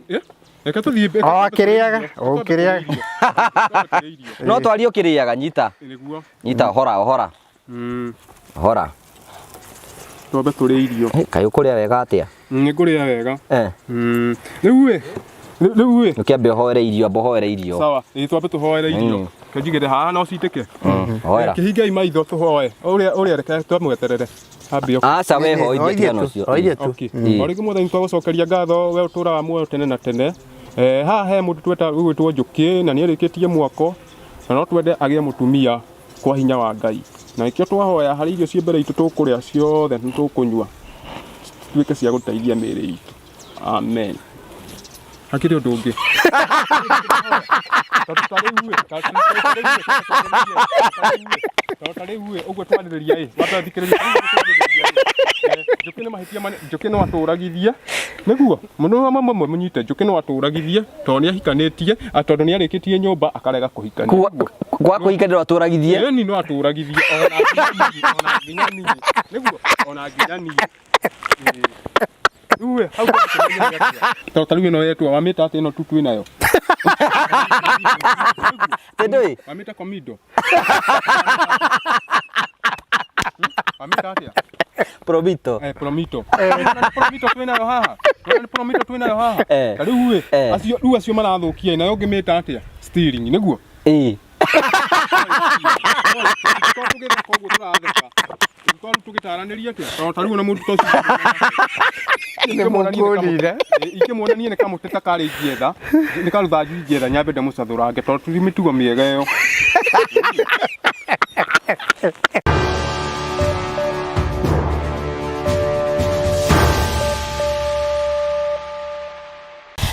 Eh, Reke tũthiĩ O akĩrĩaga, o ũkĩrĩaga. No twarie ũkĩrĩaga nyita. Nĩguo. Nyita hora hora. Hora. Twambe tũrĩe irio. Hey, kaĩ ũkũrĩa wega atĩa? Nĩ ngũrĩa wega. Eh. Rĩu ĩ, rĩu ĩ. Ũkĩambe ũhoere irio, amba ũhoere irio. Sawa, ĩ twambe tũhoere irio. Kĩnjigĩre haha no citĩke. Hoera. Kĩhingei maitho tũhoe. Ũrĩa ũrĩa reke twamweterere. Ambie. Aca we hoithie tigana ũcio. Oirie tu. Okay. O rĩngĩ mwathani twagũcokeria ngatho we ũtũraga muoyo tene na tene. Eh, haha he mũndũ tweta ũgwĩtwo Njũkĩ na nĩ arĩkĩtie mwako na no twende agĩe mũtumia kwa hinya wa Ngai. Na nĩkĩo twahoya harĩ irio ciĩ mbere itũ tũkũrĩa ciothe nĩ tũkũnyua cituĩke cia gũteithia mĩĩrĩ itũ. Amen. Hakĩrĩ ũndũ ũngĩ. Tondũ ta rĩu ĩ, ta rĩu ĩ, tondũ ta rĩu ĩ, ũguo twarĩrĩria ĩ, wambe ũthikĩrĩrie, ũguo twarĩrĩria ĩ, eh, Njũkĩ nĩ mahĩtia mane, Njũkĩ no atũragithie, nĩguo, mũno mamwe mũnyite, Njũkĩ no atũragithie, tondũ nĩ ahikanĩtie, tondũ nĩ arĩkĩtie nyũmba akarega kũhikania. Kwa kwa kũhikania no atũragithie. Ĩni no atũragithie, ona nginya niĩ, ona nginya niĩ, nĩguo, ona nginya niĩ. Ĩĩ. Rĩu ĩ, hau tũkĩmenya nĩ atĩa? Tondũ ta rĩu ĩno yetwo wamĩta atĩ ĩno tu twĩ nayo. Tĩndũĩ? Wamĩta komindo. Wamĩta atĩa? Promito. Eh, promito. Nĩ promito twĩ nayo haha. Nĩ promito twĩ nayo haha. Eh. Ta rĩu ĩ, Eh. acio rĩu acio marathũkia ĩ, nayo ũngĩmĩta atĩa? Steering, nĩguo? Ĩĩ. Tondũ tũgĩtheka ũguo tũratheka. Tondũ tũgĩtaranĩria atĩa? Tondũ ta rĩu ona mũndũ ta ũcio Nĩmũkũnina. ingĩmuonania nĩ kamũtĩ ta karĩ ingĩetha nĩ karũthanju ingĩetha nyambe ndĩmũcathũrange tondũ ti mĩtugo mĩega ĩyo.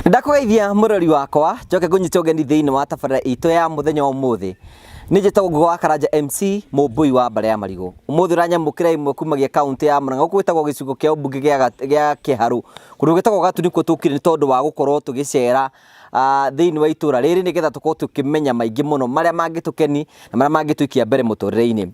Ndakũgeithia mũrori wakwa njoke ngũnyite ũgeni thĩinĩ wa tabarĩra itũ ya mũthenya wa ũmũthĩ. Nĩ njĩtagwo Ngũgĩ wa Karanja MC mũmbũi wa mbarĩ ya marigũ. Ũmũthĩ ũranyamũkĩra ĩmwe kumagia kaũntĩ ya Murang'a gũkũ gwĩtagwo gĩcigo kĩa ũmbunge gĩa Kĩharũ. Kũndũ gwĩtagwo Gatu nĩkuo tũkire nĩ tondũ wa gũkorwo tũgĩcera thĩinĩ wa itũra rĩrĩ nĩgetha tũkorwo tũkĩmenya maingĩ mũno marĩa mangĩtũkeni na marĩa mangĩtũikia mbere mũtũrĩre-inĩ.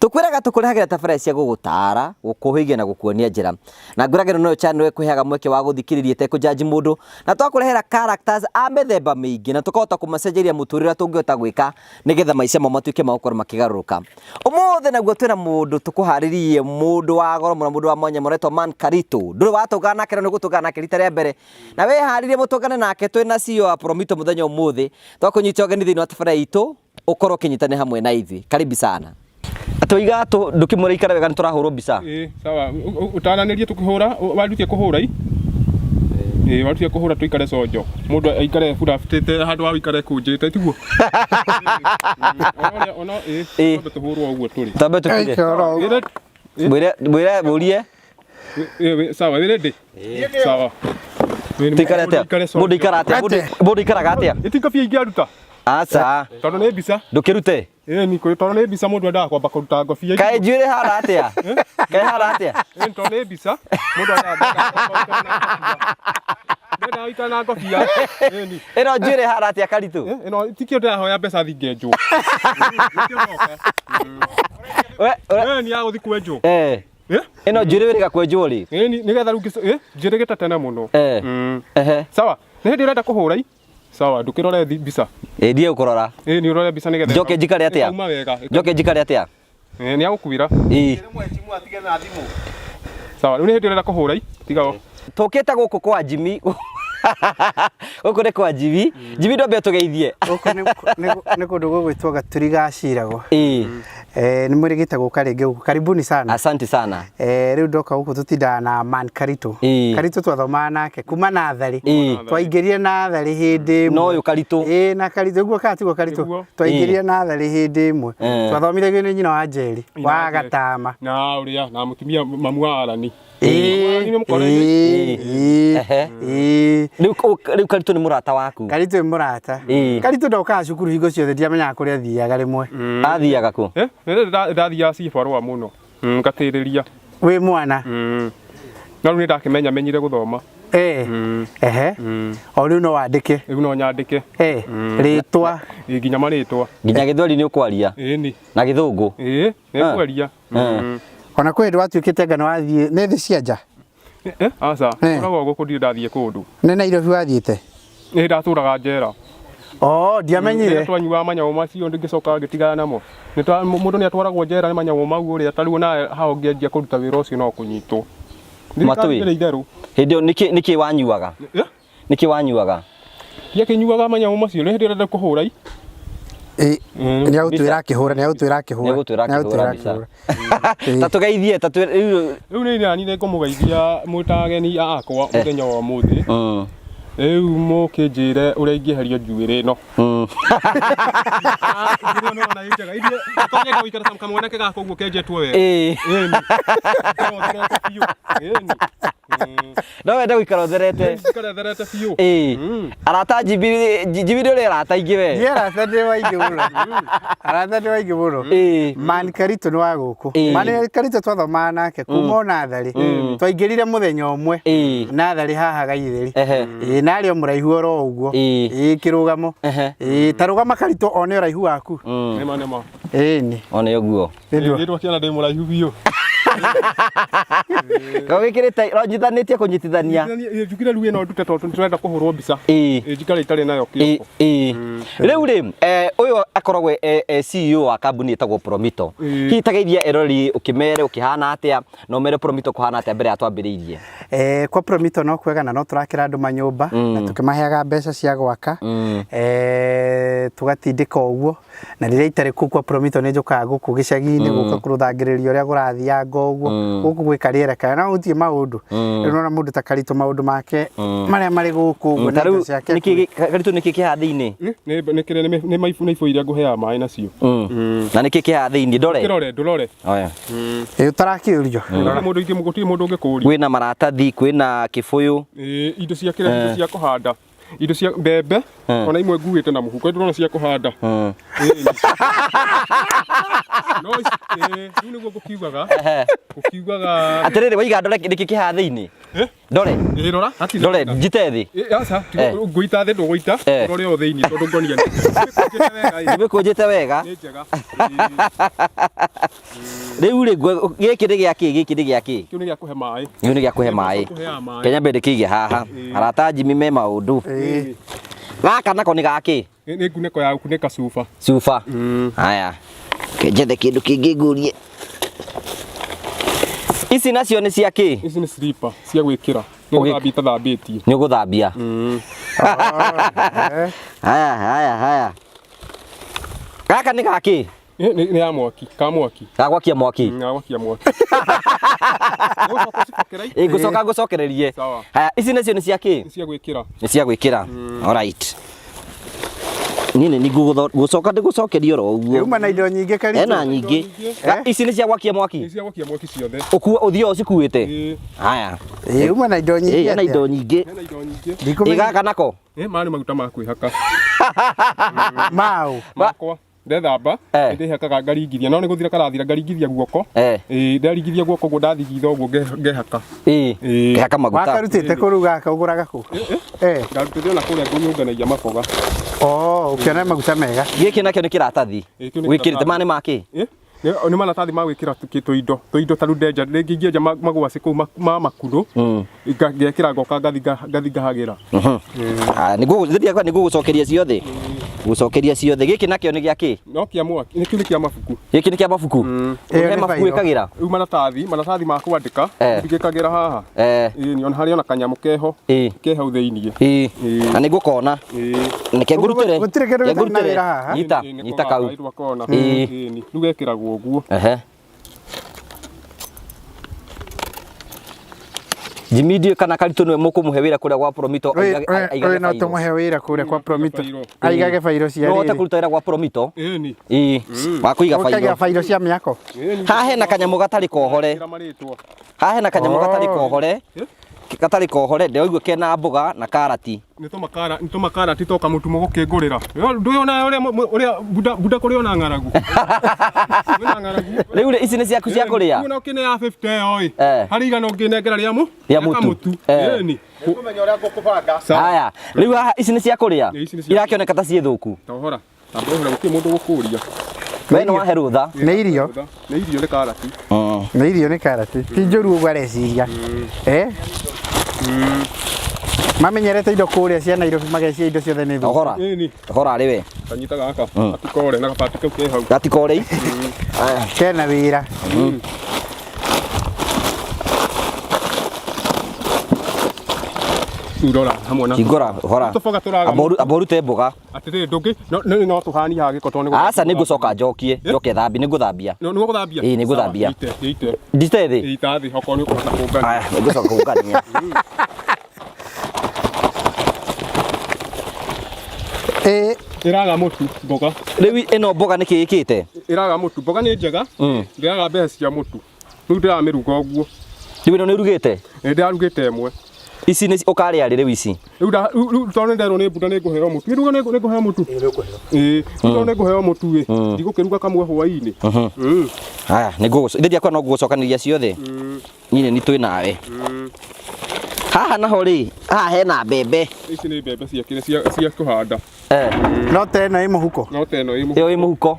Tũkwĩraga tũkũrehagĩra tabarĩra cia gũgũtara, gũkũhĩgia na gũkuonia njĩra. Na ngwĩraga ĩno noyo channel ĩkũheaga mweke wa gũthikĩrĩria ĩtekũnjanji mũndũ, na twakũrehera characters a mĩthemba mĩingĩ na tũkahota kũmacenjeria mũtũrĩre ũrĩa tũngĩhota gwĩka nĩgetha maica mao matuĩke ma gũkorwo makĩgarũrũka. Ũmũthĩ naguo twĩna mũndũ tũkũharĩrĩirie, mũndũ wa goro mũno, mũndũ wa mwanya mũno etwo Man Karito. Ndũrĩ watũngana nake no nĩ ũgũtũngana nake rita rĩa mbere. Na wĩharĩrie mũtũngane nake twĩna CEO wa Promito mũthenya ũmũthĩ. Twakũnyita ũgeni thĩinĩ wa tabarĩra itũ. Ũkorwo ũkĩnyitane hamwe na ithuĩ. Karibu sana. Tũiga tũ ndũkĩmwĩra ikare wega nĩ tũrahũrwo mbica. Ĩĩ, sawa. Ũtaranĩrie tũkĩhũra, warutie kũhũra i. Ĩĩ, warutie kũhũra tũikare conjo. Mũndũ aikare burabutĩte handũ ha ũikare kũnjĩte, tiguo? Ona ona ĩĩ, twambe tũhũrwo ũguo tũrĩ. Twambe tũkire. Mwĩre mwĩre mũrie. Sawa, wĩ ready? Sawa. Tũikare atĩa? Mũndũ ikara atĩa? Mũndũ ikaraga atĩa? Ĩti ngobia ingĩaruta. Aca. Tondũ nĩ mbica. Ndũkĩrute. Ĩĩ ni kũrĩ tondũ nĩ mbica mũndũ endaga kwamba kũruta ngobia. Kaĩ njuĩrĩ hana atĩa? Kaĩ hana atĩa? Ĩĩ tondũ nĩ mbica mũndũ endaga Ndenda gũikara na ngobia. Ĩni. Ĩno njuĩrĩ hana atĩa Karitũ? Ĩno tikio ndĩrahoya mbeca thingenjwo. We we ni ya gũthi kwenjwo. Eh. Ĩno njuĩrĩ wĩrĩga kwenjwo rĩ? Ĩni nĩgetha rĩu njĩrĩgĩte tene mũno. Eh. Ehe. Sawa. Nĩ hĩndĩ ũrenda kũhũra i? Sawa, ndũkĩrore mbica. Ĩ ndiĩ gũkũrora. Ĩ nĩ ũrore mbica nĩgetha. Njoke njikare atĩa? Ĩkauma wega. Njoke njikare atĩa? Ĩ nĩ agũkwĩra. Ĩ. Sawa, rĩu nĩ hĩndĩ ũrenda kũhũra i? Tiga o. Tũkĩte gũkũ kwa Jimmy. Gũkũ nĩ kwa Jimmy. Jimmy ndwambe ũtũgeithie. Gũkũ nĩ kũndũ gũgwĩtwo Gaturi ga Ciragwo. Ĩ. Eh, nĩ mwĩrĩgĩte gũka rĩngĩ gũkũ. Karibuni sana. Asante sana. Eh, rĩu ndoka gũkũ tũtindaga na man Karitũ. Ĩĩ. Karitũ twathomaga nake kuma natharĩ. Ĩĩ. Twaingĩrire natharĩ hĩndĩ ĩmwe. Na ũyũ Karitũ. Ĩĩ na Karitũ ũguo kana tiguo Karitũ. Nĩguo. Twaingĩrire natharĩ hĩndĩ ĩmwe. Eh. Twathomithagio nĩ nyina wa Njeri Nyina wa wa Njeri. Gatama. Na ũrĩa na mũtumia mamu wa Arani. Ĩĩ. Nĩ mũkoreni. Ĩĩ. Ehe. Ĩĩ. Rĩu rĩu Karitũ nĩ mũrata waku. Karitũ nĩ mũrata. Ĩĩ. Karitũ ndokaga cukuru hingo ciothe ndiamenyaga kũrĩa athiaga rĩmwe. Athiaga kũ? Eh, nĩ ndathiaga cibarũa mũno. Ngatĩrĩria. Wĩ mwana. No rĩu nĩ ndakĩmenya menyire gũthoma. Eh. Ehe. O rĩu no wandĩke. Rĩu no nyandĩke. Eh. Rĩtwa. Ĩ nginya marĩtwa. Nginya gĩthweri nĩ ũkwaria. Ĩni. Na gĩthũngũ. Ĩ, nĩ ngwaria. Ona kwĩ hĩndĩ watuĩkĩte anga nĩ wathiĩ nĩ thĩ cia nja. Eh, aca Eh. ũragwo gũkũ ndirĩ ndathiĩ kũndũ. Nĩ Nairobi wathiĩte? Nĩ ndatũraga njera. Oh, ndiamenyire. Rĩrĩa twanyuaga manyamũ macio ngĩcoka ngĩtigana namo. Mũndũ nĩ atwaragwo njera nĩ manyamũ mau ũrĩa ta rĩu nawe haha ũngĩanjia kũruta wĩra ũcio no kũnyitwo. Matũĩ. Thirikari ndĩrĩ itherũ. Hĩndĩ ĩyo nĩkĩ wanyuaga? Eh? Nĩkĩ wanyuaga? Ndiakĩnyuaga manyamũ macio rĩrĩa hĩndĩ ĩrĩa kũhũra i. Nĩ agũtwĩra akĩhũra, nĩ agũtwĩra akĩhũra. Nĩ agũtwĩra Nĩ agũtwĩra akĩhũra mbica. akĩhũra. Ta tũgeithie, ta twĩre rĩu. Rĩu nĩ nani nĩ ngũmũgeithia mwĩ ta ageni akwa mũthenya wa ũmũthĩ. Rĩu mũkĩnjĩre ũrĩa ingĩeherio njuĩrĩ ĩno. Njuĩrĩ ĩno nĩwona ĩ njega. Ithuĩ tũnyenda gũikara ta kamwanake gaka ũguo kenjetwo wega. Ĩĩ. Ĩni. Ũtherete biũ. Ĩni. No wende gũikara ũtherete. Njikare therete biũ. Ĩĩ. Arata Njibiri, Njibiri ũrĩ arata aingĩ we. Niĩ arata ndĩ waingĩ mũno. Arata ndĩ waingĩ mũno. Ĩĩ. Man Karitũ nĩ wa gũkũ. Ĩĩ. Man Karitũ twathomaga nake kuma o natharĩ. Twaingĩrire mũthenya ũmwe. Ĩĩ. Natharĩ haha Gaithĩri. Ehe. Ĩĩ na arĩ o mũraihu oro ũguo. Ĩĩ. Ĩĩ kĩrũgamo. Ehe. Ĩĩ ta rũgama Karitũ one ũraihu waku. Nĩma nĩma. Ĩĩ nĩ. One ũguo. Nĩ Nĩ twakĩona ndĩ mũraihu biũ. Gagĩkĩrĩte ronyitanĩtie kũnyitithania. Njugire rĩu ĩno ndute tondũ nĩtũrenda kũhũrwo mbica. Ĩĩ. Ĩ, njikare itarĩ nayo Ĩĩ, kĩoko. ĩĩ. Rĩu rĩ ũyũ akoragwo e CEO wa kambuni ĩtagwo Promito. Ĩĩ. Hihi tageithia erori ũkĩmere ũkĩhana atĩa na ũmere Promito kũhana atĩa mbere ya twambĩrĩirie. Kwa Promito no kwega na no tũrakĩra andũ manyũmba na tũkĩmaheaga mbeca cia gwaka, tũgatindĩka ũguo na rĩrĩa itarĩ kũu kwa Promito nĩ njũkaga gũkũ gĩcagi-inĩ gũka kũrũthangĩrĩria ũrĩa kũrathianga ũguo gũkũ gwĩ karĩera kaya no gũtirĩ maũndũ. Rĩu nĩwona mũndũ ta Karitũ maũndũ make marĩa marĩ gũkũ ũguo Ta na rĩu indo ciake nĩkĩ Karitũ nĩkĩ kĩhaha thĩinĩ? Nĩ nĩ kĩrĩa nĩ maibũ nĩ ibũ iria ngũheaga maĩ nacio. Na nĩkĩ kĩhaha thĩinĩ ndore? Kĩrore ndũrore. Oya. Ĩ ũtarakĩũrio. Gũtirĩ mũndũ ingĩ gũtirĩ mũndũ ũngĩkũria. Kwĩna maratathi, kwĩna kĩbũyũ. Ĩ, indo cia kĩrĩa indo cia kũhanda. Indo cia mbembe ona imwe nguĩte na mũhuko ndĩrona cia kũhanda. Ĩĩ. No ici ĩ, rĩu nĩguo ngũkiugaga. Ngũkiugaga. Atĩrĩrĩ waiga ndore nĩkĩ kĩhaha thĩinĩ? Eh? Ndore. Ĩ, rora hatirĩ Ndore thĩna. njite thĩ. Ĩ, aca Eh. ngũita thĩ ndũgũita Eh. ũrore o thĩinĩ tondũ ngonia nĩ Ĩkũnjĩte wega, ĩ. Ndĩmĩkũnjĩte wega. Nĩ njega. Ĩ, Rĩu rĩ gĩkĩ nĩ gĩa kĩ? Gĩkĩ nĩ gĩa kĩ? Kĩu nĩ gĩa kũhe maĩ. Gĩkĩ nĩ gĩa kũhe maĩ. Kũheaga maĩ. Kenya mbere ndĩkĩige haha. Arata Jimmy me maũndũ. Ĩĩ. Gaka nako nĩ gakĩ? Nĩ ngunĩko ya gũkunĩka cuba. Cuba. Haya. Kenjethe kĩndũ kĩngĩ ngũrie. Ici nacio nĩ cia kĩ? Ici nĩ slipper cia gwĩkĩra. Nĩ Ũgĩ- gũthambia itathambĩtie. Nĩ ũgũthambia. Haya haya haya. Gaka nĩ gakĩ? Nĩ ya mwaki, ka mwaki. Ga gwakia mwaki. Ga gwakia mwaki. Ũgũcoka ũcibokere i? Ĩ ngũcoka ngũcokererie. Sawa. Haya ici nacio nĩ cia kĩ? Nĩ cia gwĩkĩra. Nĩ cia gwĩkĩra. Alright. Niĩ nĩ ngũcoka ndĩgũcokerie oro ũguo. Uma na indo nyingĩ Karitũ. Ena nyingĩ. Ici nĩ cia gwakia mwaki. Nĩ cia gwakia mwaki ciothe. Ũkua ũthiaga ũcikuĩte. Ĩ, Haya. Ĩ, uma na indo nyingĩ. Ĩ ena atĩa? indo nyingĩ. hena indo nyingĩ. Ĩ Ndikũmenya gaka nako. Ĩ, maya nĩ maguta ma kwĩhaka. maũ. Makwa. Ndethamba, Eh. ndĩhakaga ngaringithia. No nĩ gũthira karathira ngaringithia guoko. Eh. Ĩ, ndaringithia guoko ũguo ndathigitha ũguo ngehaka. Ĩ. Ĩ. Ngehaka maguta. Wakarutĩte kũu gaka ũgũraga kũ? Eh. Ndarutĩte ona kũrĩa ngũnyũnganagia maboga. Oh, ũkĩona maguta mega. Gĩkĩ nakĩo nĩ kĩratathi. Ĩ, kĩu nĩ Wĩkĩrĩte kĩratathi. maya nĩ makĩ? Ĩ, nĩ maratathi ma gwĩkĩra tũindo tũindo ta rĩu ndenja rĩngĩ ingĩenja magwacĩ kũu ma makunũ ngekĩra ngoka ngathi ngahagĩra. Nĩ ngũgũcokeria ciothe. Gũcokeria ciothe. Gĩkĩ nakĩo nĩ gĩa kĩ? No kĩa mwaki, nĩ kĩu nĩ kĩa mabuku. Gĩkĩ nĩ kĩa mabuku. Ĩyo He nĩ mabuku bairo. wĩkagĩra? Rĩu maratathi ma kwandĩka ngĩkagĩra haha. Ĩ, ni ona harĩ ona kanyamũ keho Ĩ. ke hau thĩiniĩ. Ĩ. Ĩ. Na nĩ ngũkona. Ĩ. Nĩke ngũrutĩre. Gũtirĩ kĩndũ Reke gĩtarĩ na ngũrutĩre. wĩra haha. Nyita, Ĩ, nĩ nyita kau. kona, kona. Ĩ. Ĩ, ni rĩu gekĩragwo ũguo. Ehe. Jimmy ndiũĩ kana Karitũ nĩwe mũkũmũhe wĩra kũrĩa gwa Promito aigage Ũyũ no bairũ. tũmũhe wĩra kũrĩa kwa Promito. Bairũ. Aigage bairũ cia No ũhote rĩrĩ. kũruta wĩra gwa Promito. Ĩ, ni. Ĩ, wa kũiga Ũkaiga bairũ. bairũ cia mĩako. Ĩ, ni. Haha hena kanyamũ gatarĩ kohore. Ĩra marĩtwa. Haha hena kanyamũ gatarĩ Oh. kohore. Gatarĩ kohore ndĩraigua kena mboga na karati. Nĩ tũmakara nĩ tũmakarati toka mũtu mũgũkĩngũrĩra. Ndũĩ ona ũrĩa ũrĩa bunda kũrĩ ona ng'aragu. Kwĩna ng'aragu. Rĩu rĩ ici nĩ ciaku cia kũrĩa. Rĩu ũkĩne ya 50 ĩyo ĩ. Eh. Harĩ igana ũngĩnengera rĩa mũ? Rĩa mũtu. Eh. Ĩni. Nĩngũmenya ũrĩa ngũkũbanga. Sawa. Haya, rĩu haha ici nĩ cia kũrĩa. Ĩ, ici nĩ cia Irakĩoneka ta ciĩ thũku. Tohora. Tamba ũhora gũtirĩ mũndũ gũkũria. We nĩ wahe rũtha. Nĩ irio. Nĩ irio nĩ karati. Nĩ irio nĩ karati. Ti njũru ũguo areciria. Eh? Mamenyerete indo kũrĩa cia Nairobi mageciria indo ciothe nĩ thũku. Hora. Ĩni. Hora arĩ we. Kanyita gaka. Gatikore na gabati kau ke hau. Gatikore. Aya. Kena wĩra. Rĩu rora hamwe na. Hingũra hora. Tũboga tũraga. Amba ũrute mboga. Atĩrĩrĩ ndũngĩ no no no tũhanie haha gĩko tondũ nĩ Aca nĩ ngũcoka njokie. Njoke thambie nĩ ngũthambia. No nĩ gũthambia. Ĩĩ, nĩ ngũthambia. Ite ite. Ndite thĩ. Ita thĩ okorwo nĩ ũkũhota kũngania. Aya, nĩ ngũcoka kũngania. Ĩĩ. Ĩraga mũtu mboga. Rĩu ĩno mboga nĩ kĩ ĩkĩte? Ĩraga mũtu mboga nĩ njega. Ndĩraga mbeca cia mũtu. Rĩu ndĩramĩruga ũguo. Rĩu ĩno nĩ ũrugĩte? Nĩ ndĩrarugĩte ĩmwe. Ici nĩ ũkarĩa rĩ rĩu ici? Rĩu rĩu tondũ nĩnderwo nĩ mbunda nĩ ngũheo mũtu. Rĩu nĩ ngũheo mũtu. Ĩĩ, tondũ nĩ ngũheo mũtu ĩ. Ndigũkĩruga kamwe hwaĩ-inĩ. Haya, nĩ ngũgũco. Ithe ndiakwa no ngũgũcokanĩria ciothe. Niĩ nĩ twĩ nawe. Haha naho rĩ, haha hena mbembe. Ici nĩ mbembe cia kĩrĩa cia cia kũhanda. Eh, No ta ĩno ĩ mũhuko. No ta ĩno ĩ mũhuko. Ĩyo ĩ mũhuko.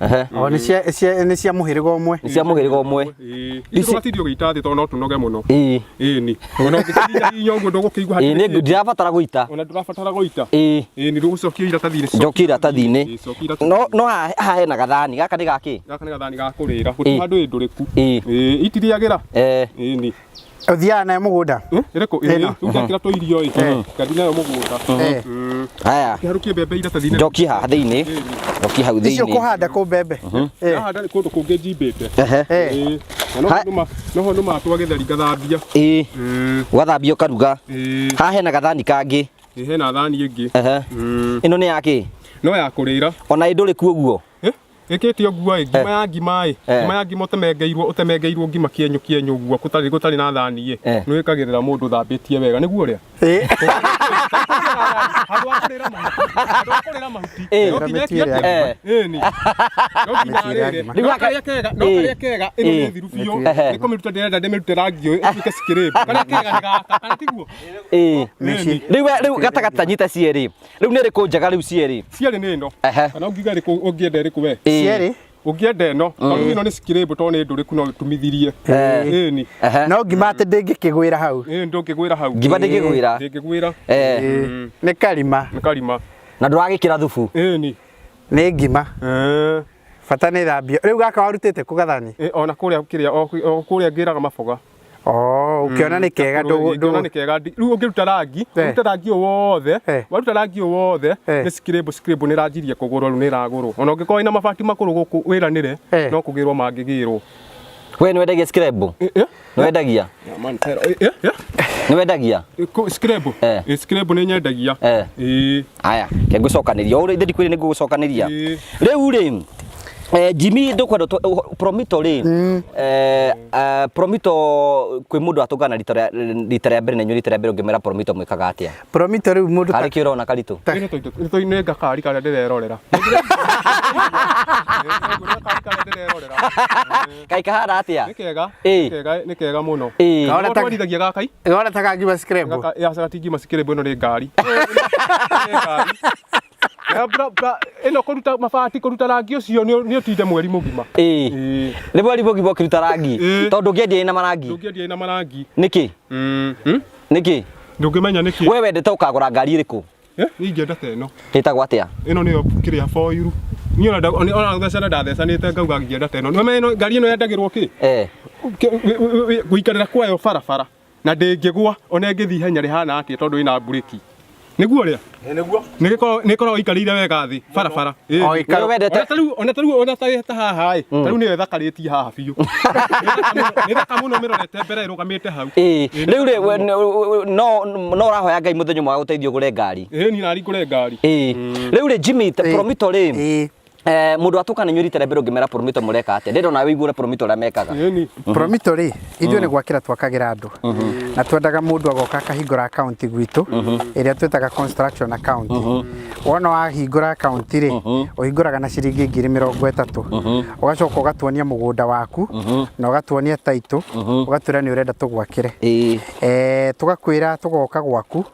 Ehe. O nĩ cia cia nĩ cia mũhĩrĩga ũmwe. Nĩ cia mũhĩrĩga ũmwe. Ĩĩ. Ici tũgatinda ũgĩita thĩ tondũ no tũnoge mũno. Ĩĩ. Ĩĩ ni. Ona ũngĩkinya hinya ũguo ndũgũkĩigua Ĩĩ nĩ ndirabatara gũita. Ona ndũrabatara gũita. Ĩĩ. Ĩĩ nĩ ndũgũcokia iratathi-inĩ. Njokie iratathi-inĩ. Ĩĩ, cokia iratathi-inĩ. No no haha hena gathani. Gaka nĩ gakĩ? Gaka nĩ gathani ga kũrĩra. Gũtirĩ handũ ĩ ndũrĩku. Ĩĩ. Ĩĩ, itirĩagĩra. Eh. Ĩĩ ni. Ũthiaga nayo mũgũnda. Ĩrĩkũ? Ĩĩ, rĩu ndekĩra tũirio ĩ. Ngathiĩ nayo mũgũnda. Haya. Kĩharũkie mbembe iratathi-inĩ. Njokie haha thĩinĩ. Njokie hau Icio thĩinĩ. ũkũhanda kũ mbembe? Ndahanda kũndũ kũngĩ njimbĩte. Ehe. Ĩĩ. Na noho nũma twa gĩtheri ngathambia. Ĩĩ. Ũgathambia ũkaruga. Ĩĩ. Haha hena gathani kangĩ. Ĩĩ, hena thani ĩngĩ. Ehe. Ĩno nĩ yakĩ? No ya kũrĩra. Ona ĩ ndũrĩku ũguo? Ĩkĩte ũguo ĩ, ngima ya ngima ĩ, ngima ya ngima ũtemengeirwo ũtemengeirwo ngima kĩenyũ kĩenyũ ũguo gũtarĩ gũtarĩ na thani ĩ, nĩ wĩkagĩrĩra mũndũ ũthambĩtie wega nĩguo ũrĩa? Handũ ha kũrĩra mahuti, handũ ha kũrĩra mahuti, no nginya ĩke atĩa? Ĩni. No nginya arĩre. No karĩa kega, no karĩa kega, ĩno nĩ thiru biũ. Nĩ kũmĩruta ndĩrenda ndĩmĩrute rangi ũyũ ĩtuĩke scrub. Karĩa kega nĩ gaka, kana tiguo? Ĩĩ. Rĩu rĩu gatagatĩ nyita cierĩ. Rĩu nĩ ĩrĩkũ njega rĩu cierĩ? Cierĩ nĩ ĩno. Kana ũngiuga ĩrĩkũ ũngĩenda ĩrĩkũ we? Cierĩ? Ũngĩenda ĩno, tondũ ĩno nĩ scrub tondũ nĩ ndũrĩku no ũtumithirie. Ĩni. No ngima atĩ ndĩngĩkĩgwĩra hau. Ĩĩ ndũngĩgwĩra hau. Ngima ndĩngĩgwĩra. Ndĩngĩgwĩra. Nĩ karima. Nĩ karima. Na ndũragĩkĩra thubu. Ĩni. Nĩ ngima. Bata nĩ thambio. Rĩu gaka warutĩte kũ gathani? Ona kũrĩa kĩrĩa o kũrĩa ngĩraga maboga. Oh, ukiona nĩ kega ndũ nĩ kega. Rĩu ũngĩruta rangi, ũruta rangi ũyũ wothe, waruta rangi ũyũ wothe, nĩ scrub scrub nĩ ĩranjirie kũgũrwo rĩu nĩ ĩragũrwo. Ona ũngĩkorwo ĩna mabati makũrũ gũkũ wĩranĩre, no kũgĩrwo mangĩgĩrwo. We nĩ wendagia scrub? Nĩ wendagia? Nĩ wendagia? Scrub? Scrub nĩ nyendagia. Ĩĩ. Aya, ke ngũcokanĩria. O ithe ndikwĩrĩ nĩ ngũgũcokanĩria. Rĩu rĩ, Jimmy ndukwenda Promito rĩ, Promito kwĩ mũndũ atũngana rita rĩa mbere na inyuĩ rita rĩa mbere ũngĩmera Promito mwĩkaga atĩa? Promito rĩu mũndũ Harĩ kĩ ũrona Karitũ? Nĩ ngakari karĩa ndĩrerorera. Kaĩ kahana atĩa? Nĩ kega. Nĩ kega mũno. Twarithagia gaka. Gona ta kangima scrub. Gaka gatingima scrub ĩno nĩ ngari. Ĩno kũruta mabati kũruta rangi ũcio nĩ ũtinde mweri mũgima. Ĩĩ. Nĩ mweri mũgima ũkĩruta rangi. Tondũ ũngĩendia ĩna marangi. Ndũngĩendia ĩna marangi. Nĩkĩ? Nĩkĩ? Ndũngĩmenya nĩkĩ. We wendete ũkagũra ngari ĩrĩkũ? Niĩ ingĩenda ta ĩno. Ĩtagwo atĩa? Ĩno nĩyo kĩrĩa 4 Niĩ ona gũthecana ndathecanĩte ngauga ngĩenda ta ĩno. Nĩũmenye ngari ĩno yendagĩrwo kĩ? Gũikarĩra kwayo barabara na ndĩngĩgwa ona ĩngĩthiĩ ihenya rĩhana atĩa tondũ ĩna mburĩki. Nĩguo ũrĩa? Nĩguo. Nĩ ĩkoragwo ĩikarĩire wega thĩ barabara. Ona ta rĩu ona ta haha ĩ, ta rĩu nĩyo ĩthakarĩtie haha biũ. Nĩ thaka mũno mĩrorete mbere ĩrũgamĩte hau. Rĩu rĩ no ũrahoya Ngai mũthenya ũmwe agũteithie ũgũre ngari. Ĩĩ niĩ nari ngũre ngari. Rĩu rĩ Jimmy Promito rĩ, mũndũ atũkana inyuĩ rita rĩa mbere ũngĩmera Promito mũreka atĩa? Ndĩrona nawe ũigue ũrĩa Promito ũrĩa mekaga. Promito rĩ, ithuĩ nĩ gwakĩra twakagĩra andũ. Na twendaga mũndũ agoka akahingũra account gwitũ ĩrĩa twĩtaga construction account. Wona wahingũra account rĩ, ũhingũraga na ciringi 30,000. Ũgacoka ũgatuonia mũgũnda waku na ũgatuonia title, ũgatwĩra nĩ ũrenda tũgwakĩre. Tũgakwĩra tũgoka gwaku.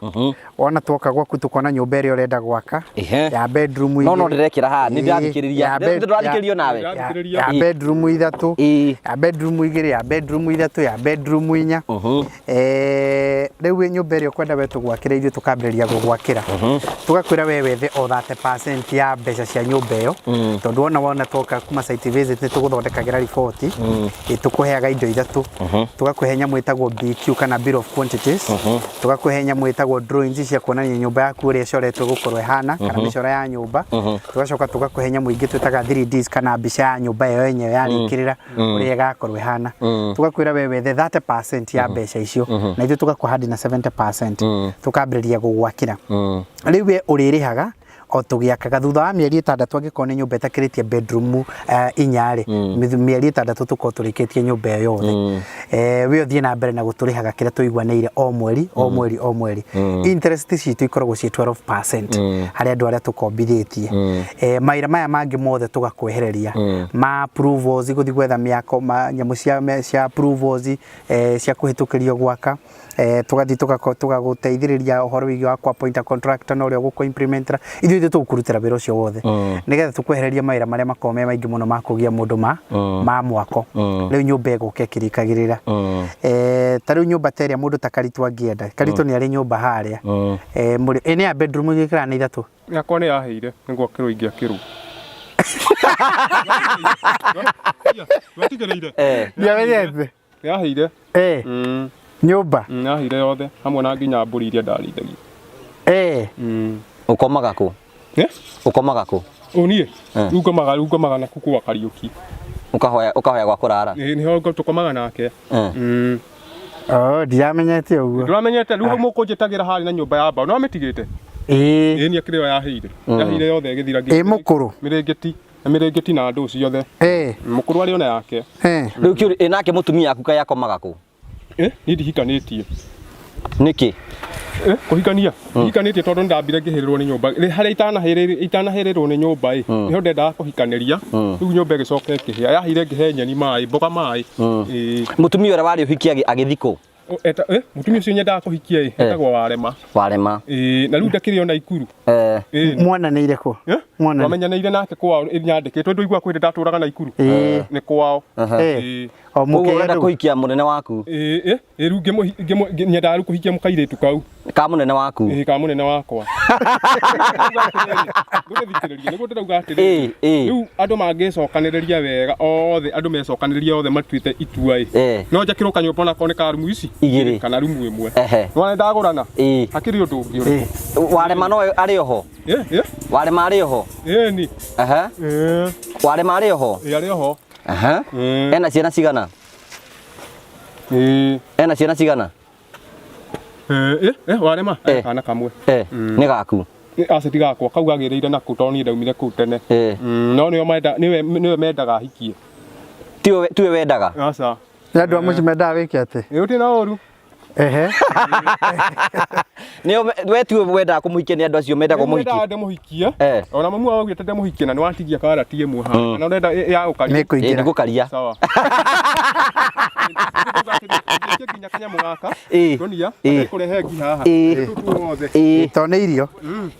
Wona twoka gwaku tukona nyũmba ĩrĩa ũrenda gwaka ya bedroom igĩrĩ. No ndĩrekĩra haha, nĩ ndĩrathiĩ ndũrathikĩrĩria. Ya bed- Ndũrathikĩrĩrio nawe. Ya bedroom ithatũ, ya bedroom igĩrĩ, ya bedroom ithatũ, ya bedroom inya. Rĩu wĩ nyũmba ĩrĩa ũkwenda we tũgwakĩre ithuĩ tũkambĩrĩria gũgwakĩra, tũgakwĩra we wethe o 30% ya mbeca cia nyũmba ĩyo, tondũ wona twoka kuma site visit nĩ tũgũthondekagĩra riboti. Tũkũheaga indo ithatũ, tũgakũhe nyamũ ĩtagwo BQ kana Bill of Quantities, tũgakũhe nyamũ ĩtagwo drawings cia kuonania nyũmba yaku ũrĩa ĩcoretwo gũkorwo ĩhana, kana mĩcoro ya nyũmba, tũgacoka tũgakũhe nyamũ ingĩ twĩtaga 3Ds kana mbica ya nyũmba ĩyo yenyewe yarĩkĩrĩra ũrĩa ĩgakorwo ĩhana. Tũgakwĩra we wethe 30% ya mbeca icio, na ithuĩ tũgakũhandi na 70%, tũkambĩrĩria gũgwakĩra. Rĩu we ũrĩrĩhaga o tũgĩakaga. Thutha wa mĩeri 6, angĩkorwo nĩ nyũmba ĩtakĩrĩtie bedroom inya rĩ, mĩeri 6 tũkorwo tũrĩkĩtie nyũmba ĩyo yothe. We ũthiĩ na mbere na gũtũrĩhaga kĩrĩa tũiguanĩire o mweri, o mweri, o mweri. Interest citũ ikoragwo ciĩ 12% harĩ andũ arĩa tũkombithĩtie. Mawĩra maya mangĩ mothe tũgakwehereria, ma approvals, gũthiĩ gwetha mĩako, ma nyamũ cia approvals, cia kũhĩtũkĩrio gwaka, tũgathiĩ tũgagũteithĩrĩria ũhoro wĩgiĩ wa kũ appoint a contractor na ũrĩa ũgũkũ implementera. Ithuĩ tũgũkũrutĩra wĩra ũcio wothe nĩgetha tũkwehereria mawĩra marĩa makoragwo me maingĩ mũno ma kũgia mũndũ ma mwako. Rĩu nyũmba ĩgũka ĩkĩrĩkagĩrĩra. Ta rĩu nyũmba ta ĩrĩa mũndũ ta Karitũ angĩenda, Karitũ nĩ arĩ nyũmba harĩa. Ĩ nĩ ya bedroom igĩrĩ kana nĩ ithatũ? Yakwa nĩ yaheire, nĩ gwakĩrwo ingĩakĩrwo. Ndwatigĩrĩire. Ndiamenyete. Yaheire. Nyũmba. Yaheire yothe hamwe na nginya mbũri iria ndarĩithagia. Ũkomaga kũ? Ũkomaga kũ? Ũ niĩ? Rĩu ngomaga na kuku wa Kariũki. Ũkahoya gwa kũrara? Ĩĩ, nĩho tũkomaga nake. Oh, ndiramenyete ũguo. Ndũramenyete, rĩu hau mũkũnjĩtagĩra harĩ na nyũmba ya mbaũ. No amĩtigĩte? Ĩĩ. Ĩĩ, nĩ akĩrĩ yo yaheire. Yaheire yothe ĩgĩthira nginya. Ĩ mũkũrũ? Mĩrĩngĩti. Na mĩrĩngĩti na ndũ ciothe. Mũkũrũ arĩ ona yake. Rĩu kĩũria, ĩ nake mũtumia waku kaĩ akomaga kũ? Niĩ ndihikanĩtie. Nĩkĩ? Kũhikania? Ndihikanĩtie tondũ nĩndambire ngĩhĩrĩrwo nĩ nyũmba. Harĩa itanahĩrĩrwo nĩ nyũmba ĩ, nĩho ndendaga kũhikanĩria. Rĩu nyũmba ĩgĩcoka ĩkĩhĩa. Yahĩire ngĩhe nyeni maĩ, mboga maĩ. Mũtumia ũrĩa warĩ ũhiki agĩthiĩ kũ? Mũtumia ũcio nyendaga kũhikia ĩ, etagwo Warema. Warema. Na rĩu ndakĩrĩ o Naikuru. Mwananĩire kũ? Twamenyanĩire nake kwao, nyandĩkĩtwo ndũiguaga kwĩ hĩndĩ ndatũraga Naikuru. Nĩ kwao. O Koguo mũkĩgĩa ũrenda ndũgũ? kũhikia mũnene waku? Rĩu nyendaga rĩu kũhikia mũkairĩtu kau. Ka mũnene waku? Ĩĩ, ka mũnene wakwa. Ndũgĩthikĩrĩrie, nĩguo ndĩrauga atĩrĩrĩ. Rĩu andũ mangĩcokanĩrĩria wega othe, andũ mecokanĩrĩrie othe matuĩte itua ĩ. No njakĩrwo kanyũmba onako nĩ ka rumu ici Igĩrĩ. Kana rumu ĩmwe. Nĩwona nĩndagũrana? Hakĩrĩ ũndũ ũngĩ ũrĩkũ? Warema no arĩ oho? Warema arĩ oho? Ĩni. Warema arĩ oho? Ĩ, arĩ oho. Ena ciana cigana? Ena ciana cigana? Warema? Kana kamwe. Nĩ gaku? Aca ti gakwa, kau gagĩrĩire naku tondũ niĩ ndaumire kũu tene. No nĩo menda, nĩwe mendaga hikie. Tiwe wendaga? Aca. Nĩ andũ a mũciĩ mendaga wĩke atĩ? Ĩ, gũtirĩ na ũru. Nĩo we tiwe wendaga kũmũhikia, nĩ andũ acio mendaga ũmũhikie? Nĩ mendaga ndĩmũhikie. Ona mamu wao augĩte ndĩmũhikie na nĩwatigia karati ĩmwe haha. Na ũrenda ya gũkaria. Nĩ kũingĩra. Nĩ gũkaria. Sawa. Nginya kanyamũ gaka. Ngonia, kũrehe ngi haha. Tũtũ wothe. To nĩ irio.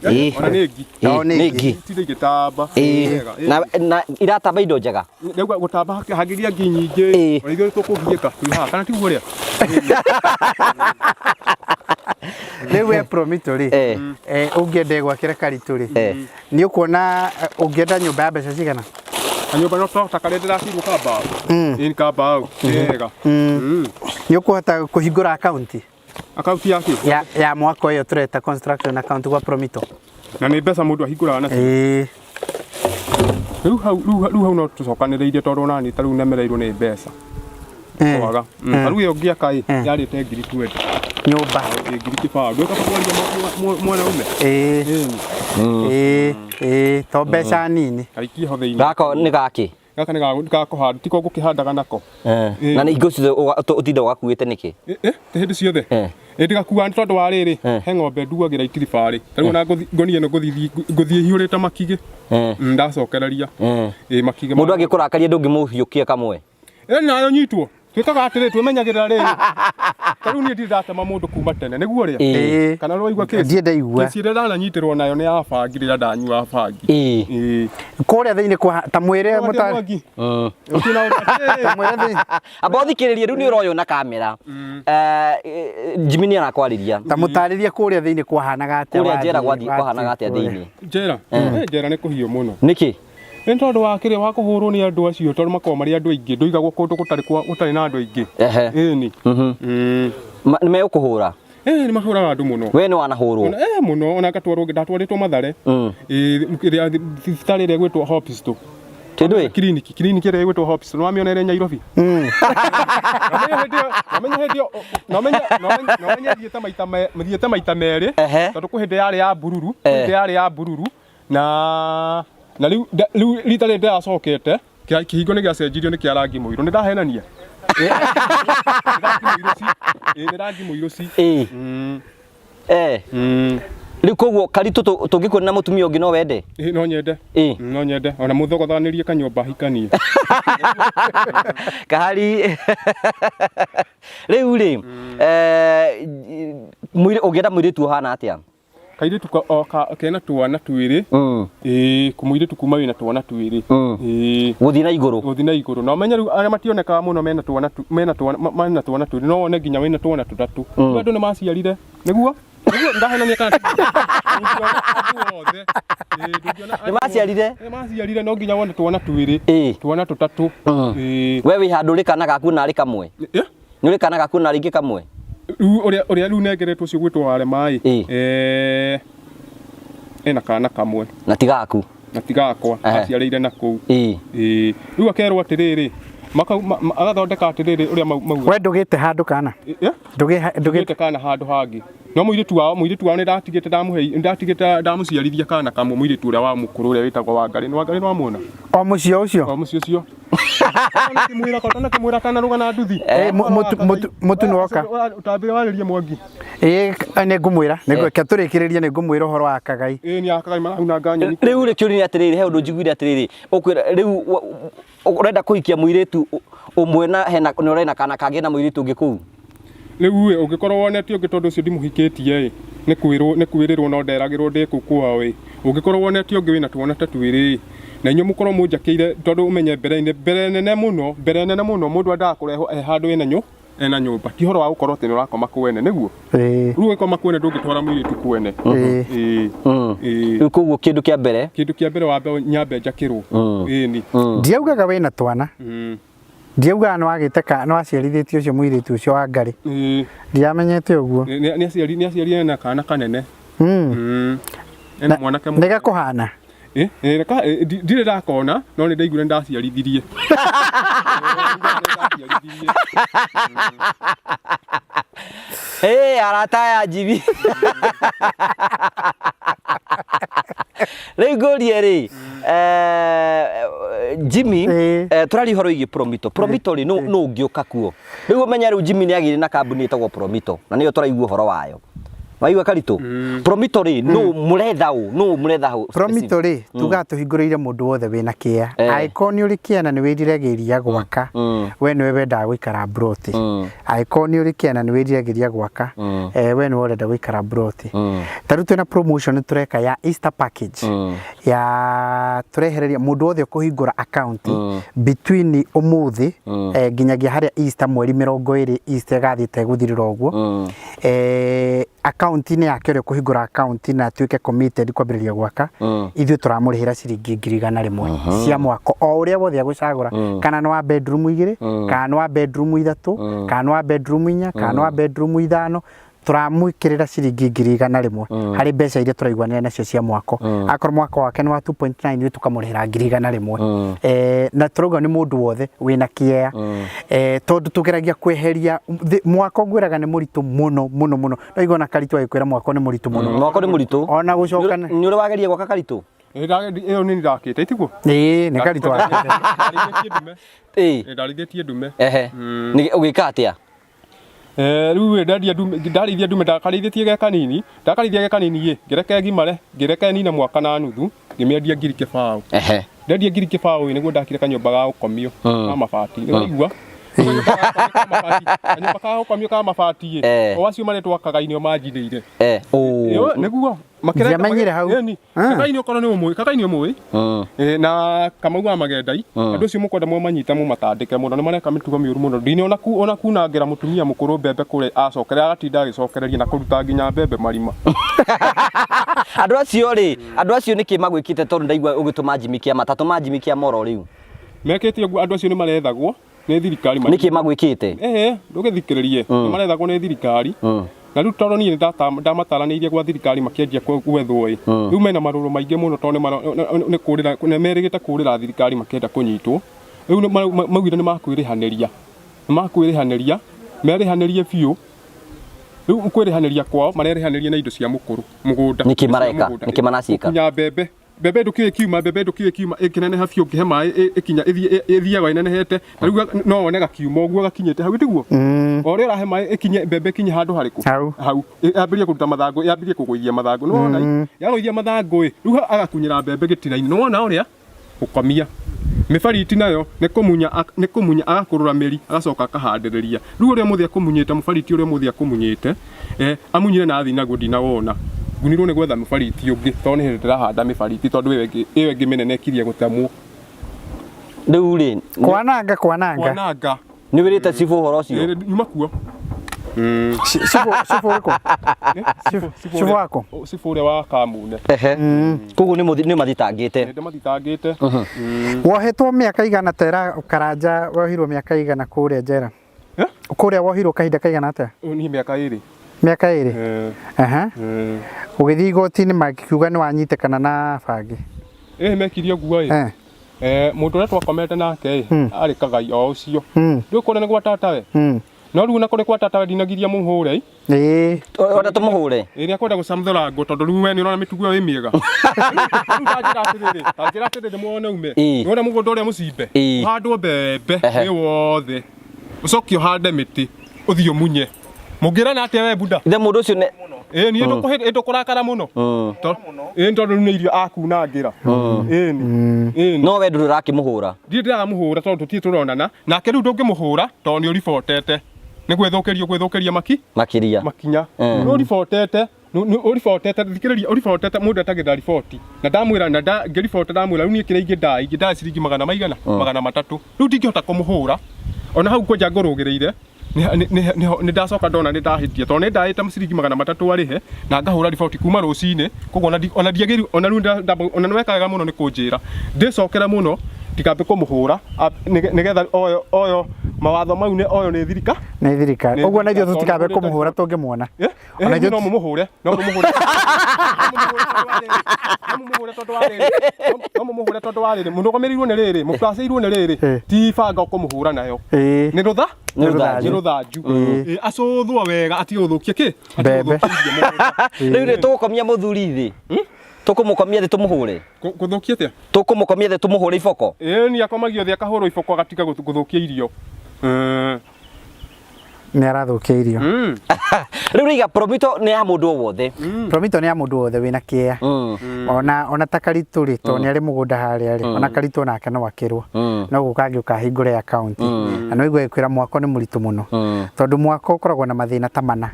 Ona nĩ ngi. Nĩ ngi. Itirĩ igĩtamba. Wega. Na iratamba indo njega. Rĩu gũtamba hangĩgĩa ngi nyingĩ. Ona ithuĩ tũkũgiĩka twĩ haha. Kana tiguo ũrĩa? Rĩu we Promito rĩ, ũngĩenda gwakĩra Karitũ rĩ, nĩ ũkuona ũngĩenda nyũmba ya mbeca cigana? Kanyũmba no ta karĩa ndĩrakĩirwo ka mbaũ. Ĩĩ, ka mbaũ. Wega. Nĩ ũkũhota kũhingũra akaunti? Akaunti ya kĩ? Ya mwako ĩyo tũreta construction account gwa Promito. Na nĩ mbeca mũndũ ahingũraga nacio? Rĩu hau no tũcokanĩrĩirie tondũ ona niĩ ta rĩu nemereirwo nĩ mbeca. Kwaga. Ta rĩu ĩyo ngĩaka ĩ, yarĩte ngiri 20. Nyũmba. Ĩ, ngiri kĩbaũ. Ndũĩka kwaria mwanaume? To mbeca nini. Gaikie ho thĩinĩ. Gaka nĩ gakĩ? Gaka nĩ ga kũhanda, tiko ngũkĩhandaga nako. Na nĩ hingo ciothe ũtinda ũgakuĩte nĩkĩ? Ti hĩndĩ ciothe. Ĩ, ndigakuaga nĩ tondũ wa rĩrĩ, he ng'ombe nduagĩra itiribarĩ. Ta rĩu ona ngonia ĩno ngũthiĩ hiũrĩte makigĩ. Ndacokereria. Ĩ, makigĩ Mũndũ angĩkũrakaria ndũngĩmũhiũkia kamwe? Ĩ, nayo nyitwo. Twĩkaga atĩrĩ, twĩmenyagĩrĩra rĩrĩ. Ta rĩu niĩ ndirĩ ndatema mũndũ kuma tene nĩguo ũrĩa Ĩĩ. Ĩĩ. kana ũraigua kĩci Ndiĩ ndaigua. kĩci ĩrĩa ndananyitĩrwo nayo nĩ ya bangi rĩrĩa ndanyua bangi. Ĩĩ. Ĩĩ. Kũrĩa thĩinĩ kwa ta mwĩre Mũta mwangi. Mm. Ũthiĩ na ũrĩa- ta mwĩre thĩinĩ Amba ũthikĩrĩrie rĩu nĩ ũroywo na kamera. Jimmy nĩ arakwarĩria. ta mũtarĩrie kũrĩa thĩinĩ kwahanaga atĩa Kũrĩa njera wathiĩ- gwathiĩ kwahanaga atĩa wathiĩ kũrĩa. thĩinĩ? Njera. Eh, njera nĩ kũhiũ mũno. Nĩkĩ? Nĩ tondũ wa kĩrĩa wa kũhũrwo nĩ andũ acio tondũ makoragwo marĩ andũ aingĩ ndũigagwo kũndũ gũtarĩ kwa gũtarĩ na andũ aingĩ. Ehe. Ĩni. Mm. Nĩ megũkũhũra. Eh, nĩ mahũraga andũ mũno. We nĩ wanahũrwo. Ona eh mũno ona ngatwarwo ndatwarĩtwo Mathare. Mm. Ĩĩ ĩrĩa thibitarĩ ĩrĩa ĩgwĩtwo Hospital. Kĩndũ ĩ? Kiriniki, kiriniki ĩrĩa ĩgwĩtwo Hospital. Nĩwamĩona ĩrĩa Nairobi? Namenya hĩndĩ ĩyo- namenya hĩndĩ ĩyo- namenya- namenya- namenya thiĩte maita me- thiĩte maita merĩ Ehe. tondũ kwĩ hĩndĩ yarĩ ya bururu kwĩ Eh. hĩndĩ yarĩ ya bururu na na rĩu nda- rĩu rita rĩrĩ ndĩracokete kĩa- kĩhingo nĩ gĩacenjirio nĩ kĩa rangi mũirũ nĩ ndahenania Ĩ, nĩ rangi mũirũ ci Ĩ, nĩ rangi mũirũ ci Ĩĩ. Mm, Eh. mm. Rĩu koguo Karitũ tũngĩkuona na mũtumia ũngĩ no wende? Ĩ, no nyende Ĩ. No nyende ona mũthogothanĩrie kanyũmba hikanie Kahari. Rĩu rĩ, ũngĩenda mũirĩtu ũhana atĩa? Kairĩtu ka, o, ka, kena twana twĩrĩ. Ĩĩ, kũmũirĩtu kuma wĩna twana twĩrĩ. Ĩĩ. Gũthiĩ na igũrũ. Gũthiĩ na igũrũ. Na ũmenye rĩu arĩa mationekaga mũno mena twana tu, mena twana, mena twana twĩrĩ. No wone nginya wĩna twana tũtatũ. Rĩu andũ nĩ maciarire. Nĩguo? Nĩguo ndahenania kana tiguo? Ndũngĩona andũ othe. Ĩĩ, ndũngĩona Nĩ maciarire? Nĩ maciarire no nginya wone twana twĩrĩ. Ĩĩ. Twana tũtatũ. Ĩĩ. We wĩ handũ ũrĩ kana gaku narĩ kamwe? Ĩ? Nĩ ũrĩ kana gaku narĩ ingĩ kamwe? Rĩu ũrĩa ũrĩa rĩu nengeretwo ũcio gwĩtwo warema ĩ. Ĩĩ. Eh, ena kana kamwe. Na ti gaku. Na ti gakwa. Ehe. Aciarĩire na kũu. Ĩĩ. Ĩĩ. Rĩu akerwo atĩrĩrĩ, agathondeka atĩrĩrĩ ũrĩa mauga. We ndũgĩte handũ kana? Ĩ? Ndũgĩte Ndũgĩte kana handũ hangĩ. No mũirĩtu wao, mũirĩtu wao nĩ ndatigĩte ndamũhe, ndatigĩte ndamũciarithia kana kamwe mũirĩtu ũrĩa wa mũkũrũ ũrĩa wĩtagwo Wangarĩ. Nĩ Wangarĩ nĩwamwona? O mũciĩ o ũcio? O mũciĩ ũcio. Ũtanakĩmwĩra ũtanakĩmwĩra kana rũgana nduthi. Eh, mũtu nĩwoka. Ũtambire warĩrie Mwangi. Ĩĩ nĩ ngũmwĩra, reke tũrĩkĩrĩrie nĩ ngũmwĩra ũhoro wa Kagai. Ĩĩ nĩ akagai marahunanga nyeni. Rĩu rĩ kĩũria nĩ atĩrĩrĩ, he ũndũ njiguire atĩrĩrĩ, ũkwĩra rĩu ũrenda kũhikia mũirĩtu ũmwe na hena nĩ ũrena kana kangĩ na mũirĩtu ũngĩ kũu? Rĩu ĩ ũngĩkorwo wonete ũngĩ tondũ ũcio ndimũhikĩtie ĩ, nĩ kwĩrwo nĩ kwĩrĩrwo no nderagĩrwo ndĩ kũu kwao ĩ, ũngĩkorwo wonete ũngĩ wĩna twana ta twĩrĩ ĩ, na inyuĩ mũkorwo mũnjakĩire tondũ ũmenye mbere-inĩ mbere nene mũno mbere nene mũno mũndũ endaga kũrehwo e handũ ena nyũ ena nyũmba ti ũhoro wa gũkorwo atĩ nĩ ũrakoma kwene nĩguo? Ĩĩ. Rĩu ũgĩkoma kwene ndũngĩtwara mũirĩtu kwene. Ĩĩ. Ĩĩ. Ĩĩ. Rĩu koguo kĩndũ kĩa mbere Kĩndũ kĩa mbere wambe nyambe njakĩrwo. Ĩni. Ndiaugaga wĩna twana. Ndiaugaga nĩ wagĩte ka nĩ waciarithĩtie ũcio mũirĩtu ũcio wa Ngarĩ. Ĩĩ. Ndiamenyete ũguo. Nĩ aciari nĩ aciarire na kana kanene. Ena mwanake Nĩ gakũhana. Eh, eh, reka eh, ndirĩ ndakona no nĩ ndaiguire nĩ ndaciarithirie. Nĩ ndaciarithirie. Hey, arata aya Jimmy. Rĩu ngũrie rĩ, Jimmy, Ĩĩ. tũraria ũhoro wĩgiĩ Promito. Promito rĩ, nũ nũ ũngĩũka kuo? Rĩu ũmenya rĩu Jimmy nĩ agĩire na kambuni ĩtagwo Promito, na nĩyo tũraigua ũhoro wayo. Waigua Karitũ? Promito rĩ, nũ mũretha ũ? Nũ mũretha ũ? Promito rĩ, tugaga tũhingũrĩire mũndũ wothe wĩna kĩea. Eh. Angĩkorwo nĩ ũrĩ kĩea na nĩ wĩriragĩria gwaka, we nĩwe wendaga gũikara mburoti. Angĩkorwo nĩ ũrĩ kĩea na nĩ wĩriragĩria gwaka, we nĩwe ũrenda gũikara mburoti. Ta rĩu twĩna promotion tũreka ya Easter package ya tũrehereria mũndũ wothe ũkũhingũra account between ũmũthĩ nginyagia harĩa Easter mweri 20 Easter ĩgathiĩ ĩgũthirĩra ũguo. Akaunti-inĩ yake ũrĩa ũkũhingũra akaunti na atuĩke committed kwambĩrĩria gwaka, ithuĩ tũramũrĩhĩra ciringi 100,000 cia mwako o ũrĩa wothe agũcagũra, kana nĩ wa bedroom 2, kana nĩ wa bedroom 3, kana nĩ wa bedroom 4, kana nĩ wa bedroom 5, tũramwĩkĩrĩra ciringi 100,000 harĩ mbeca iria tũraiguanĩra nacio cia mwako. Akorwo mwako wake nĩ wa 2.9 ithuĩ tũkamũrĩhĩra 100,000. Na tũrauga nĩ mũndũ wothe wĩna kĩea, tondũ tũgeragia kweheria mwako ngwĩraga nĩ mũritũ mũno mũno mũno. No igua na Karitũ agĩkwĩra mwako nĩ mũritũ mũno. Mwako nĩ mũritũ. Ona gũcoka Nĩ ũrĩ wageria gwaka Karitũ? Ĩyo nĩ ndakĩte itiguo? Ĩĩ nĩ Karitũ wakĩte. Ndarĩithĩtie ndume. Ĩĩ. Ndarĩithĩtie ndume. Ehe. Ũgĩka atĩa? Rĩu ĩ ndendia ndume ndarĩithia ndume ndakarĩithĩtie ge kanini ndakarĩithia ge kanini ĩ ngĩreke ngimare ngĩreke nine mwaka na nuthu ngĩmĩendia 2,000. Ehe. Ndendia 2,000 ĩ nĩguo ndakire kanyũmba ga gũkomio ka mabati nĩwaigua. Kanyũmba ka gũkomio ka mabati ĩ. Eh. O acio maretwo akagaini o manjinĩire. Eh, oh. Ĩyo, nĩguo. Makĩreka- Ndiamenyire hau. Ĩni. Ah. Kakaini okorwo nĩ ũmũĩ, kakaini ũmũĩ. Mm. Eh, na Kamau wa Magendai andũ acio mũkwenda mwamanyita mũmatandĩke mũno nĩ mareka mĩtugo mĩũru mũno ndine ona ku, ona kunangĩra mũtumia mũkũrũ mbembe kũrĩa acokerera agatinda agĩcokereria na kũruta nginya mbembe marima. Andũ acio rĩ, andũ acio nĩkĩ magwĩkĩte tondũ ndaigua ũgĩtũma Jimmy Kĩama, ta tũma Jimmy Kĩama oro rĩu. Mekĩte ũguo andũ acio nĩ marethagwo nĩ thirikari Nĩkĩ magwĩkĩte? Ehe, ndũgĩthikĩrĩrie. Nĩ marethagwo nĩ thirikari. Na rĩu tondũ niĩ ndamataranĩirie gwa thirikari makĩanjia gwethwo ĩ. Rĩu mena marũrũ maingĩ mũno tondũ nĩ kũrĩra nĩ merĩgĩte kũrĩra thirikari makĩenda kũnyitwo. Rĩu maugire nĩ makwĩrĩhanĩria. Nĩ makwĩrĩhanĩria, merĩhanĩrie biũ. Rĩu kwĩrĩhanĩria kwao marerĩhanĩria na indo cia mũkũrũ, mũgũnda. Nĩkĩ mareka? Nĩkĩ maraciĩka? Gũkunya mbembe. Mbembe ndũkĩũĩ kiuma, mbembe ndũkĩũĩ kiuma ĩkĩneneha biũ ũngĩhe maĩ ĩkinya ĩthiaga ĩnenehete. Na rĩu no wone gakiuma ũguo gakinyĩte hau tiguo? O ũrĩa ũrahe maĩ ĩkinye mbembe ĩkinye handũ harĩkũ? Hau. Hau. Yambĩrĩrie kũruta mathangũ, yambĩrĩrie kũgũithia mathangũ. Nĩ wona? Yagũithia mathangũ ĩ, rĩu agakunyĩra mbembe gĩtina-inĩ. Nĩ wona ũrĩa? Gũkomia. Mĩbariti nayo nĩ kũmunya nĩ kũmunya agakũrũra mĩri agacoka akahandĩrĩria. Rĩu ũrĩa mũthĩ akũmunyĩte mũbariti ũrĩa mũthĩ akũmunyĩte amunyire na athiĩ naguo ndinawona. Ngunirwo nĩ gwetha mũbariti ũngĩ tondũ nĩ hĩndĩ ndĩrahanda mĩbariti tondũ ĩyo ĩngĩ ĩyo ĩngĩ mĩnene ĩkirie gũtemwo. Rĩu rĩ, Kwananga kwananga. Kwananga. Nĩ wĩrĩte cibũ ũhoro ũcio? Nyuma kuo. Cibũ cibũ ũrĩkũ? Cibũ wako? Cibũ ũrĩa wa Kamune. Ehe. Koguo nĩ mathitangĩte. Nĩ ndĩmathitangĩte. Wohetwo mĩaka igana tera Karanja, wohirwo mĩaka igana kũrĩa njera? Kũrĩa wohirwo kahinda kaigana atĩa? Niĩ mĩaka ĩrĩ. Mĩaka ĩrĩ? Aha. Ũgĩthiĩ igoti-inĩ makiuga nĩ wanyitĩkana na bangi. Ĩĩ mekire ũguo ĩ. Mũndũ ũrĩa twakomete nake ĩ, arĩ kagai o ũcio. Ndũĩ kũrĩa nĩ gwa tatawe? No rĩu ona kũrĩ kwa tatawe ndinagiria mũhũre ĩ. Ĩĩ. Ona tũmũhũre? Ĩĩ nĩ akwenda gũcamũra ngũ tondũ rĩu we nĩ ũrona mĩtugo ĩyo ĩ mĩega. Rĩu ta njĩra atĩrĩrĩ, ta njĩra atĩrĩrĩ mwanaume. Nĩwona mũgũnda ũrĩa mũcimbe? Ũhandwo mbembe wĩ wothe. Ũcoke ũhande mĩtĩ, ũthiĩ ũmunye. Mũngĩrana atĩa we Buda? Ithe mũndũ ũcio nĩ Ĩĩ niĩ ndũkũrakara mũno. Ĩĩ tondũ rĩu nĩ irio akunangĩra. Ĩĩ ni. No we ndũrĩ ũrakĩmũhũra? Ndirĩ ndĩramũhũra tondũ tũtirĩ tũronana. Nake rĩu ndũngĩmũhũra tondũ nĩ ũribotete. Nĩ gwĩthũkĩria ũgwĩthũkĩria maki? Makĩria. Makinya. Nĩ ũribotete, nĩ ũribotete, thikĩrĩria, ũribotete mũndũ etagĩrĩra riboti. Na ndamwĩra na ngĩribota ndamwĩra rĩu niĩ kĩrĩa ingĩndai, ingĩndai ciringi magana maigana? 300. Rĩu ndingĩhota kũmũhũra. Ona hau kwanja ngũrũgĩrĩire, nĩ ndacoka ndona nĩ ndahĩtia tondũ nĩ ndaĩte ciringi 300 arĩhe na ngahũra riboti kuma rũcinĩ. Koguo ona ndiagĩrĩirwo, ona rĩu ona nĩ weka wega mũno nĩ kũnjĩra. Ndĩcokere mũno ndikambe kũmũhũra nĩgetha oyo oyo mawatho mau nĩ oyo nĩ thirikari. Nĩ thirikari. Ũguo na ithuĩ tũtikambe kũmũhũra tũngĩmuona. Ona ithuĩ no mũmũhũre, no mũmũhũre. No mũmũhũre tondũ wa rĩrĩ. No mũmũhũre tondũ wa rĩrĩ. Mũrũgamĩrĩirwo nĩ rĩrĩ, mũbacĩirwo nĩ rĩrĩ. Ti banga ũkũmũhũra nayo. Nĩ rũtha? Nĩ rũthanju. Nĩ rũthanju. Acũthwo wega atige gũthũkia kĩ? Mbembe. Rĩu rĩ tũgũkomia mũthuri thĩ. Tũkũmũkomia thĩ tũmũhũre. Gũthũkia atĩa? Tũkũmũkomia thĩ tũmũhũre iboko. Ĩĩ ni akomagio thĩ akahũrwo iboko agatiga gũthũkia irio. Nĩ arathũkia irio. Rĩu rĩiga Promito nĩ ya mũndũ o wothe. Promito nĩ ya mũndũ wothe wĩna kĩea. Ona ta Karitũ rĩ, tondũ nĩ arĩ mũgũnda harĩa rĩ, ona Karitũ onake no akĩrwo. No gũka angĩũka ahingũre akaunti. Na no igue agĩkwĩra mwako nĩ mũritũ mũno. Tondũ mwako ũkoragwo na mathĩna ta mana.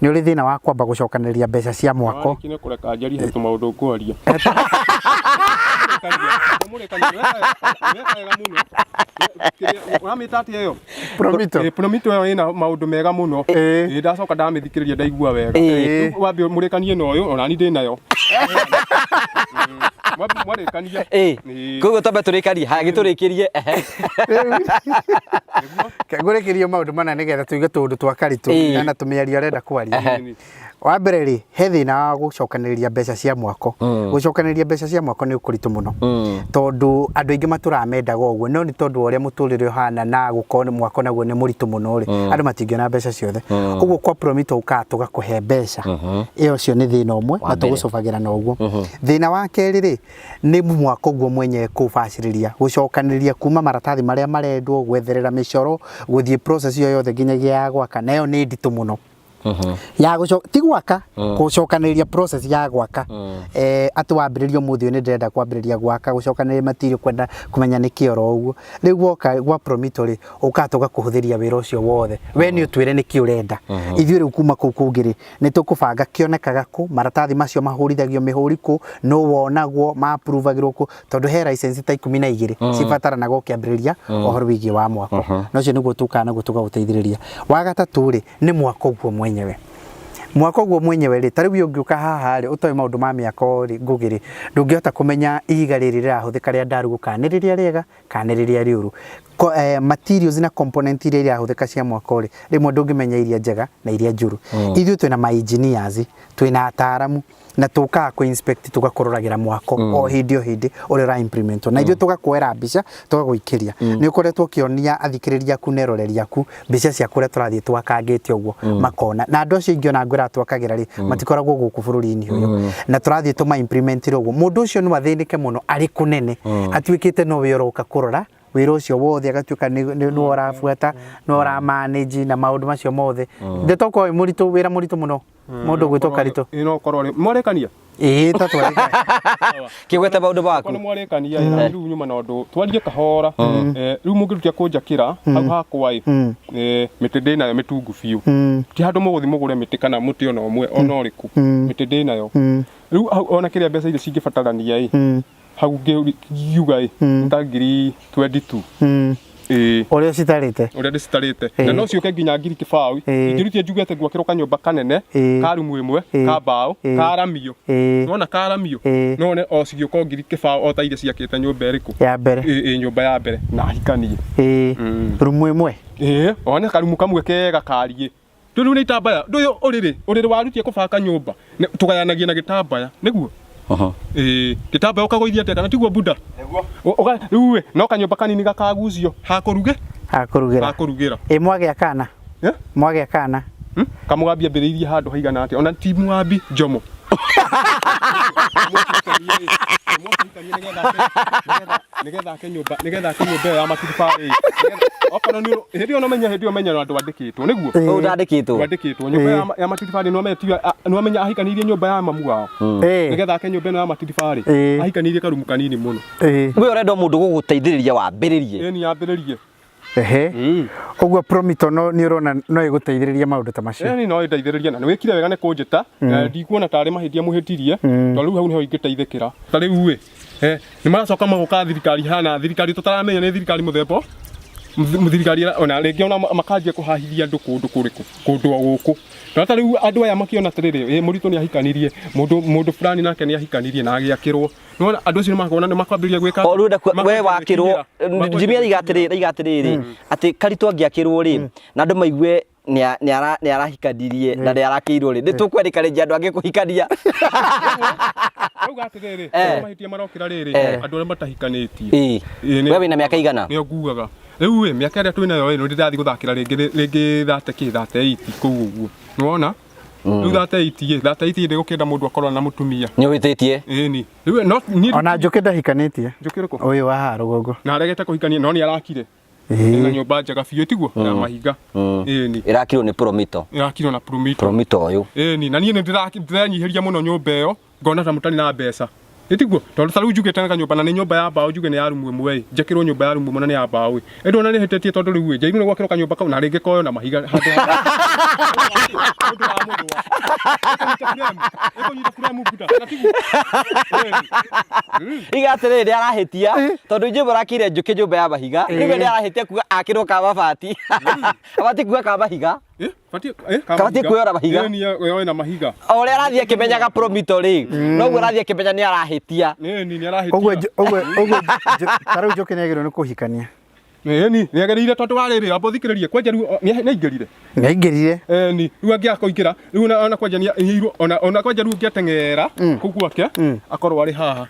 Nĩ ũrĩ thĩna wa kwamba gũcokanĩrĩria mbeca cia mwako. Warĩkia nĩ kũreka njarie he tũmaũndũ ngwaria. Ũramĩta atĩa ĩyo? Promito. Promito ĩyo ĩna maũndũ mega mũno. Ĩĩ ndacoka ndamĩthikĩrĩria ndaigua wega. Rĩu wambe mũrĩkanie na ũyũ ona niĩ ndĩnayo. Mwarĩkania. Ĩĩ. Koguo twambe tũrĩkanie. Haya gĩtũrĩkĩrie. Ngũrĩkĩrie maũndũ mana nĩgetha tũige tũũndũ twa Karitũ na tũmĩario arenda kwaria. Wa mbere rĩ, he thĩna wa gũcokanĩrĩria mbeca cia mwako. Gũcokanĩrĩria mbeca cia mwako nĩ kũritũ mũno. Tondũ andũ aingĩ matũraga mendaga ũguo, no nĩ tondũ wa ũrĩa mũtũrĩre ũhana na gũkorwo mwako naguo nĩ mũritũ mũno rĩ, andũ matingĩona mbeca ciothe. Ũguo kwa Promito ũkaga tũgakũhe mbeca. Ĩyo ũcio nĩ thĩna ũmwe na tũgũcũbagĩra na ũguo. Thĩna wa kerĩ rĩ, nĩ mwako guo mwenyewe kũbacĩrĩria, gũcokanĩrĩria kuma maratathi marĩa marendwo, gwetherera mĩcoro, gũthiĩ process ĩyo yothe nginyagia ya gwaka, na ĩyo nĩ nditũ mũno. Ya gũco ti gwaka, gũcokanĩrĩria, process ya gwaka, atĩ wambĩrĩria ũmũthĩ ũyũ nĩ ndĩrenda kwambĩrĩria gwaka, gũcokanĩrĩria material, kwenda kũmenya nĩkĩ oro ũguo. Rĩu woka gwa Promito rĩ, ũkaga tũgakũhũthĩria wĩra ũcio wothe. We nĩ ũtwĩre nĩkĩ ũrenda, ithuĩ rĩu kuma kũu kũngĩ rĩ, nĩ tũkũbanga kĩonekaga kũ, maratathi macio mahũrithagio mĩhũri kũ, nũ wonagwo, ma-approvagĩrwo kũ, tondũ he license ta 12 cibataranaga ũkĩambĩrĩria ũhoro wĩgiĩ wa mwako. Na ũcio nĩguo tũkaga naguo tũgagũteithĩrĩria. Wa gatatũ rĩ, nĩ mwako guo mwenyewe. Mwako guo mwenyewe rĩ, ta rĩu ũngĩũka haha rĩ, ũtoĩ maũndũ ma mĩako rĩ, Ngũgĩ rĩ, ndũngĩhota kũmenya ihiga rĩrĩ rĩrahũthĩka rĩa ndarugu kana nĩ rĩrĩa rĩega kana nĩ rĩrĩa rĩũru. Materials na component iria irahũthĩka cia mwako rĩ, rĩmwe ndũngĩmenya iria njega na iria njũru. Ithuĩ twĩna ma engineers, twĩna ataaramu, na tũkaga kũ inspect, tũgakũroragĩra mwako o hĩndĩ o hĩndĩ ũrĩa ũra implementwo, na ithuĩ tũgakuoera mbica tũgagũikĩria. Nĩ ũkoretwo ũkĩonia athikĩrĩria aku na eroreri aku mbica cia kũrĩa tũrathiĩ twakangĩte ũguo, makona. Na andũ acio aingĩ ona ngwĩra twakagĩra rĩ, matikoragwo gũkũ bũrũri-inĩ ũyũ, na tũrathiĩ tũma implementire ũguo. Mũndũ ũcio no athĩnĩke mũno arĩ kũnene, atuĩkĩte nowe ũroka kũrora wĩra ũcio wothe, agatuĩka nĩwe ũrabuata, nĩwe ũra manage na maũndũ macio mothe. Ndeto korwo wĩ mũritũ, wĩra mũritũ mũno mũndũ gwĩtwo Karitũ. Ĩ, no korwo rĩ mwarĩkania. Ĩĩ, ta twarĩka. Kĩgwete maũndũ maku. Korwo nĩ mwarĩkania ĩ, na rĩu nyuma na ũndũ twarie kahora. Rĩu mũngĩrutia kũnjakĩra hau hakwa ĩ, mĩtĩ ndĩnayo mĩtungu biũ, ti handũ mũgũthiĩ mũgũre mĩtĩ kana mũtĩ ona ũmwe ona ũrĩkũ, mĩtĩ ndĩnayo. Rĩu hau ona kĩrĩa mbeca iria cingĩbatarania ĩ, hau ngiuga ĩ, nĩ ta ngiri 22 ĩ. Ũrĩa ũcitarĩte. Ũrĩa ndĩcitarĩte, na no ciũke nginya 20,000. Ingĩrutia njuge atĩ ngwakĩrwo kanyũmba kanene ka rumu ĩmwe ka mbaũ karamio, nona karamio, no one o cigĩũka o 20,000 o ta iria ciakĩte nyũmba ĩrĩkũ? Ya mbere. Ĩ, nyũmba ya mbere na hikanie. Ĩĩ, rumu ĩmwe. Ĩ, one karumu kamwe kega kariĩ. Rĩu nĩ itambaya ndũyũ ũrĩrĩ ũrĩrĩ warutie kũbanga nyũmba tũgayanagia na gĩtambaya nĩguo. Ĩĩ, gĩtambaya ũkagũithia atĩa, kana tiguo buda? Nĩguo. Rĩu ĩ, no kanyũmba kanini gakagucio hakũruge. Hakũrugĩra. Hakũrugĩra. Ĩ, mwagĩa kana? Eh? Mwagĩa kana? Kamũgambi ambĩrĩirie handũ haigana atĩa? Ona ti mũgambi, Njomo. Nĩgetha ake nyũmba ĩyo ya maturubarĩ. Okorwo nĩ hĩndĩ ĩyo no menya, hĩndĩ ĩyo menya andũ andĩkĩtwo nĩguo. Ũũ ndandĩkĩtwo. Ndwandĩkĩtwo nyũmba ya maturubarĩ, nĩ wamenya, nĩ wamenya ahikanirie nyũmba ya mamu wao. Nĩgetha ake nyũmba ĩno ya maturubarĩ, ahikanĩirie karumu kanini mũno. We ũrenda mũndũ gũgũteithĩrĩria wambĩrĩrie. Ĩni, yambĩrĩrie. Ehe, ũguo Promito no nĩ ũrona no ĩgũteithĩrĩria maũndũ ta macio. Ĩni, no ĩndeithĩrĩrie, na nĩ wĩkire wega nĩ kũnjĩta. Na ndikuona tarĩ mahĩtia mũhĩtirie, tondũ rĩu hau nĩho ingĩteithĩkĩra. Ta rĩu ĩ, nĩ maracoka magoka thirikari hana thirikari tũtaramenya nĩ thirikari mũthemba thirikari ona rĩngĩ ona makanjia kũhahithia andũ kũndũ kũrĩkũ, kũndũ o gũkũ. Na ta rĩu andũ aya makĩona atĩrĩrĩ, ĩ, mũritũ nĩ ahikanirie, mũndũ fulani nake nĩ ahikanirie na agĩakĩrwo. Nĩwona andũ acio nĩmakona nĩ makwambĩrĩria gwĩka O rĩu we makwambĩrĩria wakĩrwo gwĩkinyĩra, Jimmy araiga atĩrĩrĩ, araiga atĩrĩrĩ atĩ Karitũ angĩakĩrwo rĩ, na andũ maigue nĩ arahikanirie na nĩ arakĩirwo rĩ, nĩ tũkwenĩkarĩria andũ angĩ kũhikania. Rauga atĩrĩrĩ, mahĩtia marokĩra rĩrĩ, andũ arĩa matahikanĩtie. Ĩĩ. We wĩna mĩaka igana? Nĩo ngugaga rĩu ĩ, mĩaka ĩrĩa twĩnayo ĩ, nĩ ndĩrathiĩ gũthakĩra rĩngĩ rĩngĩ thate kĩ 38 kũu ũguo, nĩwona rĩu 38 ĩ, 38 ndĩgũkĩenda mũndũ akorwo na mũtumia. Nĩ ũhĩtĩtie. Ĩni, rĩu no niĩ Ona Njũkĩ ndahikanĩtie. Njũkĩ ũrĩkũ? Ũyũ wa haha rũgongo. Na aregete kũhikania, no nĩ arakire. Ena nyũmba njega biũ, tiguo, ya mahiga. Ĩni. Ĩrakirwo nĩ Promito. Ĩrakirwo na Promito. Promito ũyũ. Ĩni, na niĩ nĩ ndĩrenyihĩria mũno nyũmba ĩyo, ngona ta mũtarĩ na mbeca, ĩtiguo? Tondũ ta rĩu njugĩte na kanyũmba, na nĩ nyũmba ya mbaũ, njuge nĩ ya rumu ĩmwe ĩ, njakĩrwo nyũmba ya rumu ĩmwe na nĩ ya mbaũ ĩ, ĩndĩ ona nĩ hĩtĩtie, tondũ rĩu ĩ, njairwo nĩ gwakĩrwo kanyũmba kau na rĩngĩ koyo na mahiga handũ ha mũndũ wa mũthũa. Ĩkũnyita frame buda, na tiguo? Ĩni. Iga atĩrĩrĩ, nĩ arahĩtia tondũ inyuĩ mũrakĩire Njũkĩ nyũmba ya mahiga. Rĩu we nĩ arahĩtia kuga akĩrwo ka mabati, abatiĩ kuga ka mahiga. Eh, batiĩ ka Kabatiĩ mahiga. kuoyora mahiga. Ĩni, yoe na mahiga. O ũrĩa arathiĩ akĩmenyaga Promito rĩ, noguo arathiĩ akĩmenya nĩ arahĩtia. Ĩni, nĩ arahĩtia. Ũguo ta rĩu Njũkĩ nĩ agĩrĩirwo nĩ kũhikania. Ĩni, nĩ agĩrĩire, tondũ wa rĩrĩ, amba ũthikĩrĩrie kwanja rĩu nĩ aingĩrire. Nĩ aingĩrire. Ĩni, rĩu angĩaga kũingĩra rĩu ona kwanja nĩ airwo, ona kwanja rĩu ũngĩateng'era kũu gwake akorwo arĩ haha,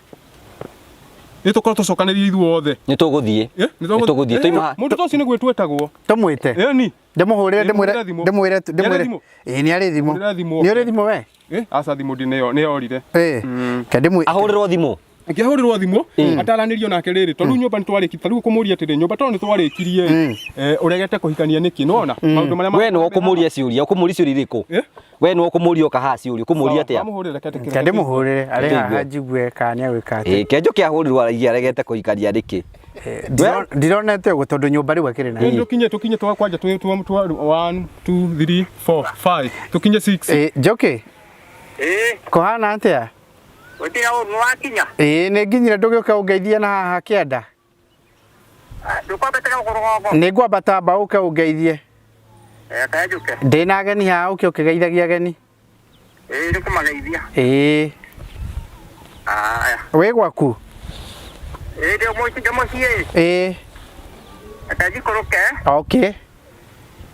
nĩ tũkorwo tũcokanĩrie ithuothe. Nĩ tũgũthiĩ. Eh, nĩ tũgũthiĩ Eh, tũima. Mũndũ ta ũcio nĩguo twetagwo. Tũmwĩte. Ĩni. Ndĩmũhũrĩre, ndĩmwĩre. Hũrĩra thimũ. Ndĩmwĩre. Nĩ arĩ Ndĩmwĩre. thimũ? Ĩĩ, nĩ arĩ thimũ. Hũrĩra thimũ. Nĩ ũrĩ thimũ we? Eh, aca, thimũ ndĩ nĩyo, nĩyorire. Ĩĩ, ke ndĩmwĩ Ahũrĩrwo thimũ. Ngĩahũrĩrwo thimũ ataranĩrio nake rĩrĩ, tondũ rĩu nyũmba nĩtwarĩki, ta rĩu kũmũria atĩrĩ, nyũmba tondũ nĩtwarĩkirie ũregete kũhikania nĩkĩ? Nĩwona maũndũ marĩa We nĩwe ũkũmũria ciũria, ũkũmũria ciũria irĩkũ? Eh? We nĩwe ũkũmũria ũka haha ciũria, ũkũmũria atĩa? Wamũhũrĩra, reke Reke ndĩmũhũrĩre arĩ haha Ndĩigue. njigue kana nĩegwĩka atĩa. Ĩĩ, kenjo kĩahũrirwo araigua aregete kũhikania nĩkĩ? Ndironete ũguo tondũ nyũmba rĩu akĩrĩ nayo. Tũkinye tũkinye twa kwanja twĩ twa twa 1 2 3 4 5 tũkinye 6. Ĩ, Njũkĩ, Ĩĩ, kũhana atĩa? gũtirĩ ũru wakinya. Ĩĩ, nĩ nginyire ndũgĩũke ũngeithie na haha kĩanda. Ndũkwambatĩra gũkũ rũgongo. Nĩ ngwambata amba ũke ũngeithie. Reke njũke. Ndĩna ageni haha ũke ũkĩgeithagia ageni. Ĩĩ, nĩ kũmageithia. Ĩĩ, Aya. wĩ gwaku? Ĩĩ, ndĩ mũciĩ, ndĩ mũciĩ. Ĩĩ, Reke njikũrũke. okay.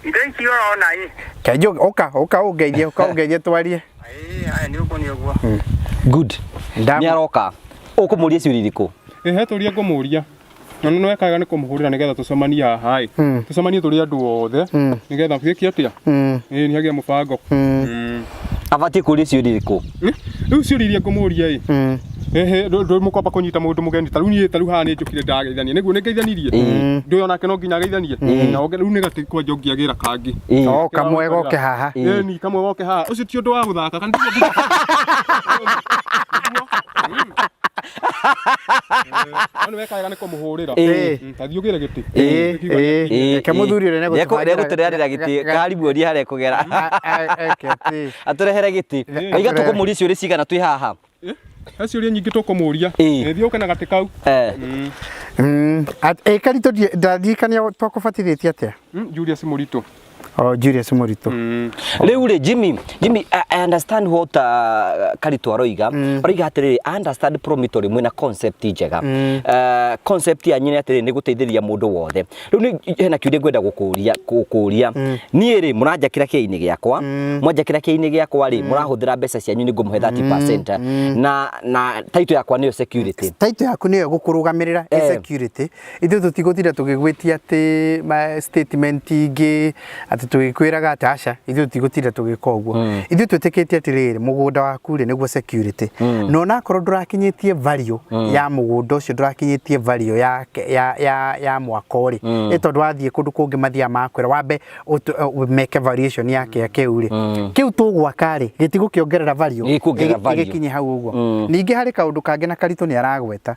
Indo ici ũrona ĩ. Kenjo, ũka, ũka ũngeithie, ũka ũngeithie twarie. Ĩĩ, aya nĩ ũguo nĩ ũguo. Good. Ndam- Nĩ aroka. Ũkũmũria ciũria irĩkũ? Ĩĩ, he tũria ngũmũria. Na nĩ wekaga nĩ kũmũhũrĩra nĩgetha tũcemanie haha ĩ. Tũcemanie tũrĩ andũ othe nĩgetha gĩke atĩa? Ĩĩ, nĩ hagĩe mũbango. Abatiĩ kũria ciũria irĩkũ? Rĩu ciũria iria ngũmũria ĩ. Ehe, ndũ mũkwamba kũnyita mũndũ mũgeni ta rĩu niĩ ta rĩu haha nĩ njũkire ndageithania nĩguo nĩ ngeithanirie ndũyũ onake no nginya ageithanie na onge rĩu nĩ gatĩ kwanja ũngĩagĩra kangĩ. Ĩĩ. O, kamwe goke haha. Ĩni kamwe goke haha, ũcio ti ũndũ wa gũthaka kana nĩguo? No nĩ weka wega nĩ kũmũhũrĩra. Ĩĩ. Ta thiĩ ũgĩre gĩtĩ. Ĩĩ, ĩĩ. Ĩĩ, Reke ĩĩ. mũthuri ũrĩa nĩegũtũbangĩra- Nĩegũtũrehanĩra gĩtĩ, karibu onie harĩa ekũgera. Eke atĩ. Atũrehere gĩtĩ. Oiga tũkũmũria ciũria cigana twĩ haha? He ciũria nyingĩ tũkũmũria. Ĩĩ. Ĩĩ, thiĩ ũke na gatĩ kau. Eh. Ĩ, Karitũ, ndaririkania twakũbatithĩtie atĩa? Julius Mũritũ. O, Julius Mũritũ. Rĩu rĩ, Jimmy, I understand what Karitũ aroiga. Aroiga atĩrĩrĩ, I understand Promitor mwĩna concept njega. Concept yanyu nĩ atĩrĩrĩ, nĩ gũteithĩrĩria mũndũ wothe. Rĩu nĩ hena kĩũria ngwenda gũkũria. Niĩ rĩ, mũranjakĩra kĩainĩ gĩakwa, mwanjakĩra kĩainĩ gĩakwa rĩ, mũrahũthĩra mbeca cianyu, nĩ ngũmũhe 30% na title yakwa nĩyo security. Title yaku nĩyo ĩgũkũrũgamĩrĩra ĩ security. Ithuĩ tũtigũtinda tũgĩgwĩtia atĩ ma statement ingĩ atĩ tũgĩkwĩraga atĩ aca, ithuĩ tũtigũtinda tũgĩka ũguo. Ithuĩ twĩtĩkĩtie atĩrĩrĩ, mũgũnda waku rĩ nĩguo security, na onakorwo ndũrakinyĩtie value ya mũgũnda ũcio, ndũrakinyĩtie value ya mwako rĩ, ĩ tondũ wathiĩ kũndũ kũngĩ mathiaga makwĩra wambe meke valuation ya kĩa kĩu rĩ, kĩu tũgwaka rĩ gĩtigũkĩongerera value, Gĩkuongerera value. gĩkinye hau ũguo. Ningĩ harĩ kaũndũ kangĩ na Karitũ nĩ aragweta.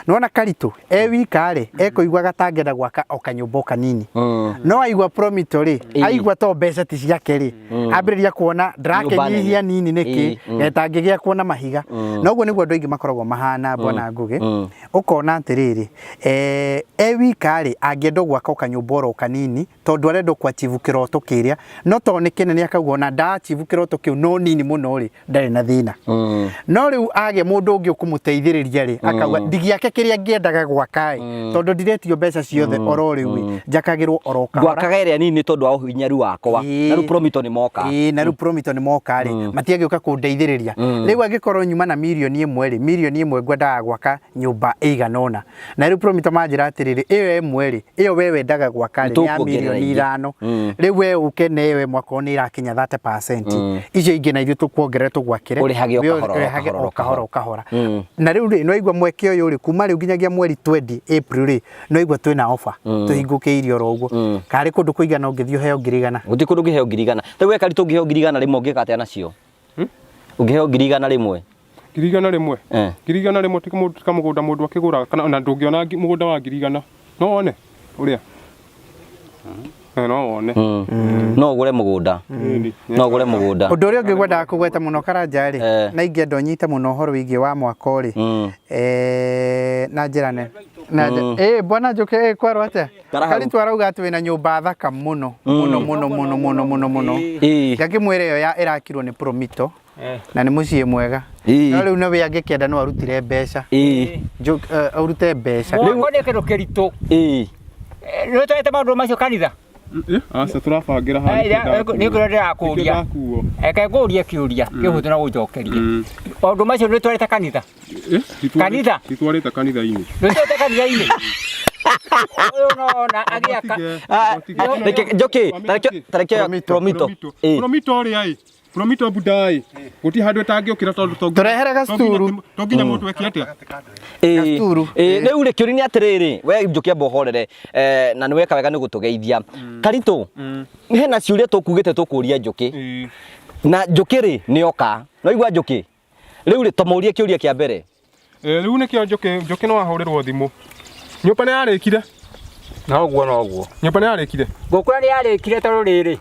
Nĩwona Karitũ e wika rĩ, ekũiguaga ta angĩenda gwaka o kanyũmba o kanini, no aigua Promito rĩ, aigua to mbeca ti ciake rĩ, ambĩrĩria kuona ndĩrakĩnyihia nini nĩkĩ etangĩgĩa kuona mahiga. Noguo nĩguo andũ aingĩ makoragwo mahana, bwana Ngũgĩ. Ũkona atĩrĩrĩ, e wika rĩ, angĩenda gwaka o kanyũmba oro kanini tondũ arenda kũ achieve kĩroto kĩrĩa, no tondũ nĩ kĩnene akauga ona nda achieve kĩroto kĩu no nini mũno rĩ, ndarĩ na thĩna. No rĩu agĩa mũndũ ũngĩ ũkũmũteithĩrĩria rĩ, akauga ndigĩake kĩrĩa ngĩendaga gwaka ĩ, tondũ ndiretio mbeca ciothe oro rĩu ĩ, njakagĩrwo oro kahora. Ngwakaga ĩrĩa nini tondũ wa ũhinyaru wakwa. Na rĩu Promito nĩ moka. Ĩĩ, na rĩu Promito nĩ moka rĩ, matiagĩũka kũndeithĩrĩria. Rĩu angĩkorwo nyuma na mirioni 1 rĩ, mirioni 1 ngwendaga gwaka nyũmba ĩigana ũna, na rĩu Promito manjĩra atĩrĩrĩ, ĩyo ĩmwe rĩ, ĩyo we wendaga gwaka rĩ, nĩ ya Nĩtũkuongerera mirioni ingĩ. 5, rĩu we ũke na ĩyo ĩmwe akorwo nĩ ĩrakinya 30%, icio ingĩ na ithuĩ tũkuongerere tũgwakĩre. Ũrĩhage o We kahora, o ũrĩhage kahora, o o kahora o kahora. Na rĩu rĩ, nĩwaigua mweke ũyũ rĩ, kuma rĩu nginyagia mweri 20 April rĩ, nĩwaigua twĩna offer tũhingũkĩirie oro ũguo. Karĩ kũndũ kũigana ũngĩthiĩ ũheo 100,000? Gũtirĩ kũndũ ũngĩheo 100,000. Rĩu we Karitũ ũngĩheo 100,000 ũngĩka atĩa nacio? Ũngĩheo 100,000? 100,000? Eh. 100,000 ti kamũgũnda mũndũ akĩgũraga, kana na ndũngĩona mũgũnda wa 100,000. No wone ũrĩa? No wone. No ũgũre mũgũnda. Ĩni. No ũgũre mũgũnda. Ũndũ ũrĩa ũngĩ ngwendaga kũgweta mũno Karanja rĩ, Eh. na ingĩenda ũnyite mũno ũhoro wĩgiĩ wa mwako rĩ, na njĩra nene. Na ĩ bwana Njũkĩ, ĩ kwerwo atĩa? Tara hau. Karitũ arauga atĩ wĩna nyũmba thaka mũno mũno mũno mũno mũno mũno mũno. Ĩĩ. Ngakĩmwĩra ĩyo ya ĩrakirwo nĩ Promito na nĩ mũciĩ mwega. Ĩĩ. No rĩu nĩwe angĩkĩenda no arutire mbeca. Ĩĩ. Arute mbeca. Mwako nĩ kĩndũ kĩritũ. Ĩĩ. Nĩ ũtwarĩte maũndũ macio kanitha? Aca, tũrabangĩra haha. Nĩ kũrĩa ndĩrakũria. Ndakuo. Reke ngũrie kĩũria kĩhũthũ na gũnjokeria. Maũndũ macio nĩ ũtwarĩte kanitha? Kanitha? Titwarĩte kanitha-inĩ. Nĩ ũtwarĩte kanitha-inĩ? Ũyũ nona agĩaka. Reke Njũkĩ, tarekio Promito. Ĩĩ. Promito ũrĩa ĩ. Promito budai guti handu itangĩũkĩra tondũ to Tũrehere gacturu. to nginya mũndũ eke atĩa Gacturu. Rĩu rĩ kĩũria nĩ atĩrĩrĩ we njũkĩ amba ũhorere na nĩ weka wega nĩ gũtũgeithia Karitũ hena ciũria tũkugĩte tũkũria Njũkĩ na Njũkĩ rĩ nĩ oka no igua Njũkĩ rĩu rĩ tũmũrie kĩũria kĩa mbere. Rĩu nĩkĩo Njũkĩ Njũkĩ no ahũrĩrwo thimũ. Nyũmba nĩ yarĩkire. Noguo noguo. Nyũmba nĩ yarĩkire. Ngũkũra nĩ yarĩkire tondũ rĩrĩ.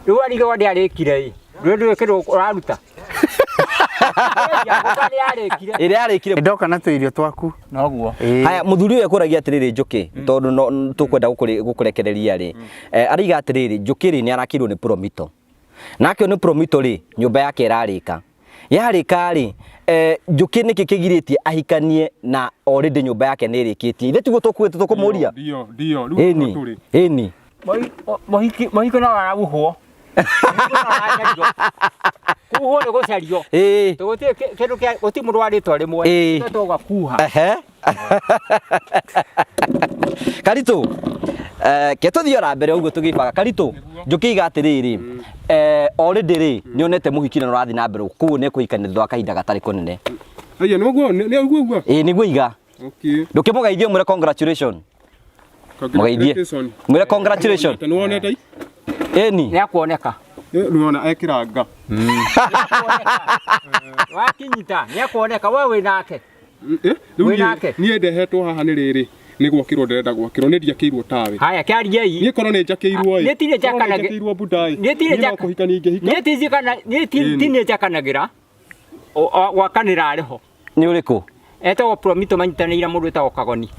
Rĩu arigwo ndĩarĩkire ĩ. Rĩu ndũĩ kĩndũ ũraruta. Ngũkũra nĩ yarĩkire. Ĩrĩa yarĩkire. Ndoka na tũirio twaku. Noguo. Haya mũthuri ũyũ ekũragia atĩrĩrĩ Njũkĩ tondũ no tũkwenda gũkũrekereria rĩ araiga atĩrĩrĩ Njũkĩ rĩ nĩ arakĩirwo nĩ Promito nake nĩ Promito rĩ nyũmba yake ĩrarĩka yarĩka rĩ Njũkĩ nĩkĩ kĩgirĩtie ahikanie na already nyũmba yake nĩ ĩrĩkĩtie ithe tiguo tũkuĩte tũkũmũria. Ndio ndio rĩu Ĩni tũrĩ. Ĩni. Mũhiki no arahuhwo. Kuhwo nĩ gũcario. Tũgũtirĩ kĩndũ kĩa gũtirĩ mũndũ wa rĩtwa rĩmwe. Tũgakuha. Ehe. Karitũ ke tũthiĩ ora mbere ũguo tũgĩbaga Karitũ Njũkĩ iga atĩrĩrĩ already rĩ nĩonete mũhiki na ũrathiĩ na mbere koguo nĩekũhikania thutha wa kahinda gatarĩ kũnene. Aya nĩguo nĩguo ũguo. Ĩĩ nĩguo iga. Okay. Ndũkĩmũgeithie ũmwĩre congratulation. Mũgeithie. Mwĩre congratulation. Nĩ wonete i? Ĩni. Nĩ akuoneka. Nĩ wona ekĩranga. Wakinyita nĩ akuoneka we wĩ nake. Rĩu niĩ ndehetwo haha nĩ rĩrĩ nĩ gwakĩrwo ndĩrenda gwakĩrwo nĩ ndiakĩirwo tawe. Haya kĩariei. Niĩ korwo nĩ njakĩirwo ĩ. Niĩ ti niĩ njakanagĩra. Njakĩirwo budai. Niĩ ti niĩ no kũhikania ingĩhika. Niĩ ti niĩ ti niĩ njakanagĩra. Gwakanĩra arĩ ho. Nĩ ũrĩkũ? Etagwo Promito manyitanĩire mũndũ wĩtagwo Kagoni.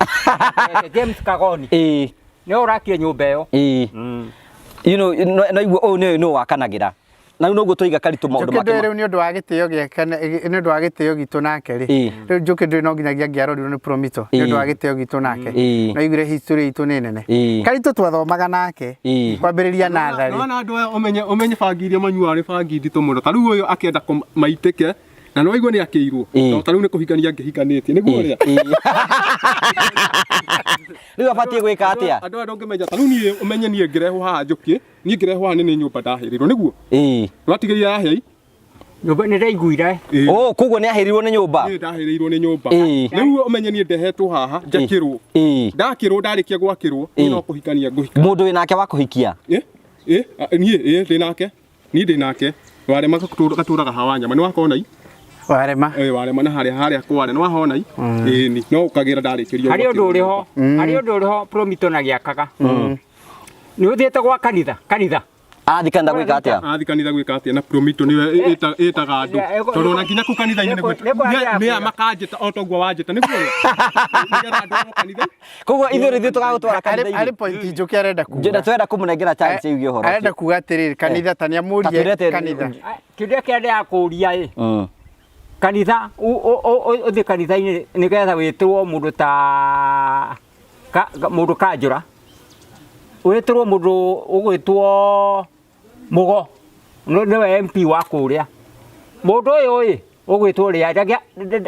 James Kagoni. Ĩĩ. Nĩwe ũrakire nyũmba ĩyo. Ĩĩ. You know no igua ũyũ nĩ nũ wakanagĩra. Na rĩu noguo tũiga Karitũ maũndũ make. Njũkĩ rĩu nĩ ũndũ wa gĩtĩo gĩake nĩ ũndũ wa gĩtĩo gitũ nake rĩ. Rĩu Njũkĩ ndũĩ no nginyagia angĩarorirwo nĩ Promito nĩ ũndũ wa gĩtĩo gitũ nake. No aiguire history itũ nĩ nene. Karitũ twathomaga nake kwambĩrĩria natharĩ. Nĩwona andũ aya ũmenye ũmenye bangi iria manyuaga nĩ bangi nditũ mũno. Ta rĩu ũyũ akĩenda maitĩke na no aigua nĩ akĩirwo. Ta rĩu nĩ kũhikania angĩhikanĩtie nĩguo ũrĩa. Rĩu abatiĩ gwĩka atĩa? Andũ aya ndũngĩmenya ta rĩu niĩ ũmenye niĩ ngĩrehwo haha Njũkĩ niĩ ngĩrehwo haha nĩ nyũmba ndahĩrĩirwo nĩguo. Nĩwatigĩrĩire yahĩa. Nyũmba nĩ ndaiguire. Oh, koguo nĩ ahĩrĩirwo nĩ nyũmba. Niĩ ndahĩrĩirwo nĩ nyũmba. Rĩu ũmenye niĩ ndehetwo haha njakĩrwo. Ndakĩrwo ndarĩkia gwakĩrwo niĩ no kũhikania ngũhika. Mũndũ wĩ nake wa kũhikia? Ĩ niĩ ĩ ndĩ nake. Niĩ ndĩ nake. Warema gatũraga hawa nyama nĩ wakona i? Warema. Ĩ warema na harĩa harĩa kware nĩ wahona i? Ĩ ni no ũkagĩra ndarĩkĩrio. Harĩ ũndũ ũrĩ ho. Harĩ ũndũ ũrĩ ho Promito na gĩakaga. Nĩ ũthiĩte gwa kanitha kanitha. Arathiĩ kanitha gwĩka atĩa? Arathiĩ kanitha gwĩka atĩa na Promito nĩwe ĩtaga andũ tondũ ona nginya kũu kanitha-inĩ nĩ aya makanjĩta o toguo wanjĩta nĩguo nĩgetha andũ kanitha. Koguo ithuĩ rĩ ithuĩ tũgagũtwara kanitha-inĩ. Harĩ point Njũkĩ arenda kuga. Na twenda kũmũnengera chance yuge ũhoro. Arenda kuga atĩrĩrĩ kanitha ta nĩamũrie kanitha. Kĩũria kĩrĩa ndĩrakũria ĩ kanitha ũthiĩ kanitha-inĩ nĩgetha wĩtĩrwo mũndũ ta mũndũ kanjũra wĩtĩrwo mũndũ ũgwĩtwo Mũgo nĩwe MP wa kũrĩa mũndũ ũyũ ĩ ũgwĩtwo rĩa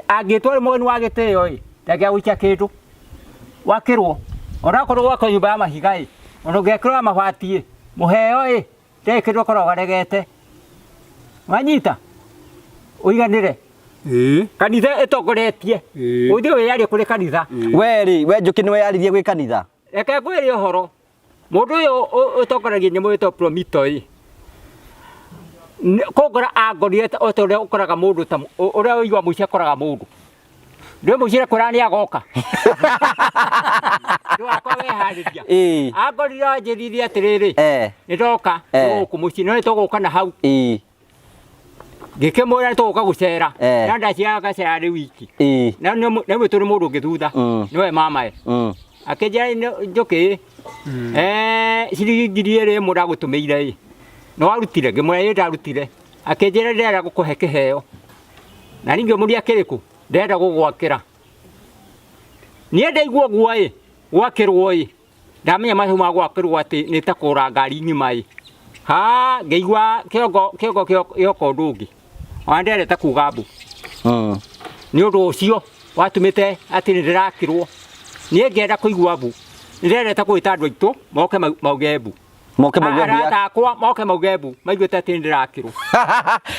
angĩtwo arĩ mũgeni wa gĩtĩo ĩ ndangĩagũikia kĩndũ wakĩrwo onakorwo gwakwo nyũmba ya mahiga ĩ ona ũngĩakĩrwo ya mabati ĩ mũheo ĩ ndarĩ kĩndũ akoragwo aregete wanyita ũiganĩre kanitha ĩtongoretie ũthiĩ wĩyarie kũrĩ kanitha. We rĩ we Njũkĩ nĩ weyaririe gwĩ kanitha? Reke ngwĩre ũhoro mũndũ ũyũ ũtongoragia nyamũ ĩtagwo Promito ĩ kũngora angorire o ta ũrĩa ũkoraga mũndũ ta ũrĩa ũigua mũici akoraga mũndũ ndĩ mũici akwĩra nĩ agoka ndũgakorwo weharĩria angorire anjĩrire atĩrĩrĩ nĩ ndoka gũkũ mũciĩ no nĩ tũgũka na hau ngĩkĩmwĩra nĩ tũgũka gũcera na ndaciraga ngacera rĩ wiki na nĩ tũrĩ mũndũ ũngĩ thutha nĩwe mamae akĩnjĩra Njũkĩ ciringi 2000 ndagũtũmĩire ĩ nĩ warutire ngĩmwĩra ĩ ndarutire akĩnjĩra ndĩrenda gũkũhe kĩheo na niĩ ngĩmũria kĩrĩkũ ndĩrenda gũgwakĩra niĩ ndaigua ũguo ĩ gwakĩrwo ĩ ndamenya mahiũ ma gwakĩrwo atĩ nĩ ta kũgũra ngari ng'ima ĩ ha ngĩigua kĩongo kĩongo gĩoka ũndũ ũngĩ ona ndĩrendete kuga mbu nĩ ũndũ ũcio watũmĩte atĩ nĩ ndĩrakĩrwo niĩ ngĩenda kũigua mbu nĩ ndĩrendete gwĩta andũ aitũ moke mauge mbu. Moke mauge mbu. Arata akwa moke mauge mbu maiguĩte atĩ nĩndĩrakĩrwo.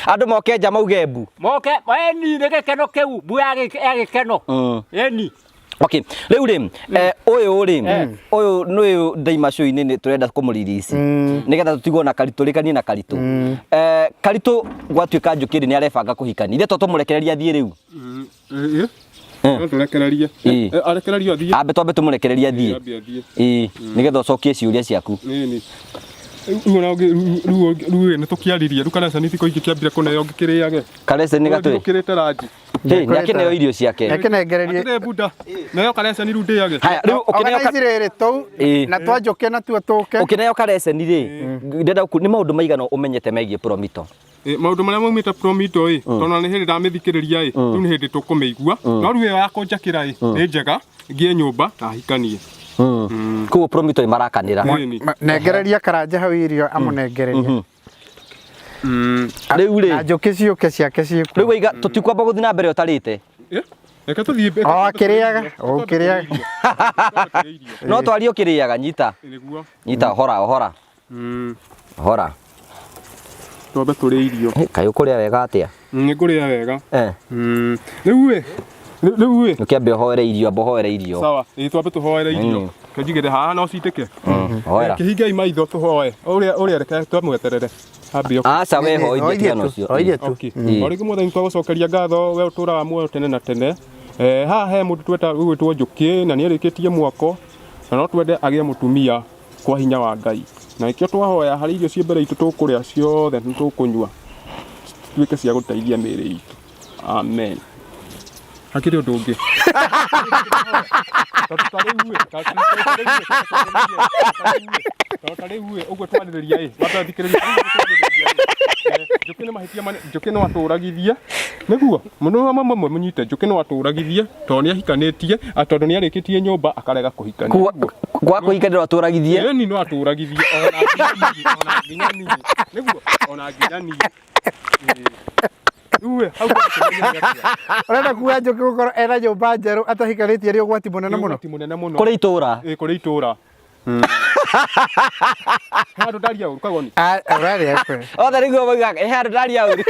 Andũ moke nja mauge mbu. Moke eni nĩ gĩkeno kĩu mbu ya gĩkeno. Eni. Okay, rĩu rĩ ũyũ rĩ ũyũ nĩ ũyũ ndaima show-inĩ nĩ tũrenda kũmũririci nĩgetha tũtigwo na Karitũ rĩkanie na Karitũ. Karitũ gwatuĩka Njũkĩ rĩ nĩ arebanga kũhikania ithe to tũmũrekererie athiĩ rĩu. No tũrekererie. Arekererio athiĩ. Ambe twambe tũmũrekererie athiĩ. Ambe athiĩ. Ĩĩ, nĩgetha ũcokie ciũria ciaku. Ĩni. Rĩu ona rĩu rĩu nĩ tũkĩaririe rĩu kana cani thikũ ingĩ kĩambire kũneo ngĩkĩrĩage. Kareceni gatwĩ. Gũkĩrĩte ranji. Hĩ, nĩ akĩneo irio ciake. Nĩakĩnengererie. Atĩrĩ bunda. Neo kareceni rĩu ndĩage. Haya, rĩu ũkĩneo Organize rĩrĩ tũu na twanjũke natuo tũke. Ũkĩneo kareceni rĩ, ndĩrenda nĩ maũndũ maigana ũmenyete megiĩ Promito? Maũndũ marĩa maumĩte Promito ĩ, tondũ nĩ hĩndĩ ndamĩthikĩrĩria ĩ, rĩu nĩ hĩndĩ tũkũmĩigua. No rĩu ĩyo ya kũnjakĩra ĩ, nĩ njega, ngĩe nyũmba na hikanie. Koguo Promito ĩmarakanĩra. Nengereria Karanja hau irio amũnengererie. Rĩu rĩ. Na njũkĩ ciũke ciake ciĩkuo. Rĩu waiga tũtikwamba gũthiĩ na mbere ũtarĩte. Reke tũthiĩ mbere. O akĩrĩaga, o ũkĩrĩaga. No twarie ũkĩrĩaga, nyita. Nĩguo. Nyita hora hora. Hora. Twambe tũrĩe irio. Kaĩ ũkũrĩa wega atĩa? Nĩ ngũrĩa wega. Rĩu ĩ, rĩu ĩ. Ũkĩambe ũhoere irio, amba ũhoere irio. Sawa, ĩ twambe tũhoere irio. Kĩnjigĩre haha no citĩke. Hoera. Kĩhingei maitho tũhoe. Ũrĩa ũrĩa reke twamweterere. Ambe oke. Aca we hoithie tigana ũcio. Hoithie tu. Okay. O rĩngĩ Mwathani twagũcokeria ngatho we ũtũraga muoyo tene na tene. Haha he mũndũ tweta ũgwĩtwo Njũkĩ na nĩ arĩkĩtie mwako na no twende agĩe mũtumia kwa hinya wa Ngai. Na nĩkĩo twahoya harĩ irio ciĩ mbere itũ tũkũrĩa ciothe nĩ tũkũnyua cituĩke cia gũteithia mĩĩrĩ itũ. Amen. Hakĩrĩ ũndũ ũngĩ. Tondũ ta rĩu ĩ, tondũ ta rĩu ĩ, ũguo twarĩrĩria ĩ, wambe ũthikĩrĩrie, ũguo twarĩrĩria ĩ, Njũkĩ nĩ mahĩtia manene, Njũkĩ no atũragithie, nĩguo, mũno mamwe mũnyite, Njũkĩ no atũragithie, tondũ nĩ ahikanĩtie, tondũ nĩ arĩkĩtie nyũmba akarega kũhikania. Gwa kũhikania no atũragithie? Ĩni no atũragithie, ona nginya niĩ, nĩguo, ona nginya niĩ. Ũrenda kuga Njũkĩ gũkorwo ena nyũmba njerũ atahikanĩtie nĩ ũgwati mũnene mũno? Ũgwati mũnene mũno. Kũrĩ itũra? Ĩ, kũrĩ itũra. He handũ ndaria ũru kagoni. Ũraria kũ? Othe nĩguo moigaga, he handũ ndaria ũru. He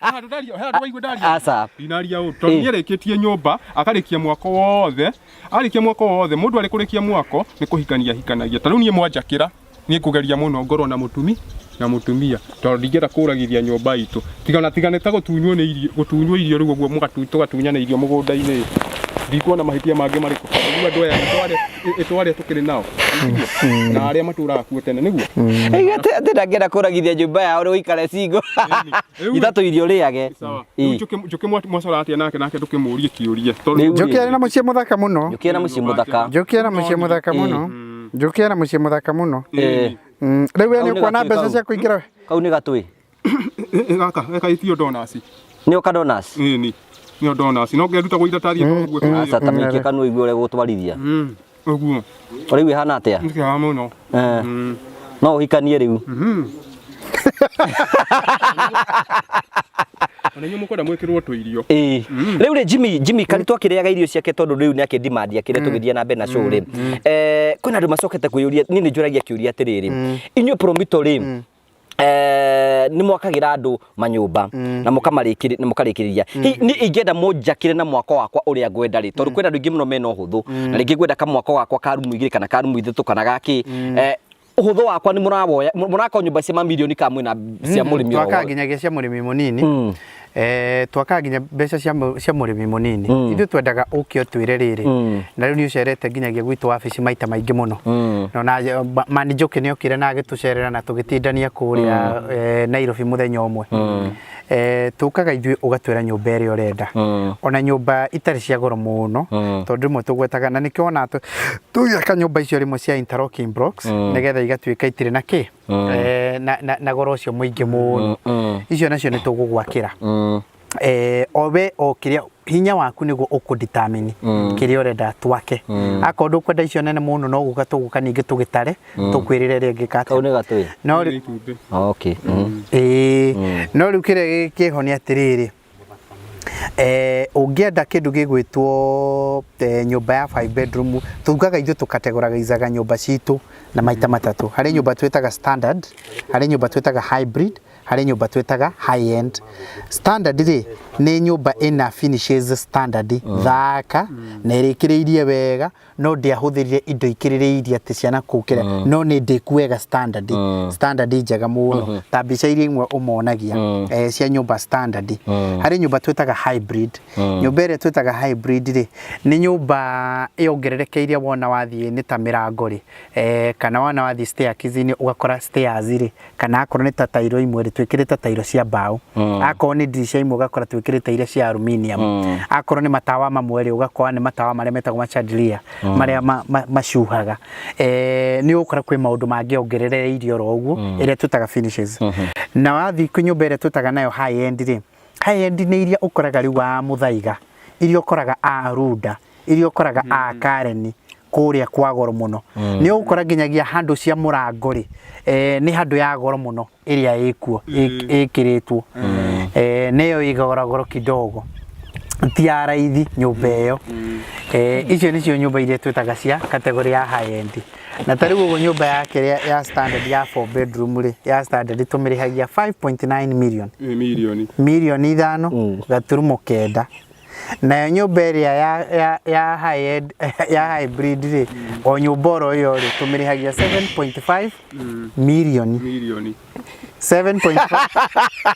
handũ ndaria, he handũ waigua ndaria. Aca. Ndinaria ũru. Tondũ nĩ arĩkĩtie nyũmba, akarĩkia mwako wothe. Arĩkia mwako wothe, mũndũ arĩ kũrĩkia mwako nĩ kũhikania ahikanagia. Ta rĩu niĩ mwanjakĩra, niĩ ngũgeria mũno ngorwo na mũtumi na mũtumia tondũ ndingĩenda kũragithia nyũmba itũ. Tiga tiga nĩ ta gũtunywo nĩ irio, gũtunywo irio rĩu ũguo tũgatunyana irio mũgũnda-inĩ. Ndikuona mahĩtia mangĩ marĩkũ. Rĩu andũ aya ĩtwarĩa tũkĩrĩ nao. Na arĩa matũraga kuo tene nĩguo. Atĩ ndangĩenda kũragithia nyũmba yao rĩu ũikare single. Ithatũ irio ũrĩage. Sawa. Rĩu Njũkĩ mwacora atĩa nake nake ndũkĩmũrie kĩũria. Njũkĩ arĩ na mũciĩ mũthaka mũno. Njũkĩ ena mũciĩ mũthaka. Njũkĩ ena mũciĩ mũthaka mũno. Njũkĩ ena mũciĩ mũthaka mũno. Rĩu we nĩ ũkuona mbeca cia kũingĩra. Kau nĩ gatwĩ. Gaka gakaitio donuts. Nĩ ũka donuts? Ĩni. Nĩ donuts. No ngeruta gwa iratathi ũguo. Aca ta mĩikie kanua igue ũrĩa gũtwarithia. Ũguo. Ũraigua ĩhana atĩa? Nĩ kĩega mũno. No ũhikanie rĩu. Ona inyuĩ mũkwenda mwĩkĩrwo tũirio. Ĩĩ. Rĩu rĩ Jimmy Karitũ akĩrĩaga irio ciake tondũ rĩu nĩ akĩdemand akĩrĩa tũgĩthiĩ na mbere na show rĩ. Kwĩna andũ macokete kwĩyũria, niĩ nĩ njũragia kĩũria atĩrĩrĩ. Inyuĩ Promito rĩ, nĩ mwakagĩra andũ manyũmba na mũkamarĩkĩrĩria na mũkarĩkĩrĩria. Hihi niĩ ingĩenda mũnjakĩre na mwako wakwa ũrĩa ngwenda rĩ, tondũ kwĩna andũ aingĩ mũno mena ũhũthũ na rĩngĩ ngwenda kamwako gakwa ka rumu igĩrĩ kana ka rumu ithatũ kana gakĩ. Ũhũthũ wakwa nĩ mũrawoya, mũraka nyũmba cia mamirioni kana mwĩna cia mũrĩmi o Twakaga wothe? nginyagia cia mũrĩmi mũnini. Twakaga nginya mbeca cia mũrĩmi mũnini. Ithuĩ twendaga ũke ũtwĩre rĩrĩ. Na rĩu nĩ ũcerete nginyagia gwitũ wabici maita maingĩ mũno. Na ona Mani Njũkĩ nĩ okire na agĩtũcerera na tũgĩtindania kũrĩa Nairobi mũthenya ũmwe. Tũkaga ithuĩ ũgatwĩra nyũmba ĩrĩa ũrenda. Ona nyũmba itarĩ cia goro mũno, tondũ rĩmwe tũgwetaga na nĩkĩo wona tũgĩaka nyũmba icio rĩmwe cia interlocking blocks nĩgetha igatuĩka itirĩ na kĩ na goro ũcio mũingĩ mũno. Icio nacio nĩ tũgũgwakĩra. O we o kĩrĩa hinya waku nĩguo ũkũ-determine kĩrĩa ũrenda twake. Akorwo ndũkwenda icio nene mũno no gũka tũgũka ningĩ tũgĩtare tũkwĩrĩre rĩngĩ ĩngĩ Kau nĩ gatwĩ? No rĩu Okay. No rĩu kĩrĩa kĩho nĩ atĩrĩrĩ, Ũngĩenda kĩndũ gĩgwĩtwo nyũmba ya 5 bedroom, tugaga ithuĩ tũkategoraizaga nyũmba citũ na maita matatũ. Harĩ nyũmba twĩtaga standard, harĩ nyũmba twĩtaga hybrid, harĩ nyũmba twĩtaga high end. Standard rĩ, nĩ nyũmba ĩna finishes standard, thaka na ĩrĩkĩrĩirie wega, no ndĩahũthĩrire indo ikĩrĩrĩirie atĩ ciana kũu kĩrĩa, no nĩ ndĩku wega standard, standard njega mũno, ta mbica iria imwe ũmonagia cia nyũmba standard. Harĩ nyũmba twĩtaga hybrid. Nyũmba ĩrĩa twĩtaga hybrid rĩ, nĩ nyũmba yongererekeire wona wathiĩ nĩ ta mĩrango rĩ, kana wona wathiĩ staircase-inĩ ũgakora stairs rĩ, kana akorwo nĩ ta tairo imwe rĩ, twĩkĩrĩte tairo cia mbaũ, akorwo nĩ ndirisha imwe ũgakora twĩkĩrĩte iria cia aluminium, akorwo nĩ matawa mamwe rĩ, ũgakora nĩ matawa marĩa metagwo ma chandelier, marĩa macuhaga. Nĩ ũgũkora kwĩ maũndũ mangĩ ongerereirio oro ũguo, ĩrĩa twĩtaga finishes. Na wathiĩ kwĩ nyũmba ĩrĩa twĩtaga nayo high end rĩ, high end nĩ iria ũkoraga rĩu wa Mũthaiga, iria ũkoraga a Runda, iria ũkoraga a Karen kũrĩa kwa goro mũno. Nĩ ũgũkora nginyagia handũ cia mũrango rĩ, nĩ handũ ya goro mũno ĩrĩa ĩkuo ĩkĩrĩtwo, nĩyo ĩ goro goro kidogo, ti ya raithi nyũmba ĩyo. Icio nĩcio nyũmba iria twĩtaga cia category ya high end. Na ta rĩu ũguo nyũmba yake ya standard ya 4 bedroom rĩ, ya standard tũmĩrĩhagia 5.9 million. Mirioni. Mirioni 5.9. Nayo nyũmba ĩrĩa ya high end, ya hybrid rĩ, o nyũmba oro ĩyo rĩ, tũmĩrĩhagia 7.5 mirioni. Mirioni. 7.5.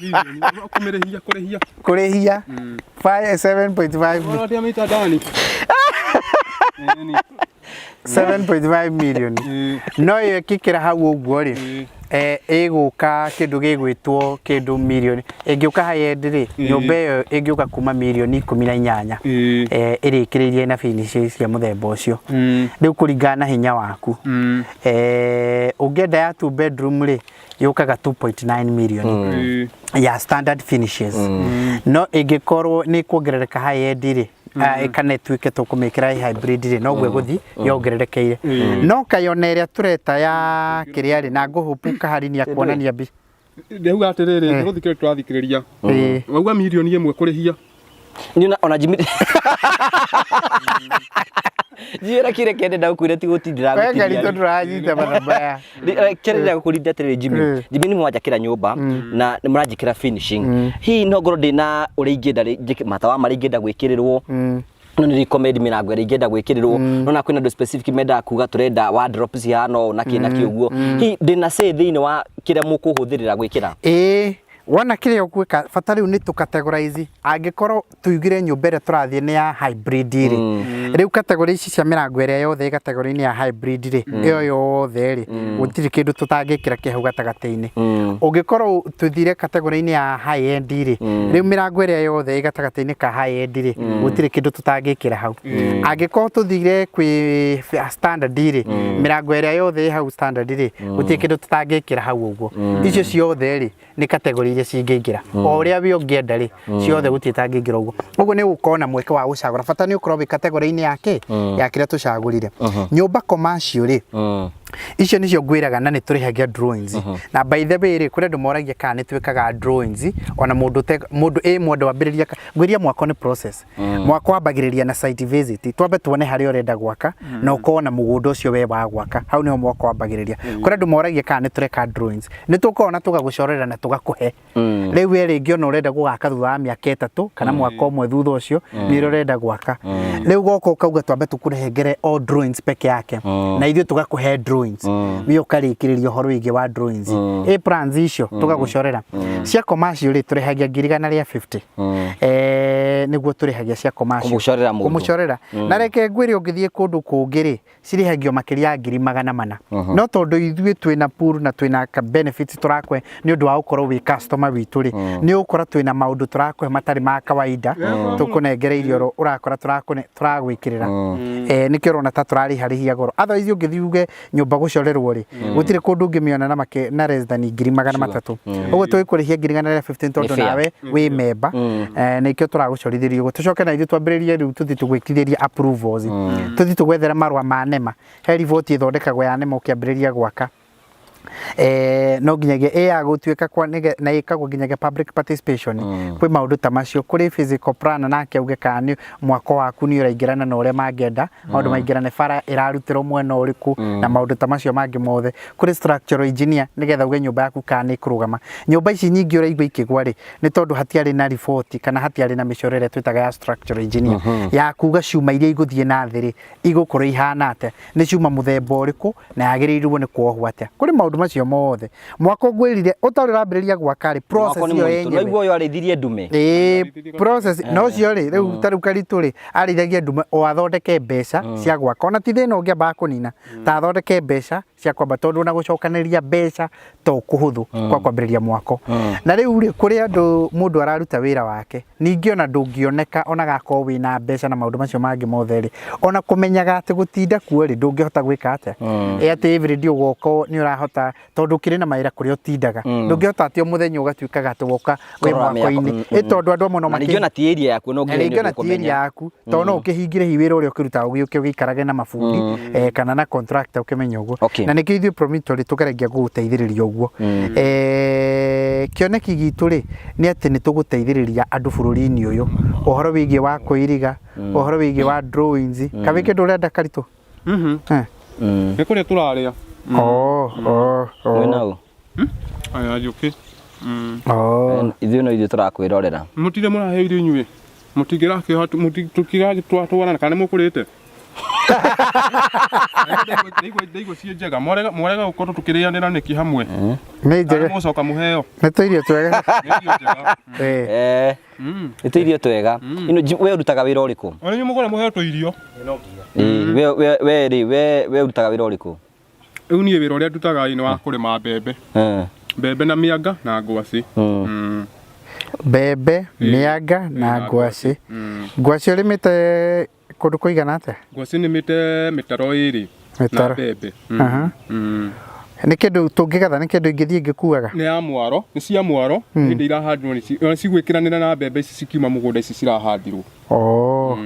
Mirioni kũmĩrĩhia, kũrĩhia. Kũrĩhia 7.5. Ũratia mita ndani. 7.5 million. No ĩyo ĩkĩkĩra hau ũguo rĩ, ĩgũka kĩndũ gĩgwĩtwo kĩndũ mirioni, ĩngĩũka high end rĩ, nyũmba ĩyo ĩngĩũka kuma mirioni 18, ĩrĩkĩrĩirie na finishes cia mũthemba ũcio. Rĩu kũringana na hinya waku, ũngĩenda ya 2 bedroom rĩ, yũkaga 2.9 million ya standard finishes. No ĩngĩkorwo nĩ kuongerereka high end rĩ, kana ĩtuĩke tũkũmĩkĩra hybrid rĩ, noguo ĩgũthiĩ yongererekeire. No kayona ĩrĩa tũreta ya kĩrĩa rĩ, na ngũhũpu kahari nĩ akuonania mbi. Ndauga atĩrĩrĩ, nĩ gũthikĩrĩria tũrathikĩrĩria. Wauga mirioni 1 kũrĩhia. Niĩ ona Jimmy njĩra kĩrĩa kĩende ndakwĩra ti gũtindĩra. We Ngarito ndũranyita matha maya. Kĩrĩa ndĩrakũrinda atĩrĩrĩ, Jimmy, Jimmy, nĩ mwanjakĩra nyũmba na nĩ mũranjĩkĩra finishing. Hihi no ngorwo ndĩna ũrĩa ingĩenda njĩke matawa marĩa ingĩenda gwĩkĩrĩrwo, no nĩ recommend mĩrango ĩrĩa ingĩenda gwĩkĩrĩrwo, no na kwĩna andũ specific mendaga kuga tũrenda wardrobe cihana ũũ na kĩ na kĩ ũguo. Hihi ndĩna say thĩinĩ wa kĩrĩa mũkũhũthĩrĩra gwĩkĩra? Ĩĩ, wona kĩrĩa ũgwĩka bata rĩu nĩ tũcategorize. Angĩkorwo tuigire nyũmba ĩrĩa tũrathiĩ nĩ ya hybrid rĩ, rĩu category ici cia mĩrango ĩrĩa yothe ĩ category-inĩ ya hybrid rĩ, ĩyo yothe rĩ, gũtirĩ kĩndũ tũtangĩkĩra kĩ hau gatagatĩ-inĩ. Ũngĩkorwo tũthire category-inĩ ya high end rĩ, rĩu mĩrango ĩrĩa yothe ĩ gatagatĩ-inĩ ka high end rĩ, gũtirĩ kĩndũ tũtangĩkĩra hau. Angĩkorwo tũthire kwĩ standard rĩ, mĩrango ĩrĩa yothe ĩ hau standard rĩ, gũtirĩ kĩndũ tũtangĩkĩra hau ũguo. Icio ciothe rĩ, nĩ category iria cingĩingĩra o ũrĩa we ũngĩenda rĩ, ciothe gũtirĩ itangĩingĩra ũguo. Ũguo nĩ ũgũkorwo na mweke wa gũcagũra, bata nĩ ũkorwo wĩ category-inĩ ya kĩ ya kĩrĩa tũcagũrire. Nyũmba commercial rĩ, icio nĩcio ngwĩraga na nĩ tũrĩhagia drawings. Na by the way rĩ, kũrĩ andũ moragia kana nĩ twĩkaga drawings ona mũndũ mũndũ ĩ mũndũ wambĩrĩria ngwĩria mwako nĩ process. Mwako wambagĩrĩria na site visit, twambe tuone harĩa ũrenda gwaka na ũkorwo na mũgũnda ũcio we wa gwaka, hau nĩho mwako wambagĩrĩria. Kũrĩ andũ moragia kana nĩ tũreka drawings. Nĩ tũkoragwo na tũgagũcorera na tũgakũhe. Rĩu we rĩngĩ ona ũrenda gũgaka thutha wa mĩaka 3 kana mwaka ũmwe thutha ũcio nĩ ũrĩa ũrenda gwaka. Rĩu goka ũkauga twambe tũkũrehengere o drawings peke yake, na ithuĩ tũgakũhe drawings, we ũkarĩkĩrĩria ũhoro wĩgiĩ wa drawings, ĩ plans icio tũgagũcorera. Cia commercial rĩ, tũrĩhagia 150,000, nĩguo tũrĩhagia cia commercial. Kũmũcorera mũndũ. Kũmũcorera. Na reke ngwĩre, ũngĩthiĩ kũndũ kũngĩ rĩ, cirĩhagio makĩria ya 400,000. No tondũ ithuĩ twĩna pool na twĩna ka benefits tũrakũhe nĩ ũndũ wa gũkorwo wĩ customer witũ rĩ, nĩ ũgũkora twĩna maũndũ tũrakũhe matarĩ ma kawaida, tũkũnengereirie oro ũrakora tũragwĩkĩrĩra. Nĩkĩo ũrona ta tũrarĩharĩhia goro. Otherwise ũngĩthiĩ uge nyũmba gũcorerwo rĩ, gũtirĩ kũndũ ũngĩmĩona na na less than 300,000. Ũguo tũgĩkũrĩhia 115,000 tondũ Nĩ fair. Nawe wĩ memba, nĩkĩo tũragũcorithĩria ũguo. Tũcoke na ithuĩ twambĩrĩrie rĩu tũthiĩ tũgwĩkithĩria approvals, tũthiĩ tũgwethere marũa ma NEMA. He riboti ĩthondekagwo ya NEMA ũkĩambĩrĩria gwaka. No nginyagia ĩ ya gũtuĩka kwa na ĩkagwo nginyagia public participation. Kwĩ maũndũ ta macio, kũrĩ physical plan, nake auge kana nĩ mwako waku nĩ ũraingĩrana na ũrĩa mangĩenda maũndũ maingĩrane, bara ĩrarutĩrwo mwena ũrĩkũ na maũndũ ta macio mangĩ mothe. Kũrĩ structural engineer, nĩgetha auge nyũmba yaku kana nĩ ĩkũrũgama. Nyũmba ici nyingĩ ũraigua ikĩgwa rĩ, nĩ tondũ hatiarĩ na riboti kana hatiarĩ na mĩcoro ĩrĩa twĩtaga ya structural engineer, ya kuga cuma iria igũthiĩ na thĩ rĩ, igũkorwo ihana atĩa, nĩ cuma mũthemba ũrĩkũ, na yagĩrĩirwo nĩ kuohwo atĩa. Kũrĩ maũndũ macio mothe. Mwako ngwĩrire ũtarĩ ũrambĩrĩria gwaka rĩ, process Mwako nĩ ĩyo mũritũ. yenyewe. Naigua ũyũ arĩithirie ndume. Ĩĩ, process na ũcio rĩ, rĩu ta rĩu Karitũ rĩ, arĩithagia ndume o athondeke mbeca cia gwaka, ona ti thĩna ũngĩambaga kũnina, ta athondeke mbeca cia kwamba, tondũ ona gũcokanĩrĩria mbeca to kũhũthũ kwa kwambĩrĩria mwako. Na rĩu rĩ, kũrĩ andũ mũndũ araruta wĩra wake, ningĩ ona ndũngĩoneka ona gakorwo wĩna mbeca na maũndũ macio mangĩ mothe rĩ, ona kũmenyaga atĩ gũtinda kuo rĩ, ndũngĩhota gwĩka atĩa, ĩ atĩ everyday ũgoka nĩ ũrahota, tondũ ũkĩrĩ na mawĩra kũrĩa ũtindaga, ndũngĩhota atĩ o mũthenya ũgatuĩkaga atĩ woka wĩ Kũrora mĩako. mwako-inĩ. Ĩ tondũ andũ amwe no Na rĩngĩ ona ti area yaku no na nginya rĩngĩ ona ti area yaku, tondũ no ũkĩhingire hihi wĩra ũrĩa ũkĩrutaga ũgĩũke ũgĩikarage na mabundi kana na contractor ũkĩmenye ũguo. Na nĩkĩo ithuĩ Promito rĩ, tũgeragia gũgũteithĩrĩria ũguo. Kĩoneki gitũ rĩ, nĩ atĩ nĩ tũgũteithĩrĩria andũ bũrũri-inĩ ũyũ ũhoro wĩgiĩ wa kũiriga, ũhoro wĩgiĩ wa drawings. Ka wĩ kĩndũ ũrenda, Karitũ? Nĩ kũrĩa tũrarĩa. Oh. Mwĩna ũ? Aya njũkĩ. Oh. Ithuĩ no ithuĩ tũrakwĩrorera. Mũtirĩ mũrahe irio inyuĩ? Mũtingĩrakĩhota tũkiratwarana kana nĩ mũkũrĩte? Ndaigua ciĩ njega. Mwarega mwarega gũkorwo tũkĩrĩanĩra nĩkĩ hamwe? Nĩ njega. Mũcoka mũheo. Nĩ tũirio twega. Nĩ irio njega. Nĩ tũirio twega. Ino we ũrutaga wĩra ũrĩkũ? Ona inyuĩ mũkũrĩa mũheo tũirio. Ĩĩ, we rĩ, we ũrutaga wĩra ũrĩkũ? Rĩu niĩ wĩra ũrĩa ndutaga ĩ nĩ wa kũrĩma mbembe. Mbembe na mĩanga na ngwacĩ. Mbembe, mĩanga na ngwacĩ. Ngwacĩ ũrĩmĩte kũndũ kũigana atĩa? Ngwacĩ nĩmĩte mĩtaro ĩrĩ na Mĩtaro. mbembe. Nĩ kĩndũ tũngĩgetha, nĩ kĩndũ ingĩthiĩ ngĩkuaga? Nĩ ya mwaro, nĩ cia mwaro, hĩndĩ irahandirwo nĩ ona cigwĩkĩranĩra na mbembe ici cikiuma mũgũnda ici cirahandirwo. Oh.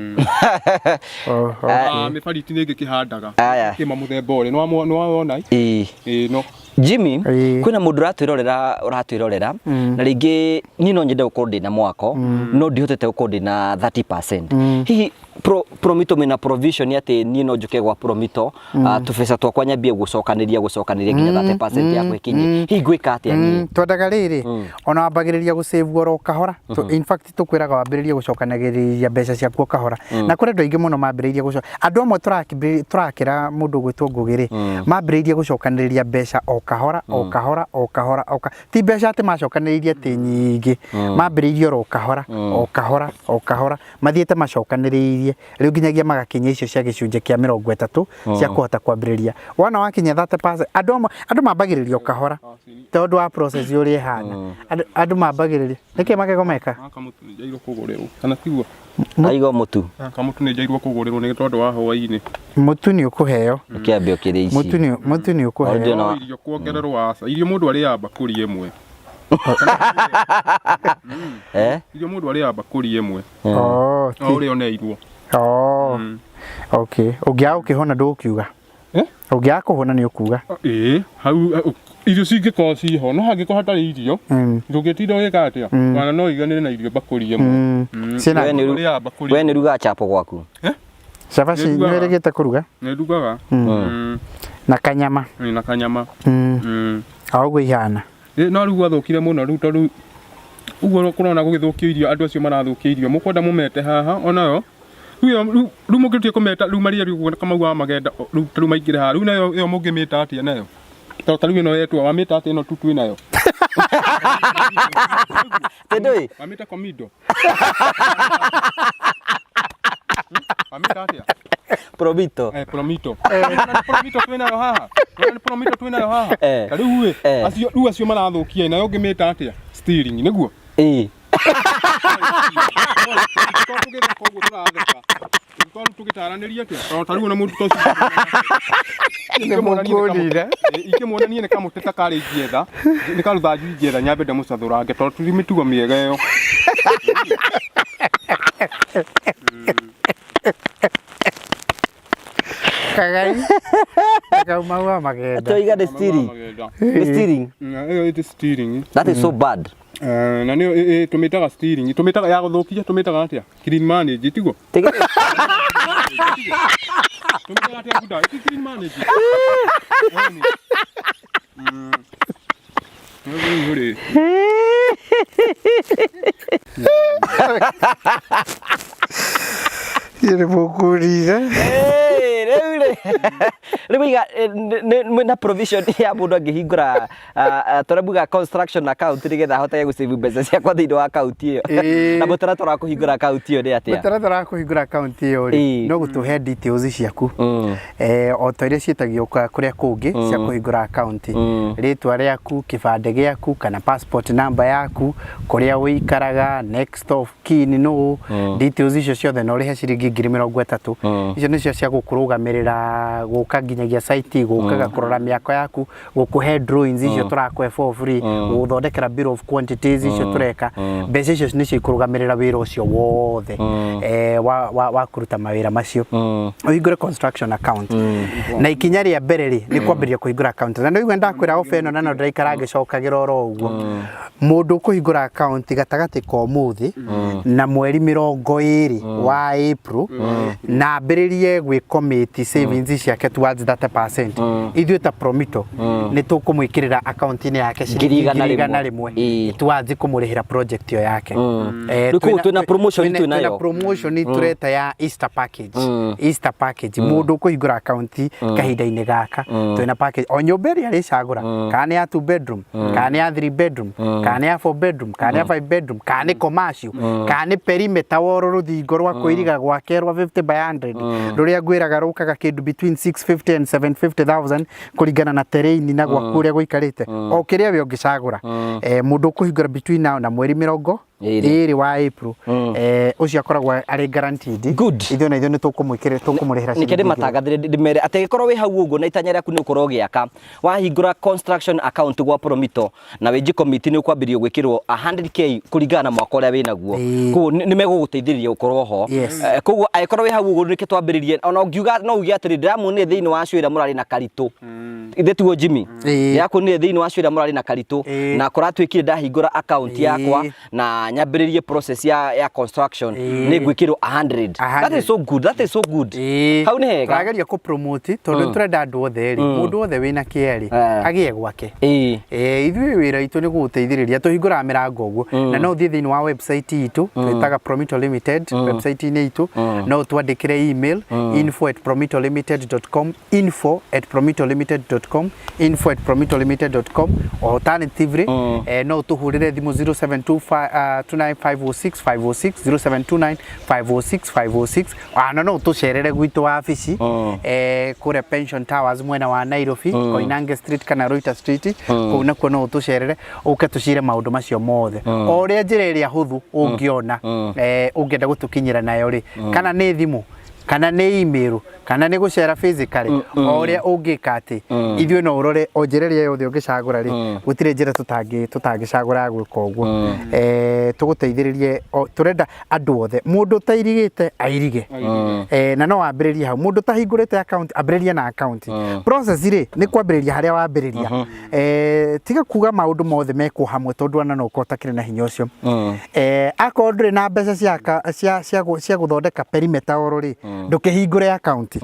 Oh, oh. Ah, mĩbariti nĩ ĩngĩkĩhandaga. Aya. Kĩma mũthemba ũrĩa nĩ wawona? Ĩĩ. Ĩĩ no. Jimmy, Ĩĩ. kwĩna mũndũ ũratwĩrorera na rĩngĩ niĩ no nyende gũkorwo ndĩna mwako no ndihotete gũkorwo ndĩna 30%. Hihi Promito mena provision atĩ niĩ no njũke gwa Promito, tũbeca twakwa nyambie gũcokanĩria nginya 30% yakwa ĩkinye, hihi ngwĩka atĩa niĩ? Twendaga rĩrĩ, ona wambagĩrĩria gũsave oro kahora. In fact tũkwĩraga wambĩrĩrie gũcokanagĩrĩria mbeca ciaku o kahora, na kũrĩ andũ aingĩ mũno mambĩrĩirie gũcoka. Andũ amwe tũrakĩra mũndũ ũgwĩtwo Ngũgĩ rĩ, mambĩrĩirie gũcokanĩrĩria mbeca o kahora o kahora o kahora o ti mbeca atĩ macokanĩrĩirie atĩ nyingĩ, mambĩrĩirie oro kahora o kahora o kahora, mathiĩte macokanĩrĩirie rĩu nginyagia magakinyia icio cia gĩcunjĩ kĩa 30 cia kũhota kwambĩrĩria. Wona wakinyia 30%, andũ amwe andũ mambagĩrĩria o kahora tondũ wa process ũrĩa ĩhana. Andũ mambagĩrĩria nĩkĩ magego meka? Gaka mũtu nĩ njairwo kũgũrĩrwo. Kana tiguo? Aiga mũtu. Gaka mũtu nĩ njairwo kũgũrĩrwo nĩ tondũ wa hwaĩ-inĩ. Mũtu nĩ ũkũheo. Ũkĩambe ũkĩrĩa ici. Mũtu nĩ ũkũheo. Already No irio kuongererwo aca. Irio mũndũ arĩaga mbakũri ĩmwe. Irio mũndũ arĩaga mbakũri ĩmwe. Oh, O ũrĩa oneirwo. Oh. Okay. Ũngĩaga gũkĩhũna ndũgũkiuga? Eh? Ũngĩaga kũhũna nĩ ũkuga? Ĩĩ, hau irio cingĩkorwo ciho, no hangĩkorwo hatarĩ irio, ndũngĩtinda ũgĩka atĩa? Ona no iganĩre na irio mbakũri ĩmwe. Ciĩna We nĩ Ũrĩaga mbakũri. We nĩ rugaga chapo gwaku? Cabaci Nĩ nĩ ndugaga. wĩrĩgĩte kũruga? Nĩ ndugaga. Na kanyama. Ĩĩ, na kanyama. O ũguo ihana. No rĩu gwathũkire mũno rĩu tondũ ũguo kũrona gũgĩthũkio irio, andũ acio marathũkia irio mũkwenda mũmete haha onayo rĩu rĩu mũngĩtua kũmeta rĩu maria rĩu ũguo Kamau wa Magenda rĩu ta rĩu maingĩre haha rĩu nayo ĩyo mũngĩmĩta atĩa nayo? Ta rĩu ĩno yetwo wamĩta atĩa ĩno tu twĩ nayo? Tondũ ĩ? Wamĩta komindo? Wamĩta atĩa? Promito. Promito. Nĩ Promito twĩ nayo haha. Nĩ Promito twĩ nayo haha. Ta rĩu ĩ, acio rĩu acio marathũkia nayo ũngĩmĩta atĩa? Steering nĩguo? Ĩĩ. Tondũ tũgĩtheka ũguo tũratheka. Tondũ tũgĩtaranĩria atĩa? Tondũ ta rĩu ona mũndũ ta ũcio ingĩmuonania nĩ kamũtĩ ta karĩa ingĩetha, nĩ karũthanju ingĩetha nyambe ndĩmũcathũrange tondũ ti mĩtugo mĩega ĩyo. Kagai. Kaumau magenda. Toiga nĩ steering. Nĩ steering. Ĩyo ĩtĩ steering. That is so bad. Eh, na nĩyo tũmĩtaga steering, tũmĩtaga ya gũthũkia, tũmĩtaga atĩa? Clean manage, tiguo? Tiga Tũmĩtaga atĩa Buda? Ĩti clean manage. Ĩni. Rĩu rĩ, Nĩ mũkũrire. Hey, rĩu rĩ rĩu iga mwĩna provision ya mũndũ angĩhingũra tũramuga construction account nĩgetha ahotage gũsave mbeca ciakwa thĩinĩ wa account ĩyo. Ĩĩ. Na mũtaratara wa kũhingũra account ĩyo nĩ atĩa? Mũtaratara wa kũhingũra account ĩyo rĩ, Ĩĩ. no gũtũhe details ciaku o ta iria ciĩtagio kũrĩa kũngĩ cia kũhingũra account, rĩtwa rĩaku, kĩbandĩ gĩaku kana passport number yaku, kũrĩa ũikaraga, next of kin nũ, details icio ciothe, na ũrĩhe ciringi 30,000. Icio nĩcio cia gũkũrũgamĩrĩra gũka nginyagia site, gũkaga kũrora mĩako yaku, gũkũhe drawings icio tũrakũhe for free, gũgũthondekera bill of quantities icio tũreka. Mbeca icio nĩcio ikũrũgamĩrĩra wĩra ũcio wothe wa kũruta mawĩra macio ũhingũre construction account. Na ikinya rĩa mbere rĩ, nĩ kwambĩrĩria kũhingũra account. Na nĩũigua ndakwĩra ofa ĩno, na no ndĩraikara ngĩcokagĩra oro ũguo. Mũndũ ũkũhingũra account gatagatĩ ka ũmũthĩ na mweri 20 wa April na ambĩrĩrie gwĩ commit savings ciake towards 30%, ithuĩ ta Promito nĩ tũkũmwĩkĩrĩra account-inĩ yake ciringi 100,000. 100,000 towards kũmũrĩhĩra project ĩyo yake. Rĩu koguo twĩna promotion twĩ nayo. Twĩna promotion tũreta ya Easter package. Easter package, mũndũ ũkũhingũra account kahinda-inĩ gaka, twĩna package o nyũmba ĩrĩa arĩcagũra, kana nĩ ya 2 bedroom, kana nĩ ya 3 bedroom, kana nĩ ya 4 bedroom, kana nĩ ya 5 bedroom, kana nĩ commercial, kana nĩ perimeter wall, rũthingo rwa kũiriga gwake rwa 50 by 100 rũrĩa ngwĩraga rũkaga kĩndũ between 650 and 750,000 kũringana na terrain na gwaku ũrĩa gũikarĩte, o kĩrĩa we ũngĩcagũra. Mũndũ ũkũhingũra between now na mweri mĩrongo 20 ĩrĩ wa April, ũcio akoragwo arĩ guaranteed. Good. Ithuĩ na ithuĩ nĩ tũkũmwĩkĩrĩra, tũkũmũrĩhĩra Nĩkĩo ciringi ngiri. ndĩmatangathĩre, ndĩmere atĩ angĩkorwo wĩ hau ũguo na itanya rĩaku nĩ ũkorwo ũgĩaka, wahingũra construction account gwa Promito na wĩnji committee, nĩ ũkwambĩrĩrio gwĩkĩrwo 100K kũringana na mwaka ũrĩa wĩnaguo. Koguo nĩ megũgũteithĩrĩria gũkorwo ho. Yes. Koguo angĩkorwo wĩ hau ũguo, nĩkĩo twambĩrĩrie. Ona ũngiuga no uge atĩrĩ, ndĩramuonire thĩinĩ wa cwĩra mũrarĩ na Karitũ, ithe tiguo Jimmy? Ĩĩ. Ndĩrakuonire thĩinĩ wa cwĩra mũrarĩ na Karitũ na kũratuĩkire ndahingũra account yakwa na nyambĩrĩrie process ya construction, nĩ ngwĩkĩrwo 100. That is so good, that is so good. Hau nĩ hega. Tũrageria kũ promote tondũ tũrenda andũ othe rĩ, mũndũ wothe wĩna kĩea rĩ, agĩe gwake. Ithuĩ wĩra witũ nĩ gũgũteithĩrĩria, tũhingũraga mĩrango ũguo. Na no ũthiĩ thĩinĩ wa website itũ, twĩtaga Promito Limited. Website-inĩ itũ no ũtwandĩkĩre email, info@promitolimited.com, info@promitolimited.com, info@promitolimited.com. Alternatively, no ũtũhũrĩre thimũ 0725 29506 506, 0729 506 506. Ana no ũtũcerere gwitũ wabici kũrĩa Pension Towers, mwena wa Nairobi, Koinange Street kana Reuter Street. Kũu nakuo no ũtũcerere, ũke tũcire maũndũ macio mothe. O ũrĩa njĩra ĩrĩa hũthũ ũngĩona ũngĩenda gũtũkinyĩra nayo rĩ, kana nĩ thimũ, kana nĩ email, kana nĩ gũcera physically, o ũrĩa ũngĩka atĩ ithuĩ no ũrore o njĩra ĩrĩa yothe ũngĩcagũra rĩ, gũtirĩ njĩra tũtangĩcagũra ya gwĩka ũguo. Tũgũteithĩrĩrie tũrenda andũ othe, mũndũ ũtairigĩte airige. Na no wambĩrĩrie hau. Mũndũ ũtahingũrĩte account, ambĩrĩrie na account. Process rĩ, nĩ kwambĩrĩria harĩa wambĩrĩria. Tiga kuga maũndũ mothe mekwo hamwe, tondũ ona no ũkorwo ũtakĩrĩ na hinya ũcio. Akorwo ndũrĩ na mbeca cia gũthondeka perimeter oro rĩ, ndũkĩhingũre account.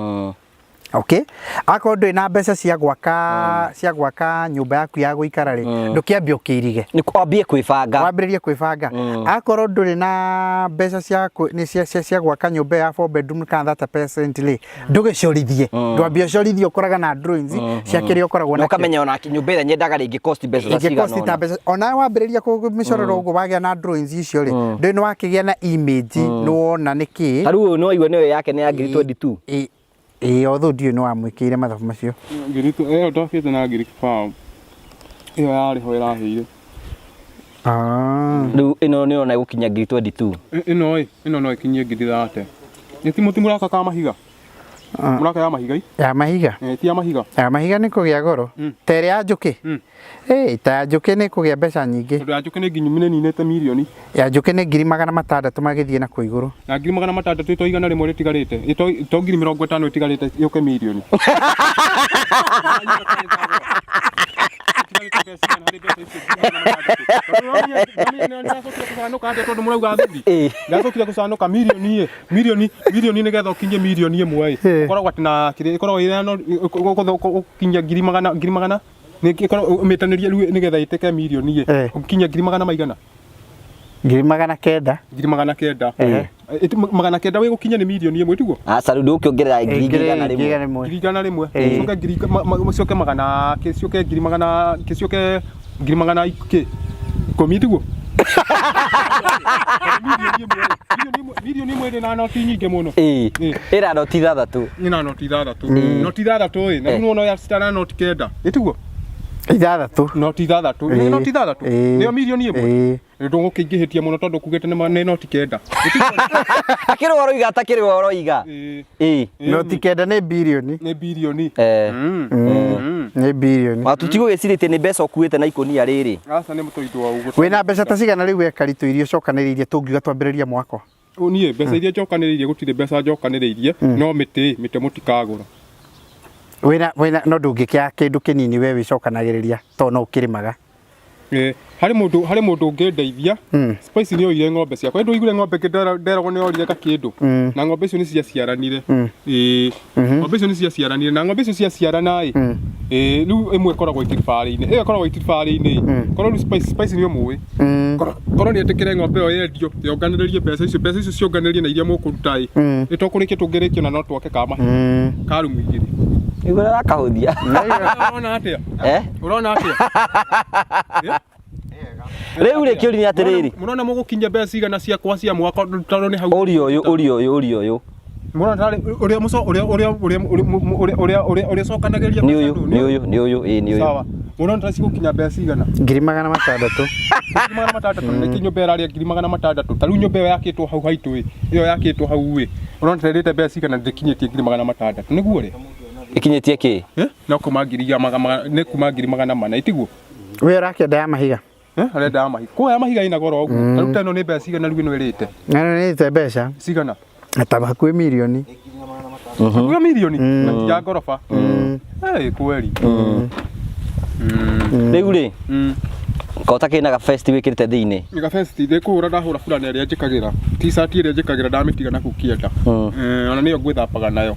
Okay, akorwo ndũrĩ na mbeca cia gwaka nyũmba yaku ya gũikara rĩ, ndũkĩambie ũkĩirige. Nĩ wambie kwĩbanga. Wambĩrĩrie kwĩbanga. Akorwo ndũrĩ na mbeca cia nĩ cia gwaka nyũmba ya 4 bedroom kana 30% rĩ, ndũgĩcorithie, ndwambie ũcorithie, ũkoraga na drawings cia kĩrĩa ũkoragwo na nakĩo. Ũkamenya ona nyũmba ĩrĩa nyendaga rĩngĩ cost mbeca ta Ĩngĩ cigana cost ta ũna. mbeca onawe wambĩrĩria mĩcororo ũguo, wagĩa na drawings icio rĩ, ndũĩ nĩ wakĩgĩa na image, nĩ wona nĩ kĩĩ. Ta rĩu ũyũ nĩ waigua nĩyo yake nĩ ya 22,000. Ĩ, although ndiũĩ nĩ wamwĩkĩire mathabu macio. Ngiri ĩyo ndokĩte na 20,000, ĩyo yarĩ ho ĩraheire. Ah. Rĩu ĩno nĩ ũrona ĩgũkinya 22,000? Ĩno ĩ, ĩno no ĩkinyie 30,000. Nĩ ti mũti mũraka ka mahiga. Mũraka ya mahiga Ya mahiga. Eh, ti ya mahiga. Ya mahiga nĩ kũgĩa goro. Ta ĩrĩa ya njũkĩ. Ĩ, ta ya njũkĩ nĩ kũgĩa mbeca nyingĩ. Tondũ ya njũkĩ nĩ nginyu nĩ ninĩte mirioni. Ya njũkĩ nĩ 600,000 magĩthiĩ na kũu igũrũ. Na 600,000 ito 100 rĩtigarĩte. Ito ito 50,000 ĩtigarĩte yũke mirioni. Tondũ mũrauga athuri ndacokire gũcanũka mirioni ĩ mirioni mirioni nĩgetha ũkinyie mirioni ĩmwe ĩ ũkoragwo atĩ na kĩrĩa ĩkoragwo ĩrĩa no ũkinyia ngiri magana nĩ ĩkoragwo ũmĩtanĩrie rĩu nĩgetha ĩtĩke mirioni ĩ ũkinyia ngiri magana maigana 900,000. 900,000. 900 wĩ gũkinya nĩ mirioni ĩmwe tiguo? Aca rĩu ndũkĩongerera 100,000. 100,000. 100,000. Ciũke ngiri ciũke magana ciũke ngiri magana ciũke ngiri magana kĩ 10 tiguo? Mirioni ĩmwe ĩrĩ na noti nyingĩ mũno. Ĩĩ. Ĩra noti ithathatũ. Ĩna noti ithathatũ. Noti ithathatũ ĩ, na rĩu nĩwona ya citara noti kenda. Ĩ tiguo? Ithathatũ. Noti ithathatũ. Nĩ noti ithathatũ. Nĩyo mirioni ĩmwe. Ndũgũkĩingĩhĩtie mũno tondũ kugĩte nĩ noti kenda. Akĩrĩ ũroiga atakĩrĩ ũroiga. Ĩĩ. Noti kenda nĩ birioni. Nĩ birioni. Nĩ birioni. Wa tũtigũgĩcirĩtie nĩ mbeca ũkuĩte na ikũnia rĩrĩ. Aca nĩ mũtũindũ wa ũguo. Wĩna mbeca ta cigana rĩu we Karitũ iria ũcokanĩrĩirie tũngiuga twambĩrĩrie mwako? Niĩ mbeca iria njokanĩrĩirie gũtirĩ mbeca njokanĩrĩirie no mĩtĩ mĩtĩ mũtikagũra. Wĩna wĩna no ndũngĩkĩaga kĩndũ kĩnini we wĩcokanagĩrĩria tondũ no ũkĩrĩmaga. Harĩ mũndũ harĩ mũndũ ũngĩndeithia. Spice nĩ oire ng'ombe ciakwa. Ĩndũ ũiguire ng'ombe ĩngĩ nderagwo nĩ orire gakĩndũ. Na ng'ombe icio nĩ ciaciaranire. Ĩĩ. Ng'ombe icio nĩ ciaciaranire na ng'ombe icio ciaciarana ĩ. Ĩĩ rĩu ĩmwe ĩkoragwo itibarĩ-inĩ. Ĩyo ĩkoragwo itibarĩ-inĩ. Korwo rĩu Spice Spice nĩ ũmũĩ. Korwo nĩ etĩkĩre ng'ombe ĩyo yendio yonganĩrĩrie mbeca icio mbeca icio cionganĩrĩrie na iria mũkũruta ĩ. Nĩ tũkũrĩkia tũngĩrĩkia na no twake kama ka rumu igĩrĩ. Nĩguo arakahũthia. Ũrona atĩa? Ũrona atĩa? Rĩu rĩ kĩũria nĩ atĩrĩrĩ. Mũrona mũgũkinyia mbeca cigana ciakwa cia mwaka tondũ nĩ hau. Ũria ũyũ ũria ũyũ ũria ũyũ. Mũrona tarĩ ũrĩa mũco ũrĩa ũrĩa ũrĩa ũrĩa ũrĩa ũrĩa ũrĩa cokanagĩria Nĩ ũyũ nĩ ũyũ nĩ ũyũ ĩĩ nĩ ũyũ. Sawa. Mũrona tarĩ cigũkinya mbeca cigana? 600,000. 600,000 nĩkĩ nyũmba ĩrarĩa 600,000? Ta rĩu nyũmba ĩyo yakĩtwo hau haitũ ĩ, ĩyo yakĩtwo hau ĩ, ũrona ta ĩrĩte mbeca cigana ndĩkinyĩtie 600,000. Nĩguo rĩ? Ĩkinyĩtie kĩ? No kuma ngiri nĩ kuma 400,000 ĩtiguo? We ũrakĩenda ya mahiga? Arenda ya mahiga. Kwa ya mahiga ĩna goro ũguo. Ta rĩu ta ĩno nĩ mbeca cigana rĩu ĩno ĩrĩte? Ĩno nĩ ĩrĩte mbeca. Cigana? Ta hakuhĩ mirioni. Hakuhĩ mirioni? Na ti ya ngoroba. Kweli. Rĩu rĩ, kota kĩna gabesti wĩkĩrĩte thĩinĩ. Nĩ gabesti ndĩ kũhũra ndahũra burana ĩrĩa njĩkagĩra. T-shirt ĩrĩa njĩkagĩra ndamĩtiga na kũu kĩanda. Ona nĩyo ngwĩthambaga nayo.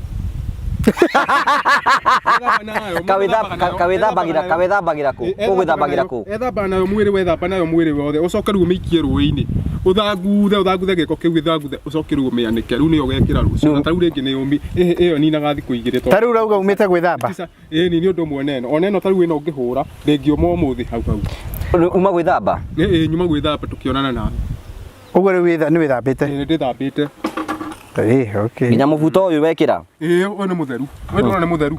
Kawĩthambagĩra kawĩthambagĩra kũ? Ũgwĩthambagĩra kũ? Ethamba nayo mwĩrĩ wethamba nayo mwĩrĩ wothe ũcoke rĩu ũmĩikie rũĩ-inĩ ũthanguthe ũthanguthe gĩko kĩu gĩthanguthe ũcoke rĩu ũmĩanĩke rĩu nĩyo ũgekĩra rũciũ na ta rĩu rĩngĩ nĩ ũmi ĩyo ninaga thikũ igĩrĩ Ta rĩu ũrauga umĩte gwĩthamba? Ĩĩ ni nĩ ũndũ ũmwe na ĩno ona ĩno ta rĩu ĩno ũngĩhũra ndĩngĩũma ũmũthĩ hau hau. Uma gwĩthamba? Ĩĩ nyuma gwĩthamba tũkĩonana nawe. Ũguo rĩu nĩ wĩthambĩte? Ĩĩ nĩ ndĩthambĩte. Ĩĩ okay. Nginya mũbuto ũyũ wekĩra? Ĩĩ ũyũ nĩ mũtheru. Ũyũ ndũrona nĩ mũtheru.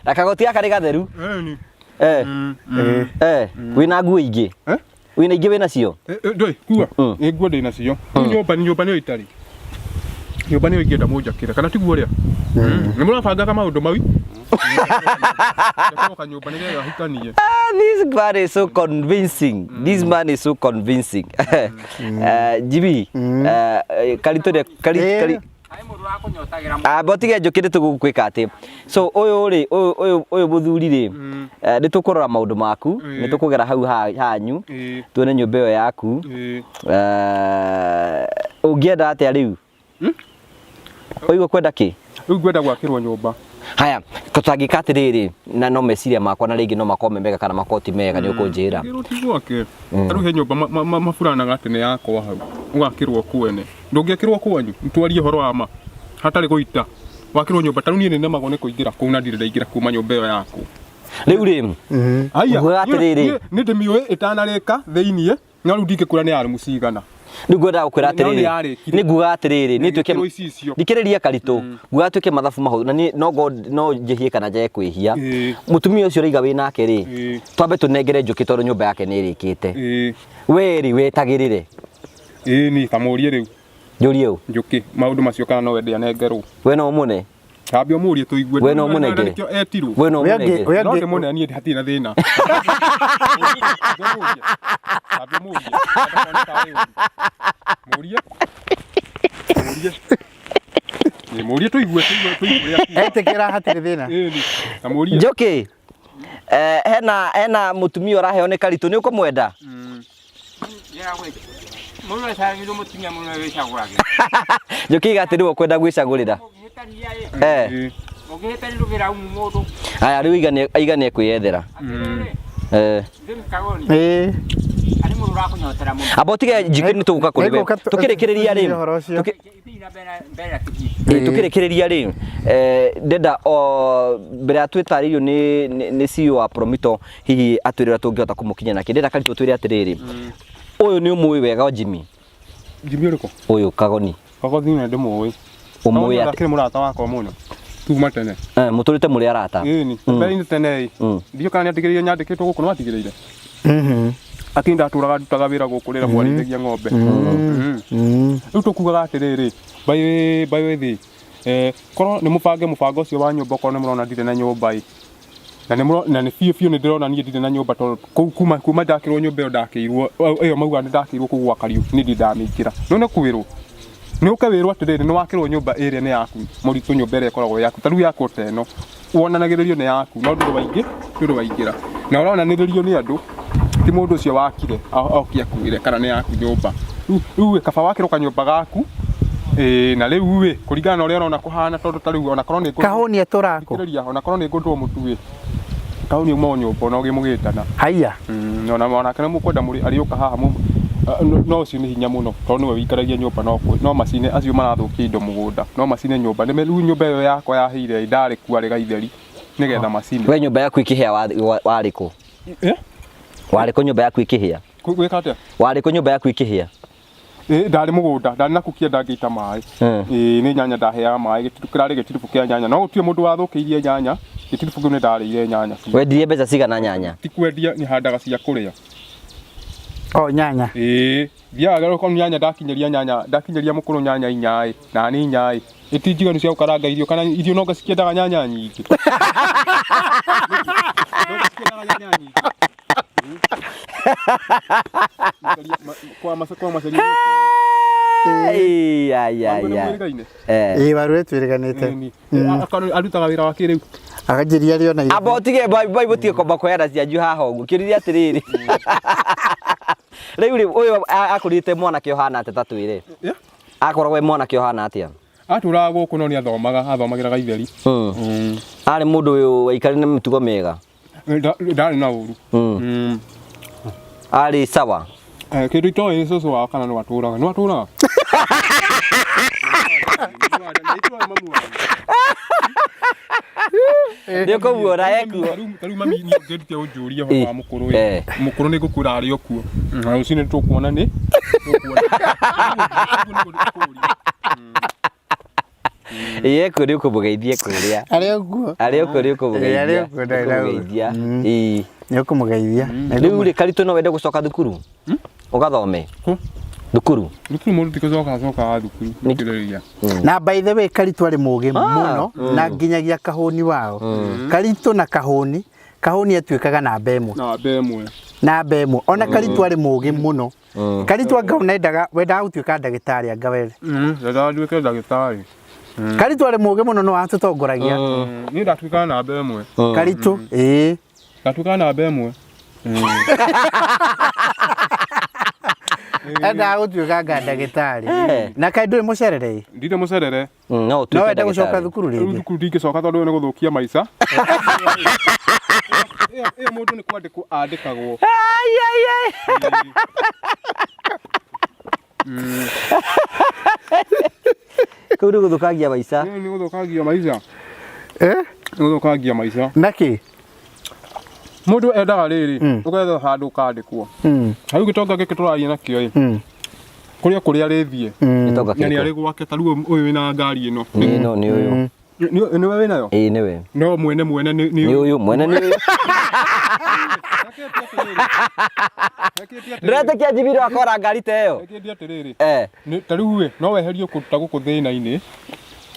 Na kagoti gaka nĩ gatheru? Ĩĩ. Wĩna nguo ingĩ? Wĩna ingĩ wĩna cio? Ndũĩ kua? Ĩ nguo ndĩ nacio. Nyũmba nyũmba nĩyo itarĩ. Nyũmba nĩyo ingĩenda mũnjakĩre kana tiguo ũrĩa? Nĩ mũrabangaga maũndũ mau? Njakĩrwo kanyũmba nĩgetha hikanie. This man is so convincing. This man is so convincing. Jimmy, Karitũ nĩ kari kari Amba ũtige njũkĩ nĩ tũgũkwĩka atĩ. So ũyũ rĩ, ũyũ ũyũ ũyũ mũthuri rĩ, nĩ tũkũrora maũndũ maku, nĩ tũkũgera hau hanyu, tuone nyũmba ĩyo yaku. Ũngĩenda atĩa rĩu? Ũigua kwenda kĩ? Rĩu ngwenda gwakĩrwo nyũmba. Haya, tũtangĩka atĩrĩrĩ, na no meciria makwa na rĩngĩ no makorwo me mega kana makorwo ti mega nĩ ũkũnjĩra. Ngĩrwo ti gwake. Rĩu he nyũmba maburanaga atĩ nĩ yakwa hau. Ũgakĩrwo kwene. Ndũngĩakĩrwo kwanyu, twarie ũhoro wa ma. Hatarĩ gũita. Wakĩrwo nyũmba ta rĩu niĩ nĩnemagwo nĩ kũingĩra kũu na ndirĩ ndaingĩra kuma nyũmba ĩyo yaku. Rĩu rĩ, Haya, nguga atĩrĩrĩ. Nĩ ndĩmĩũĩ ĩtanarĩka thĩiniĩ, no rĩu ndingĩkwĩra nĩ ya rumu cigana. Rĩu ngwendaga gũkwĩra No nĩ atĩrĩrĩ, yarĩkire. nĩ nguga atĩrĩrĩ, nĩ tuĩke Ĩgĩkĩrwo icicio. thikĩrĩria Karitũ, nguga tuĩke mathabu mahũthũ na niĩ no no njĩhie kana njage kwĩhia. Mũtumia ũcio ũraiga wĩ nake rĩ, twambe tũnengere njũkĩ tondũ nyũmba yake nĩ ĩrĩkĩte. We rĩ, wetagĩrĩre. Ĩĩ ni ta mũrie rĩu. Njũrie ũ? Njũkĩ maũndũ macio kana no wende anengerwo. We no ũmũne? Ambia ũmũrie tũigue. We no ũmũnengere? Nĩkĩo etirwo. We no Ũrĩa ũngĩ- ũmũnengere? ũrĩa No ũngĩ- ndĩmũne niĩ hatirĩ na thĩna. Mũrie. Ambia ũmũrie. Ndakone tarĩ ũru. Mũrie. Mũrie. Ĩ, Mũrie tũigue tũigue tũigue ũrĩa akuga. Etĩkĩra hatirĩ thĩna. Ĩni. Ta mũrie. Njũkĩ, eh, hena hena mũtumia ũraheo nĩ Karitũ, nĩ ũkũmwenda? Mũndũ acagĩrwo mũtumia mũno wĩcagũragĩra. Njũkĩ iga atĩ nĩwe ũkwenda gwĩcagũrĩra. Ũngĩhĩtania ĩ, Eh, Ĩ. ũngĩhĩtania ndũngĩraumu mũndũ. aya rĩu iga nĩ iga nĩ ekwĩyethera. Atĩrĩrĩ, Eh, Mzee Kagoni, Ĩĩ. arĩ mũndũ ũrakũnyotera mũno. amba ũtige njikĩ nĩ tũgũka kũrĩ we. Nĩngũka Tũkĩrĩkĩrĩria rĩ. tũthiĩ ũhoro ũcio. Ithiĩ na mbere mbere na tũthiĩ. Ĩ, tũkĩrĩkĩrĩria rĩ eh, ndenda o mbere ya twĩtarĩirio nĩ nĩ CEO wa Promito hihi atwĩre ũrĩa tũngĩhota kũmũkinya nake ndĩrenda Karitũ twĩre atĩrĩrĩ ũyũ nĩ ũmũĩ wega Jimmy Jimmy ũrĩkũ? ũyũ Kagoni Kagothi nĩ ndĩmũĩ. ũmũĩ atĩ Akĩrĩ mũrata wakwa mũno. Kuma tene. Eh, mũtũrĩte mũrĩ arata Ĩni. Mbere-inĩ tene ĩ. Ndiũ kana nĩatigĩrĩire nyandĩkĩtwo gũkũ nĩ watigĩrĩire. Akĩ ndatũraga ndutaga wĩra gũkũ rĩrĩa mwarithagia ng'ombe. Rĩu tũkugaga atĩrĩrĩ, by by the eh, korwo nĩ mũbange mũbango ũcio wa nyũmba okorwo nĩ mũrona ndirĩ na nyũmba ĩ. Na nĩ mũro- na nĩ biũ biũ nĩ ndĩrona niĩ ndirĩ na nyũmba tondũ kũu kuma kuma ndakĩrwo nyũmba ĩyo ndakĩirwo ĩyo mauga nĩ ndakĩirwo kũu gwa Kariuki nĩ ndirĩ ndamĩingĩra. No nĩ kwĩrwo nĩ ũke wĩrwo atĩrĩrĩ nĩ wakĩrwo nyũmba ĩrĩa nĩ yaku mũritũ nyũmba ĩrĩa ĩkoragwo yaku ta rĩu yakwo ta ĩno wonanagĩrĩrio nĩ yaku no ndũrĩ waingĩ ndũrĩ waingĩra na ũronanĩrĩrio nĩ andũ ti mũndũ ũcio wakire oke akuĩre kana nĩ yaku nyũmba rĩu rĩu ĩ, kaba wakĩrwo kanyũmba gaku ĩĩ na rĩu ĩ kũringana na ũrĩa ũrona kũhana tondũ ta rĩu onakorwo nĩ ngũ- Kahũni atũrako. thikĩrĩria onakorwo nĩ ngũndwo mũtu ĩ kahũni uma o nyũmba ona ũgĩmũgĩtana Haiya. Ona onake nĩ mũkwenda mũrĩ arĩũka haha mũ no ũcio nĩ hinya mũno tondũ nĩwe wĩikaragia nyũmba no no macine acio marathũkia indo mũgũnda no macine nyũmba nĩ rĩu nyũmba ĩyo yakwa yahĩire ndarĩ kuo arĩ gaitheri nĩgetha macine we nyũmba yaku ĩkĩhĩa warĩ kũ Eh? warĩ kũ nyũmba yaku ĩkĩhĩa Gwĩka atĩa? Warĩ kũ nyũmba yaku ĩkĩhĩa? Ĩ, ndarĩ mũgũnda ndarĩ na kũkĩenda ngĩita maĩ. Ĩ, nĩ nyanya ndaheaga maĩ kĩrarĩ gĩtiribũ kĩa nyanya no gũtirĩ mũndũ wathũkĩirie nyanya gĩtiribũ kĩu nĩ ndarĩire nyanya biũ. Wendirie mbeca cigana nyanya? Ti kwendia nĩ handaga cia kũrĩa. O nyanya. Ĩ, thiaga okorwo nĩ nyanya ndakinyĩria nyanya ndakinyĩria mũkũrũ nyanya inya ĩ na nĩ inya ĩ ĩ ti njiganu cia gũkaranga irio kana irio no cikĩendaga nyanya nyingĩ. No cikĩendaga nyanya nyingĩ. Kwa masa kwa masa Ai, ai, ai, ai. Eh. Ĩĩ waru twĩrĩganĩte. Arutaga wĩra wa kĩrĩu. Akanjĩria rĩ ona Amba ũtige bai ũtige kwamba kũheana cianju haha ũguo. Kĩũria atĩrĩrĩ. Rĩu rĩ ũyũ akũrĩte mwanake ũhana atĩa ta twĩre? Yeah. Akoragwo e mwanake ũhana atĩa? Atũraga gũkũ no nĩ athomaga, athomagĩra Gaitheri. Arĩ mũndũ ũyũ waikarire na mĩtugo mĩega. Ndarĩ na ũru. Arĩ sawa. Eh, kĩndũ itoĩ nĩ cũcũ wao kana nĩ watũraga. Nĩ watũraga? Nĩ ũkũmuona ekuo. Ta rĩu mami nĩ ũngĩrute ũnjũrie ũhoro wa mũkũrũ ĩ. Eh. Mũkũrũ nĩ ngũkwĩra arĩ o kuo. Na rũcinĩ tũkuona nĩ tũkuona. Ũguo nĩguo ndĩkũria. Ĩĩ ekuo nĩ ũkũmũgeithia kũrĩa. Arĩ o kuo. Arĩ o kuo nĩ Ĩĩ, arĩ ũkũmũgeithia. o kuo, ndarĩ na ũru. Ũkũmũgeithia. Ĩĩ. Nĩ ũkũmũgeithia. Rĩu rĩ Karitũ no wende gũcoka thukuru? Ũgathome? Kũ? Thukuru? Thukuru mũndũ ti gũcoka acokaga thukuru. Thikĩrĩria. Na by the way Karitũ arĩ mũgĩ mũno na nginyagia kahũni wao. Karitũ na kahũni, kahũni atuĩkaga namba ĩmwe. Namba ĩmwe. Namba ĩmwe. Ona Karitũ arĩ mũgĩ mũno. Karitũ anga unendaga wendaga gũtuĩka ndagĩtarĩ anga we. Ndendaga nduĩke ndagĩtarĩ. Karitũ arĩ mũgĩ mũno no atũtongoragia. Niĩ ndatuĩkaga namba ĩmwe. Karitũ ĩĩ. Ndatuĩkaga namba ĩmwe. Endaga gũtuĩka anga ndagĩtarĩ. Na kaĩ ndũrĩ mũcerere ĩ? Ndirĩ mũcerere. No No ũtuĩke wende gũcoka ndagĩtarĩ. thukuru Rĩu rĩngĩ? thukuru ndingĩcoka tondũ ũyũ nĩ gũthũkia maica. Ĩyo mũndũ nĩ kwandĩkwo andĩkagwo. Ai, ai, ai. Kũu nĩ gũthũkangia maica. Ĩyo nĩ gũthũkangia maica. Eh? Nĩ gũthũkangia maica. Naki? Mũndũ endaga rĩrĩ, ũgetha handũ ũkandĩkwo. Rĩu gĩtonga gĩkĩ tũraria nakĩo ĩ, kũrĩa kũrĩa arĩthiĩ Gĩtonga na nĩ kĩrĩkũ? arĩ gwake ta rĩu ũyũ wĩna ngari ĩno. Ĩĩ no nĩ ũyũ. Nĩwe wĩnayo? Ĩĩ nĩwe. No mwene mwene nĩ Nĩ ũyũ mwene nĩ ũyũ. Ndĩretĩkia Njibiro akora ngari ta ĩyo. Reke atĩrĩrĩ. Eh. Ta rĩu ĩ no weherio kũruta gũkũ thĩna-inĩ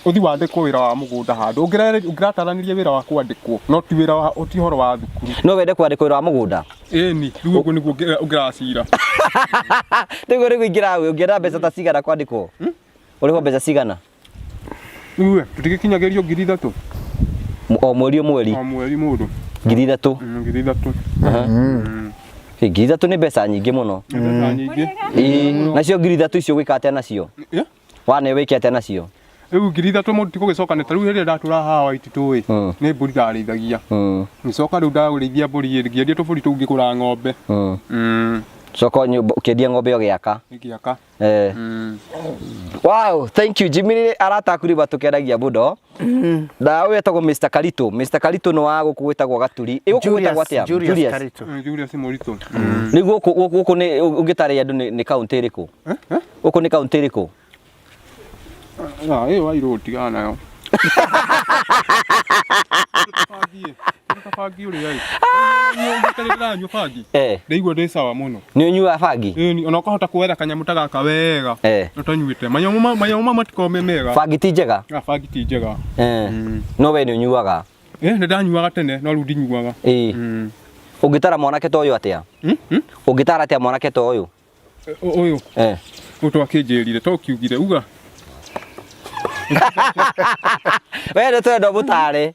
ũthi wandĩkwo wĩra wa mũgũnda handũ ũngĩrataranĩria wĩra wa kwandĩkwo no ti wĩra wa ti ũhoro wa thukuru. No wende kwandĩkwo wĩra wa mũgũnda? Ĩni, rĩu ũguo nĩguo ũngĩracira. Nĩguo rĩu ingĩra ũngĩenda mbeca ta cigana kwandĩkwo? Ũrĩhwo mbeca cigana? Rĩu tũtigĩkinyagĩrio 3,000. O mweri o mweri? O mweri mũndũ. 3,000? 3,000. 3,000 nĩ mbeca nyingĩ mũno. Nĩ mbeca nyingĩ. Ĩĩ, nacio 3,000 icio ũgwĩka atĩa nacio? Wane wĩke atĩa nacio? Rĩu 3,000 mũndũ ti gũgĩcoka nĩ ta rĩu rĩrĩa ndatũra haha Waititũ ĩ, nĩ mbũri ndarĩithagia. Ngĩcoka rĩu ndarĩithia mbũri ĩ, ngĩendia tũbũri tũu ngĩgũra ng'ombe. Coka nyũmba ũkĩendia ng'ombe ũgĩaka. Ngĩaka. Eh. Wow, thank you Jimmy nĩ aratakuri batukenagia mũno. Na ũyũ etagwo Mr. Karito. Mr. Karito nĩ wa gũkũ gwĩtagwo Gaturi. Ĩ gũkũ gwĩtagwo atĩa? Julius Karito. Julius Mũritũ. Rĩu gũkũ gũkũ nĩ ũngĩtarĩria andũ nĩ kaũntĩ ĩrĩkũ? Gũkũ nĩ kaũntĩ ĩrĩkũ? Ah, ĩyo wairũ tigana nayo. Bangi ũrĩa ĩ. Ndĩranyua bangi. Ndaigua ndĩ sawa mũno. Nĩ ũnyuaga bangi? Ĩni, ona ũkahota kuoera kanyamũ ta gaka wega. Ũtanyuĩte. Manyamũ ma matikoragwo me mega. Bangi ti njega? Ah, bangi ti njega. No we nĩ ũnyuaga? Nĩ ndanyuaga tene, no rĩu ndinyuaga. Ũngĩtara mwanake ta ũyũ atĩa? Ũngĩtara atĩa mwanake ta ũyũ? Ũyũ? Ũyũ twakĩnjĩrire, to ũkiugire, uga. We nĩ twenda ũmũtare.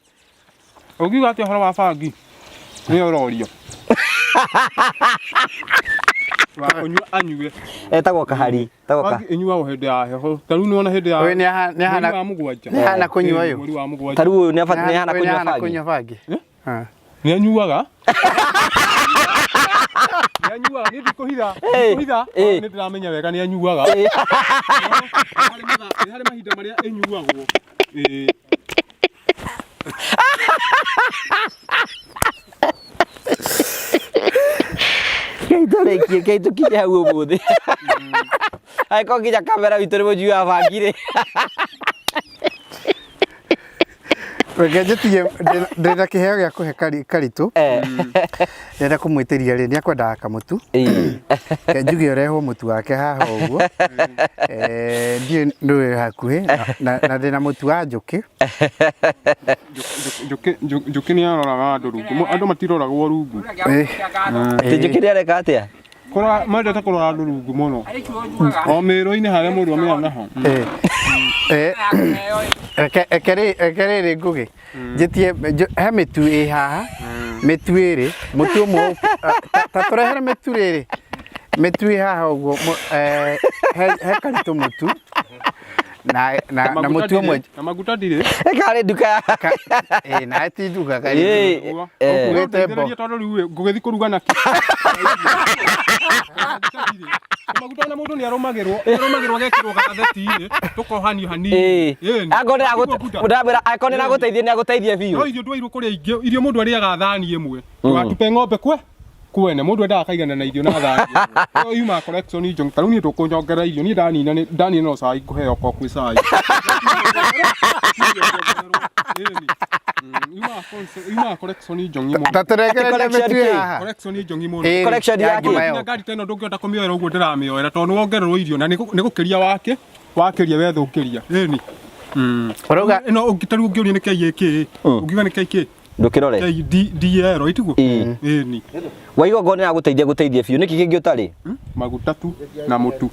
Ũngiuga atĩa ũhoro wa bangi? Nĩ ũrorio. Wa kũnyua anyue. Etagwo kahari. Etagwo Bangi ĩnyuagwo hĩndĩ ya heho. Ta rĩu nĩwona hĩndĩ ya Ũyũ nĩ ahana mweri wa mũgwanja. Nĩ ahana kũnyua ũyũ. Mweri wa mũgwanja. Ta rĩu ũyũ nĩ ahana Ũyũ nĩ kũnyua ahana bangi. kũnyua bangi. Nĩ anyuaga. Nĩ anyuaga, niĩ ndikũhitha, ndikũhitha, nĩ ndĩramenya wega nĩ anyuaga. Nĩ harĩ mahinda marĩa ĩnyuagwo. Ĩĩ. Ngai tũrĩkie, Ngai tũkinye hau ũmũthĩ. Angĩkorwo nginya kamera witũ nĩ mũnyui wa bangi rĩ. Reke njĩtie ndĩna kĩheo gĩa kũhe Karitũ. Ndĩrenda kũmwĩtĩria rĩ, nĩ akwendaga kamũtu. Reke njuge ũrehwo mũtu wake haha ũguo. Ndiũĩ nĩ hakuhĩ na ndĩna mũtu wa njũkĩ. Njũkĩ nĩ aroraga andũ rungu. Andũ matiroragwo rungu. Atĩ njũkĩ nĩ areka atĩa? Kũrora, mendete kũrora andũ rungu mũno. O mĩro-inĩ harĩa mũndũ amenya naho. Reke rĩrĩ ngũgĩ. Njĩtie he mĩtu ĩ haha. Mĩtu ĩrĩ, mũtu ũmwe ta tũrehere mĩtu rĩrĩ. Mĩtu ĩ haha ũguo, he Karitũ mũtu. Na mũtu ũmwe. Na maguta ndirĩ. Ĩkarĩ nduka ya. Ĩĩ, na ti nduka Karitũ. Ũkugĩte mbo. Tondũ rĩu ngũgĩthiĩ kũruga na kĩ? Maguta na mũndũ nĩ arũmagĩrwo, arũmagĩrwo agekĩrwo gagatheti-inĩ, tũkohanio hanini. Angĩkorwo nĩ aragũteithia nĩ agũteithia biũ. No irio ndwairwo kũrĩa ingĩ, irio mũndũ arĩaga thani ĩmwe. Ndũgatupe ng'ombe kwe kwene, mũndũ endaga akaigana na irio na thani ĩmwe. Ĩyo yumaga collection njong'i. Ta rĩu niĩ ndũkũnyongerera irio, niĩ ndanina ndanina no cai ngũheo okorwo kwĩ cai. Yumaga collection njong'i mũno. Ta tũrekererie mĩtu ĩ haha. Collection njong'i mũno. Collection ya ya ngima Nginya ĩyo. ngari ta ĩno ndũngĩhota kũmĩoera ũguo ndĩramĩoera tondũ nĩ wongererwo irio na nĩ gũkĩria wake wakĩria wethũkĩria. Ĩni. Ũrauga Ĩno ta rĩu ũngĩũria nĩ KAK, ũngiuga nĩ KK. Ndũkĩrore. DL itiguo? Ĩni. Waigua ngoro nĩ yagũteithia gũteithia biũ. Nĩkĩ kĩngĩ ũtarĩ? Maguta tu na mũtu.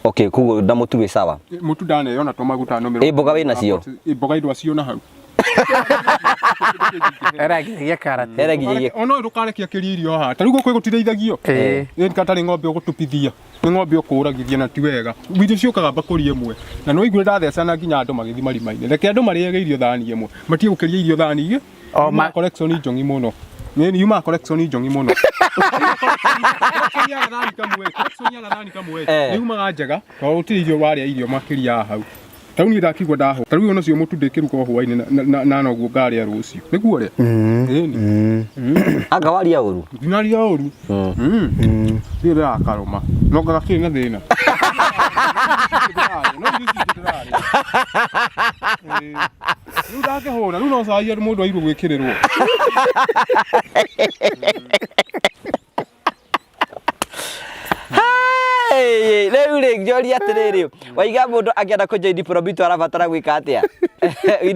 Okay, koguo na mũtu wĩ sawa. Mũtu ndaneo na to maguta no Ĩ mboga wĩ nacio? Mboga indo acio na hau. Eragiria karati. Eragiria. Ona ndũkarekia kĩria irio haha. Ta rĩu gũkũ gũtirĩithagio. Ĩ katarĩ ng'ombe ũgũtupithia. Nĩ ng'ombe ũkũragithia na ti wega. Irio ciũkaga mbakũri ĩmwe. Na nĩ waiguire ndathecana nginya andũ magĩthiĩ marima-inĩ. Reke andũ marĩage irio thani ĩmwe. Matige gũkĩria irio thani igĩrĩ. Yumaga collection njong'i mũno. Nĩ yumaga collection njong'i mũno. Collection ya gathani kamwe, collection ya gathani kamwe. Nĩ yumaga njega tondũ gũtirĩ irio warĩa irio makĩria ya hau. Ta rĩu niĩ ndakigua ndahũa. Ta rĩu ona ũcio mũtu ndĩkĩruga o hwainĩ na noguo ngarĩa rũciũ. Nĩguo ũrĩa? Ĩni. Anga waria ũru? Ndinaria ũru. Ndirĩ ndĩrakarũma. No nga gakĩrĩ na thĩna. No irio ici ingĩ ndĩrarĩa. Rĩu ndangĩhũna, rĩu no cai mũndũ airwo gwĩkĩrĩrwo. Hey, rĩu rĩ njũria atĩrĩrĩ waiga mũndũ angĩenda kũjoin Promito arabatara gwĩka atĩa? We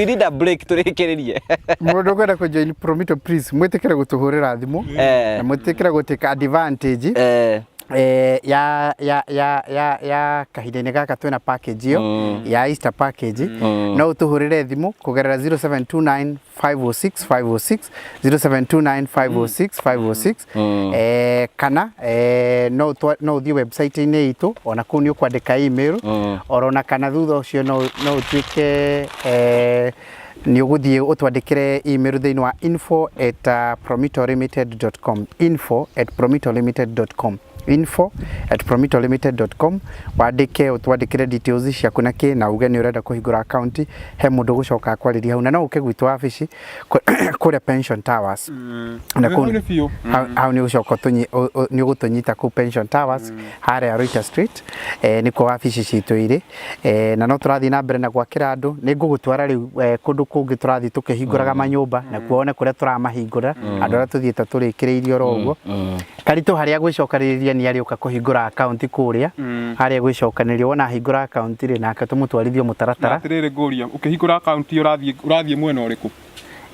need a break tũrĩkĩrĩrie. Mũndũ ũkwenda kũ join Promito, please mwĩtĩkĩre gũtũhũrĩra thimũ na mwĩtĩkĩre gũ take advantage ya kahinda-inĩ gaka twĩna package ĩyo ya Easter package. No ũtũhũrĩre thimũ kũgerera 0729 506 506, 0729 506 506, kana no ũthiĩ website-inĩ itũ, ona kũu nĩ ũkwandĩka email oro na kana thutha ũcio no ũtuĩke nĩ ũgũthiĩ ũtwandĩkĩre email thĩinĩ wa info@promitolimited.com, info@promitolimited.com, info@promitolimited.com. Wandĩke, ũtwandĩkĩre details ciaku na kĩ na uge nĩ ũrenda kũhingũra account. He mũndũ ũgũcoka akwarĩria hau, na no ũke gwitũ wabici kũrĩa Pension Towers na Hau nĩ biũ. Hau nĩ ũgũcoka nĩ ũgũtũnyita kũu Pension Towers harĩa Reuters Street, nĩkuo wabici citũ irĩ, na no tũrathiĩ na mbere na gwakĩra andũ. Nĩ ngũgũtwara rĩu kũndũ kũngĩ tũrathiĩ tũkĩhingũraga manyũmba, na kuo wone kũrĩa tũramahingũra andũ arĩa tũthiĩte tũrĩkĩrĩirie oro ũguo. Karitũ harĩa gwĩcokanĩrĩria nĩ arĩũka kũhingũra akaunti kũrĩa harĩa gwĩcokanĩrĩria. Wona ahingũra akaunti rĩ, nake tũmũtwarithie Na mũtaratara. Atĩrĩrĩ, ngũria, ũkĩhingũra akaunti ũrathiĩ mwena ũrĩkũ?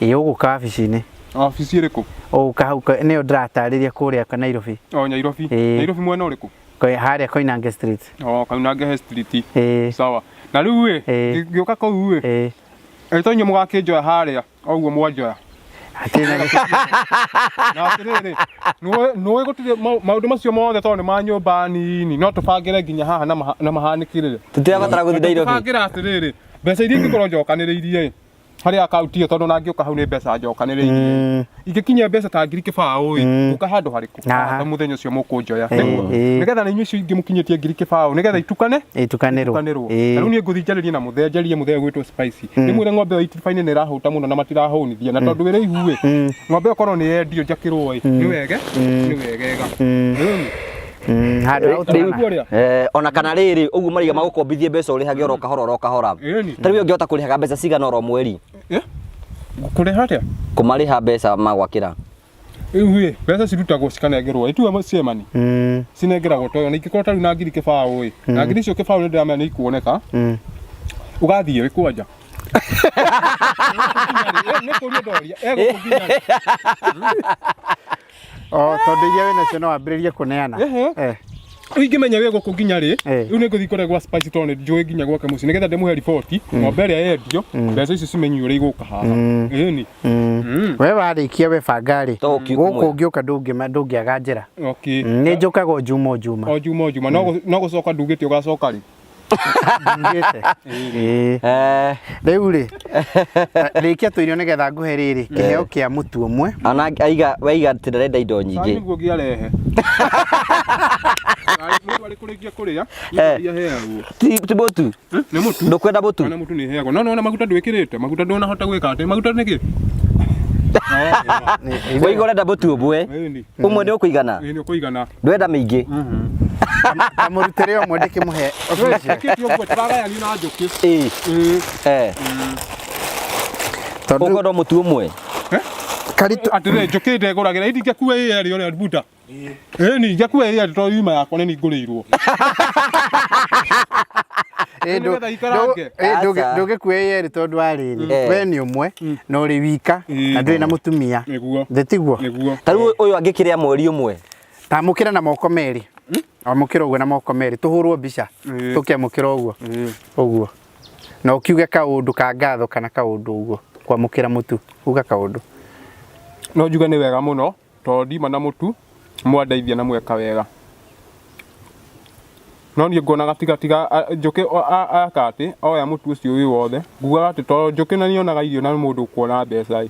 Ĩ, ũgũka wabici-inĩ. Wabici ĩrĩkũ? Ũgũka hau nĩyo ndĩratarĩria kũrĩa ka Nairobi. O Nairobi? Ĩĩ. Nairobi mwena ũrĩkũ? Harĩa Koinange Street. O Koinange Street. Ĩĩ. Sawa, na rĩu ĩ ngĩũka kũu ĩ, ĩto inyuĩ mũgakĩnjoya harĩa o ũguo mwanjoya? Hatirĩ na Na atĩrĩrĩ, nĩũĩ gũtirĩ maũndũ macio mothe tondũ nĩ ma nyũmba nini, no tũbangĩre nginya haha na mahanĩkĩrĩre. Tũtirabatara gũthiĩ Nairobi. Tũbangĩre atĩrĩrĩ, mbeca iria ingĩkorwo njokanĩrĩirie ĩ harĩ akaunti ĩyo, tondũ na ngĩũka hau nĩ mbeca njokanĩrĩirie, ingĩkinyia mbeca ta 20,000 ĩ, ngũka handũ harĩkũ? Haha. Ta mũthenya ũcio mũkũnjoya? Ĩĩ. Nĩgetha na inyuĩ icio ingĩ mũkinyĩtie 20,000, nĩgetha itukane. Itukanĩrwo. Itukanĩrwo. Na rĩu niĩ ngũthiĩ njarĩrie na mũthee, njarie mũthee gwĩtwo Spice, ndĩmwĩre ng'ombe ĩyo itibaine nĩ ĩrahũta mũno na matirahũnithia, na tondũ wĩra ihu ĩ, ng'ombe ĩyo korwo nĩ yendio njakĩrwo ĩ, nĩ wege nĩ wegega. Ĩni. Handũ ha ũtũrana. Ũguo rĩa Ona kana rĩrĩ ũguo maraiga magũkombithie mbeca ũrĩhage oro kahora oro kahora. Ĩni. Ta rĩu ũngĩhota kũrĩhaga mbeca cigana oro mweri? Kũrĩha atĩa? Kũmarĩha mbeca magwakĩra. Rĩu ĩ, mbeca cirutagwo cikanengerwo ĩtuwe ciemani, cinengeragwo toyo na ingĩkorwo ta rĩu na 20,000 ĩ, na ngiri icio kĩbaũ nĩ ndĩramenya nĩ ikuoneka. Ũgathiĩ rĩ kwanja nĩ kũria ndoria egũkũnginya rĩ? O tondũ iria wĩnacio no wambĩrĩrie kũneana. Ehe. Rĩu ingĩmenya wĩ gũkũ nginya rĩ, Eh. rĩu nĩ ngũthiĩ kũrĩa gwa Spice tondũ nĩ njũĩ nginya gwake mũciĩ, nĩgetha ndĩmũhe riboti ng'ombe ĩrĩa yendio, mbeca icio cimenyio ũrĩa igũka haha, ĩni. We warĩkia we banga rĩ, To ũkiu gũkũ kũmwĩra. ũngĩũka ndũngĩaga njĩra. Okay. Nĩ njũkaga o juma o juma. O juma o juma. No gũcoka ndugĩte ũgacoka rĩ? Ndugĩte. Ĩĩ. Rĩu rĩ, rĩkia tũirio nĩgetha ngũhe rĩrĩ kĩheo kĩa mũtu ũmwe. Ona aiga waiga atĩ ndarenda indo Cai nyingĩ. nĩguo ngĩarehe. Cai, mũndũ arĩ kũrĩkia kũrĩa Eh. nĩ aheagwo. Ti mũtu? Nĩ mũtu. Ndũkwenda mũtu? Ona mũtu nĩ heagwo, no nĩwona maguta ndwĩkĩrĩte maguta, ndũnahota gwĩka atĩ maguta nĩkĩ? Waiga ũrenda mũtu ũmwe. Ĩni. Ũmwe nĩ ũkũigana? Ĩni, ũkũigana. Ndwenda mĩingĩ? Kamũrutĩre ũmwe ndĩkĩmũhe official. Kĩti ũguo tũragayanio na njũkĩ. Ĩĩ. Ĩĩ. Tondũ Ũkwenda mũtu ũmwe? Karitũ Atĩrĩ, njũkĩ ndegũragĩra indi ngĩakua ĩ yerĩ ũrĩa buda. Ĩni, ngĩakua ĩ yerĩ tondũ yuma yakwa nĩ ngũrĩirwo. Ĩ, Nĩgetha ikarange. Aca. Ndũngĩkua ĩ yerĩ tondũ wa rĩrĩ, we nĩ ũmwe na ũrĩ wika na ndũrĩ na mũtumia. Nĩguo. Thĩ tiguo? Nĩguo. Ta rĩu ũyũ angĩkĩrĩa mweri ũmwe? Tamũkĩra na moko merĩ, amũkĩra ũguo na moko merĩ, tũhũrwo mbica. Tũkĩamũkĩra ũguo ũguo na ũkiuge kaũndũ ka ngatho kana kaũndũ ũguo kwamũkĩra mũtu, uga kaũndũ. No njuge nĩ wega mũno tondũ ndima na mũtu mwandeithia na mweka wega, no niĩ nguonaga tiga tiga njũkĩ aka atĩ oya mũtu ũcio wĩ wothe, ngugaga atĩ tondũ njũkĩ na nĩonaga irio na nĩ mũndũ ũkuona mbeca ĩ,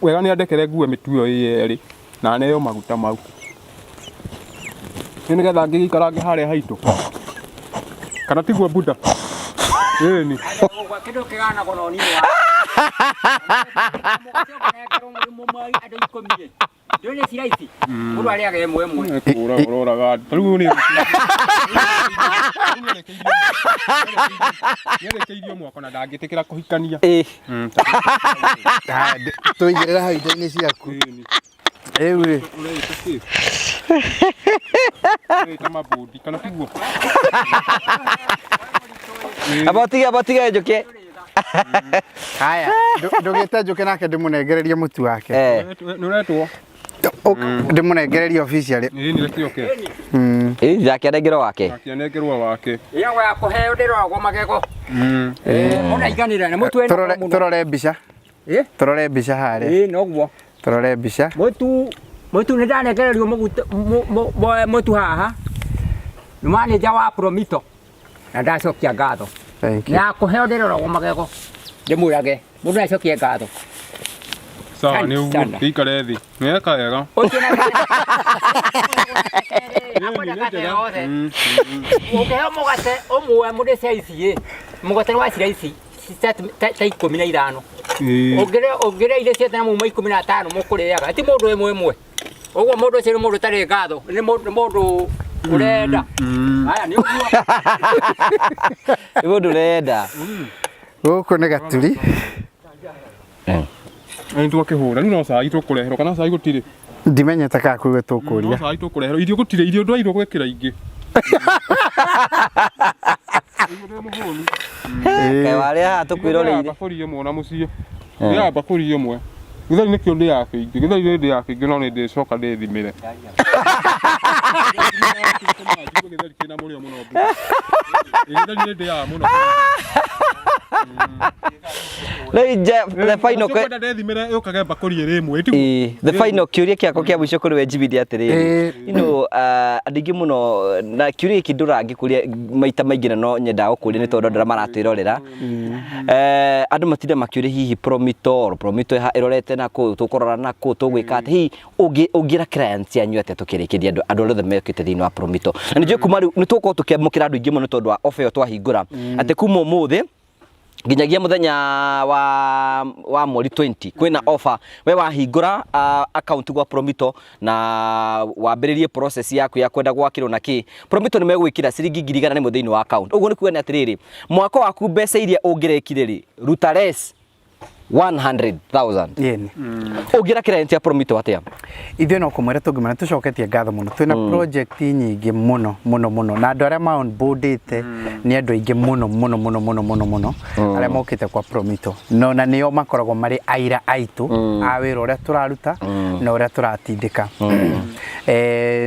wega nĩ andekere ngue mĩtu ĩyo ĩ yerĩ na neo maguta mau nĩ nĩgetha ngĩgĩikarange harĩa haitũ, kana tiguo buda? Ĩni. Kĩndũ kĩganagwo na ũnini wa mũgate ũkĩnengerwo mũrĩ andũ 10 ĩ. Ndũĩ nĩ ciraici mũndũ arĩaga ĩmwe ĩmwe. Kũra ũroraga ta rĩu nĩ nĩarĩkĩirio mwako na ndangĩtĩkĩra kũhikania. Ĩĩ. Haya, tũigĩrĩra hau indo-inĩ ciaku. Rĩu rĩ, Ũreĩta kĩ? Ũreĩta mabũndi kana tiguo? Amba ũtige, amba ũtige njũke. Haya, ndũgĩte njũke nake ndĩmũnengererie mũtu wake. Eh. Nĩ ũretwo? Ndĩmũnengererie officially. Ĩĩ nĩ reke oke. Ĩĩ nake anengerwo wake. Akĩanengerwo wake. Ĩyagwo ya kũheo ndĩroragwo magego. Mũnaiganĩra na mũtu wĩna Tũrore mũno. tũrore mbica. Ĩ? Tũrore mbica harĩa. Ĩ noguo. Tũrore mbica. Mũtu mũtu nĩ ndanengererio mũguta mũtu haha. Nĩ manager wa Promito. Na ndacokia ngatho. Thank you. Na kũheo ndĩroragwo magego. Ndĩmwĩrage mũndũ acokie ngatho. Sawa nĩ ũguo. Sana. Gĩikare thĩ. Nĩeka wega. Ũcio na akwenda gate yothe. Ũngĩheo mũgate ũmwe mũndũ cia ici ĩ mũgate nĩ wa ciraici ta 15. Ĩĩ. Ũngĩrĩa irio ciothe na muma 15 mũkũrĩaga ti mũndũ ĩmwe ĩmwe. Ũguo mũndũ ũcio nĩ mũndũ ũtarĩ ngatho, nĩ mũndũ ũrenda. Haya nĩ ũguo. Nĩ mũndũ ũrenda. Gũkũ nĩ Gaturi. Nĩ twakĩhũra rĩu no cai tũkũreherwo kana cai gũtirĩ. Ndimenyete kana kwĩ No tũkũria. cai tũkũreherwo irio gũtirĩ irio ndwairwo gwĩkĩra ingĩ. Kaĩ warĩa haha tũkwĩroreire. Mbakũri ĩmwe na mũciĩ. Ndĩaga mbakũri ĩmwe. Gĩtheri nĩkĩo ndĩaga kĩingĩ. Gĩtheri nĩ ndĩaga kĩingĩ no nĩ ndĩcoka ndĩthimĩre. Gĩtheri kĩna mũrĩo mũno. Gĩtheri nĩ ndĩaga mũno. Rĩu nje the final Kwenda ndĩthimĩre yũkage mbakũri ĩrĩ ĩmwe. Tiguo? Ĩĩ, the final kĩũria kĩakwa kĩa mũico kũrĩ we Jimmy nĩ atĩrĩrĩ you know, andũ aingĩ mũno na kĩũria gĩkĩ ndũraga ngĩkũria maita maingĩ na no nyendaga gũkũria nĩ tondũ andũ arĩa maratwĩrorera andũ matinda makĩũria hihi Promito or Promito ĩrorete nakũ tũkũrora nakũ tũgwĩka atĩa hihi ũngĩra clients anyu atĩa tũkĩrĩkĩria andũ andũ arĩa othe mekĩte thĩinĩ wa Promito na nĩ njũĩ kuma rĩu nĩ tũgũkorwo tũkĩamũkĩra andũ aingĩ mũno nĩ tondũ wa offer ĩyo twahingũra atĩ kuma ũmũthĩ nginyagia muthenya wa mweri 20 kwina offer we wahingura account gwa Promito na wambĩrĩrie process yaku ya kwenda gwakĩrwo na kĩ Promito nĩ megwĩkĩra ciringi 100,000 thĩinĩ wa account ũguo nĩ kuga nĩ atĩrĩrĩ mwaka waku mbeca iria ũngĩrekire rĩ ruta less 100,000 Yeni. ũngĩra client ya Promito atĩa Ithuĩ no kũmwĩra tũngĩmwĩra tũcoketie ngatho mũno. Twĩna project nyingĩ mũno mũno mũno na andũ arĩa ma onboardĩte nĩ andũ aingĩ mũno mũno mũno mũno mũno mũno arĩa mokĩte kwa Promito. No na nĩo makoragwo marĩ aira aitũ a wĩra ũrĩa tũraruta na ũrĩa tũratindĩka.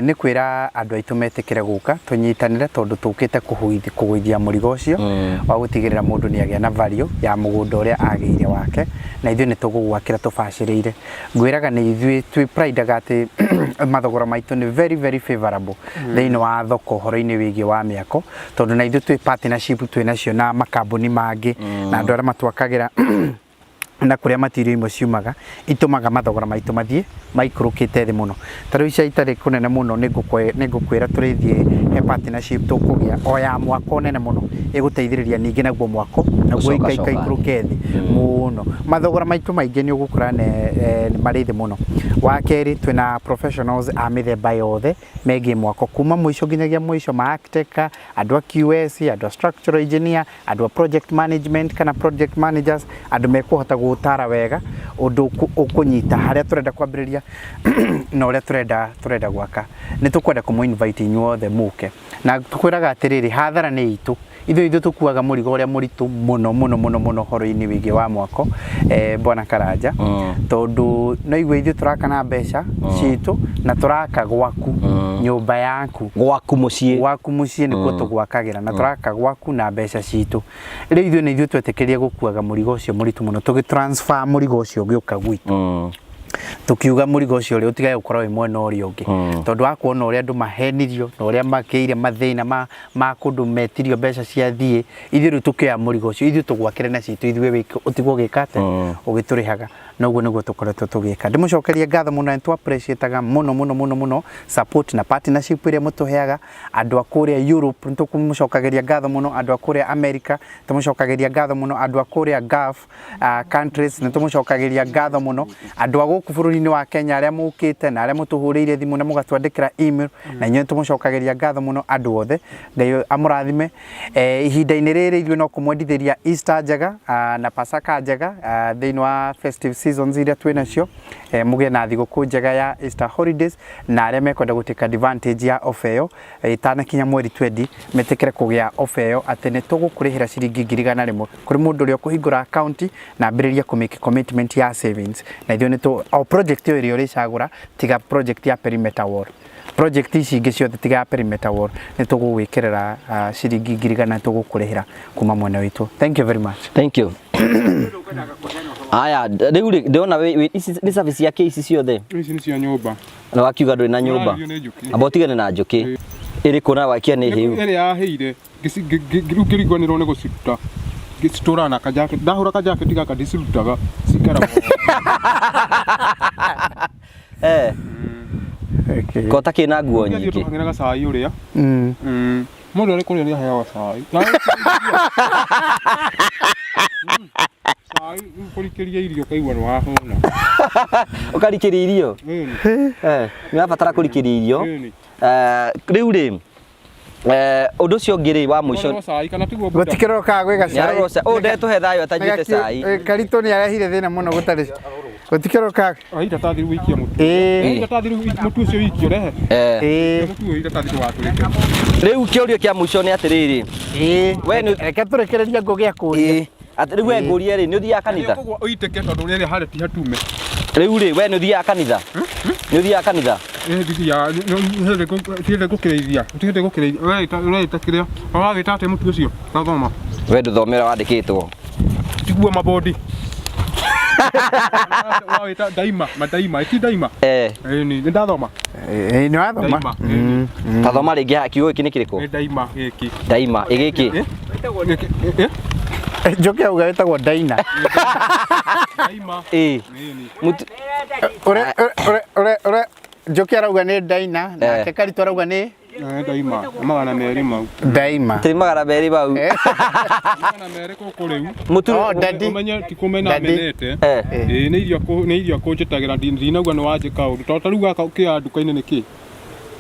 Nĩ kwĩra andũ aitũ metĩkĩre gũka tũnyitanĩre tondũ tũkĩte kũgũithia mũrigo ũcio wa gũtigĩrĩra mũndũ nĩ agĩa na value ya mũgũnda ũrĩa agĩire wake na ithuĩ nĩ tũgũgwakĩra tũbacĩrĩire. Ngwĩraga nĩ ithuĩ twĩ pridaga atĩ mathogora maitũ nĩ very very favorable thĩinĩ wa thoko ũhoro-inĩ wĩgiĩ wa mĩako tondũ na ithuĩ twĩ partnership twĩ nacio na makambuni mangĩ na andũ arĩa matwakagĩra na kũrĩa material imwe ciumaga itũmaga mathogora maitũ mathiĩ maikũrũkĩte thĩ mũno. Ta rĩu ica itarĩ kũnene mũno nĩ ngũkwĩra tũrĩthiĩ he partnership tũkũgĩa o ya mwako nene mũno ĩgũteithĩrĩria ningĩ naguo mwako naguo Gũcoka ikaikũrũke thĩ mũno. Mathogora maitũ maingĩ nĩ ũgũkora nĩ marĩ thĩ mũno. Wa kerĩ twĩna professionals a mĩthemba yothe megiĩ mwako kuma mũico nginyagia mũico, ma architect, andũ a QS, andũ a structural engineer, andũ a project management kana project managers, andũ mekũhota gũgũtara wega ũndũ ũkũnyita harĩa tũrenda kwambĩrĩria na ũrĩa tũrenda gwaka. Nĩ tũkwenda kũmũ invite inyuothe mũke na tũkwĩraga atĩrĩrĩ hathara nĩ itũ ithuĩ tũkuaga mũrigo ũrĩa mũritũ mũno mũno mũno mũno ũhoro-inĩ wĩgiĩ wa mwako bwana Karanja tondũ no igue ithuĩ tũraka na mbeca citũ na tũraka gwaku nyũmba yaku gwaku mũciĩ gwaku mũciĩ nĩkuo tũgwakagĩra na tũraka gwaku na mbeca citũ. Rĩu ithuĩ nĩ ithuĩ twetĩkĩrie gũkuaga mũrigo ũcio mũritũ mũno tũgĩ transfer mũrigo ũcio ũgĩũka gwitũ tukiuga mũrigo ũcio ũrĩa ũtigage gũkorwo wĩ mwena ũrĩa ũngĩ tondũ wa kuona ũrĩa andũ mahenirio na ũrĩa makĩire mathĩna ma kũndũ metirio mbeca cia thiĩ ithuĩ rĩu tũkĩoya mũrigo ũcio ithuĩ tũgwakĩre na citũ ithuĩ ũtigwo ũgĩka atĩa ũgĩtũrĩhaga. Na ũguo nĩguo tũkoretwo tũgĩka. Ndĩmũcokerie ngatho mũno, na nĩ tũ appreciate-aga mũno mũno mũno mũno support na partnership ĩrĩa mũtũheaga. Andũ a kũrĩa Europe nĩ tũkũmũcokagĩria ngatho mũno, andũ a kũrĩa America tũmũcokagĩria ngatho mũno, andũ a kũrĩa Gulf countries nĩ tũmũcokagĩria ngatho mũno, andũ a gũkũ bũrũri-inĩ wa Kenya arĩa mũkĩte na arĩa mũtũhũrĩire thimũ na mũgatwandĩkĩra email, na inyuĩ nĩ tũmũcokagĩria ngatho mũno andũ othe. Ngai amũrathime. Ihinda-inĩ rĩrĩ ithuĩ no kũmwendithĩria Easter njega na Pasaka njega thĩinĩ wa festive seasons iria twĩ nacio. Mũgĩe na thigũkũ njega ya Easter holidays, na arĩa mekwenda gũ take advantage ya offer ĩyo ĩtanakinya mweri twendi, metĩkĩre kũgĩa offer ĩyo atĩ nĩ tũgũkũrĩhĩra ciringi 100,000 kũrĩ mũndũ ũrĩa ũkũhingũra account na ambĩrĩrie kũ make commitment ya savings. Na ithuĩ nĩ tũ, o project o ĩrĩa ũrĩcagũra tiga project ya perimeter wall, project ici ingĩ ciothe tiga ya perimeter wall, nĩ tũgũgwĩkĩrĩra ciringi 100,000 tũgũkũrĩhĩra kuma mwena witũ. Thank you very much. Thank you. Aya, rĩu rĩ, ndĩrona ici nĩ service ciake ici ciothe. Ici nĩ cia nyũmba. Na wakiuga ndũrĩ na nyũmba. Ũrarigio nĩ njũkĩ. Amba ũtigane na njũkĩ. Ĩrĩkũ na wakia nĩ hĩu? Ĩrĩa yahĩire rĩu ngĩriganĩrwo nĩ gũciruta. Ngĩcitũraga na kajaketi. Ndahũra kajaketi gaka ndicirutaga cikaraga. Okay. Kota kĩna nguo Ngathiĩ nyingĩ. tũkagĩra gacai ũrĩa. Mũndũ arĩ kũrĩa nĩ aheagwo cai. Cai kũrikĩria irio ũkaigua nĩ wahũna. Ũkarikĩria irio? Ĩni. Nĩ ũrabatara kũrikĩria irio. Ĩni. Rĩu rĩ, ũndũ ũcio ũngĩ rĩ wa mũico. Ũrorwo cai kana tiguo Buddha? Gũtikĩrokaga gwĩ gacai. Nĩarorwo cai. Ũyũ ndetũhe thayũ atanyuĩte cai. Karitũ nĩ arehire thĩna mũno gũtarĩ. Gũtikĩrokaga. Oya iratathi rĩu wĩikie mũtu. Ĩĩ. Iratathi rĩu mũtu ũcio wĩikie ũrehe. Ĩĩ. Mũtu ũyũ iratathi ndũgatũrĩke. Rĩu kĩũria kĩa mũico nĩ atĩrĩrĩ. Ĩĩ. We nĩ Reke tũrekererie ngũgĩ akũrie. Ĩĩ. Atĩ rĩu we ngũrie rĩ, nĩ ũthiaga kanitha? Koguo ũitĩke tondũ rĩrĩa harĩa ti hatume. Rĩu rĩ, we nĩ ũthiaga kanitha? Nĩ ũthiaga kanitha? Ĩĩ ndithiaga, ti hĩndĩ ngũkĩrĩithia, ti hĩndĩ ngũkĩrĩithia. Ũreĩta kĩrĩa? Ũrawĩta atĩa mũtu ũcio? Ndathoma. We ndũthomera wandĩkĩtwo. Tiguo mabondi. Ũrawĩta ndaima, mandaima, ti ndaima? Ĩni, nĩ ndathoma. Ĩĩ nĩ wathoma. Ndaima, ĩni. Ta thoma rĩngĩ haha, kiugo gĩkĩ nĩ kĩrĩkũ? Nĩ ndaima gĩkĩ. Ndaima, ĩ gĩkĩ? Gĩkĩ, ĩ? Njoke auga wĩtagwo Daina. Ndaima. Ĩ. Ĩni. Mũtu Ũre ũre ũre ũre Njoke arauga nĩ Daina, nake Karitũ arauga nĩ Ndaima, 200 mau. Daima. Tĩ 200 mau. 200 gũkũ rĩu. Mũtu Oh, daddy. Ũmenye ti kũmena Daddy. menete. Ĩĩ nĩ irio nĩ irio kũnjĩtagĩra ndinauga nĩ wanjĩka ũndũ. Tondũ ta rĩu gaka ũkĩoya nduka-inĩ nĩ kĩ?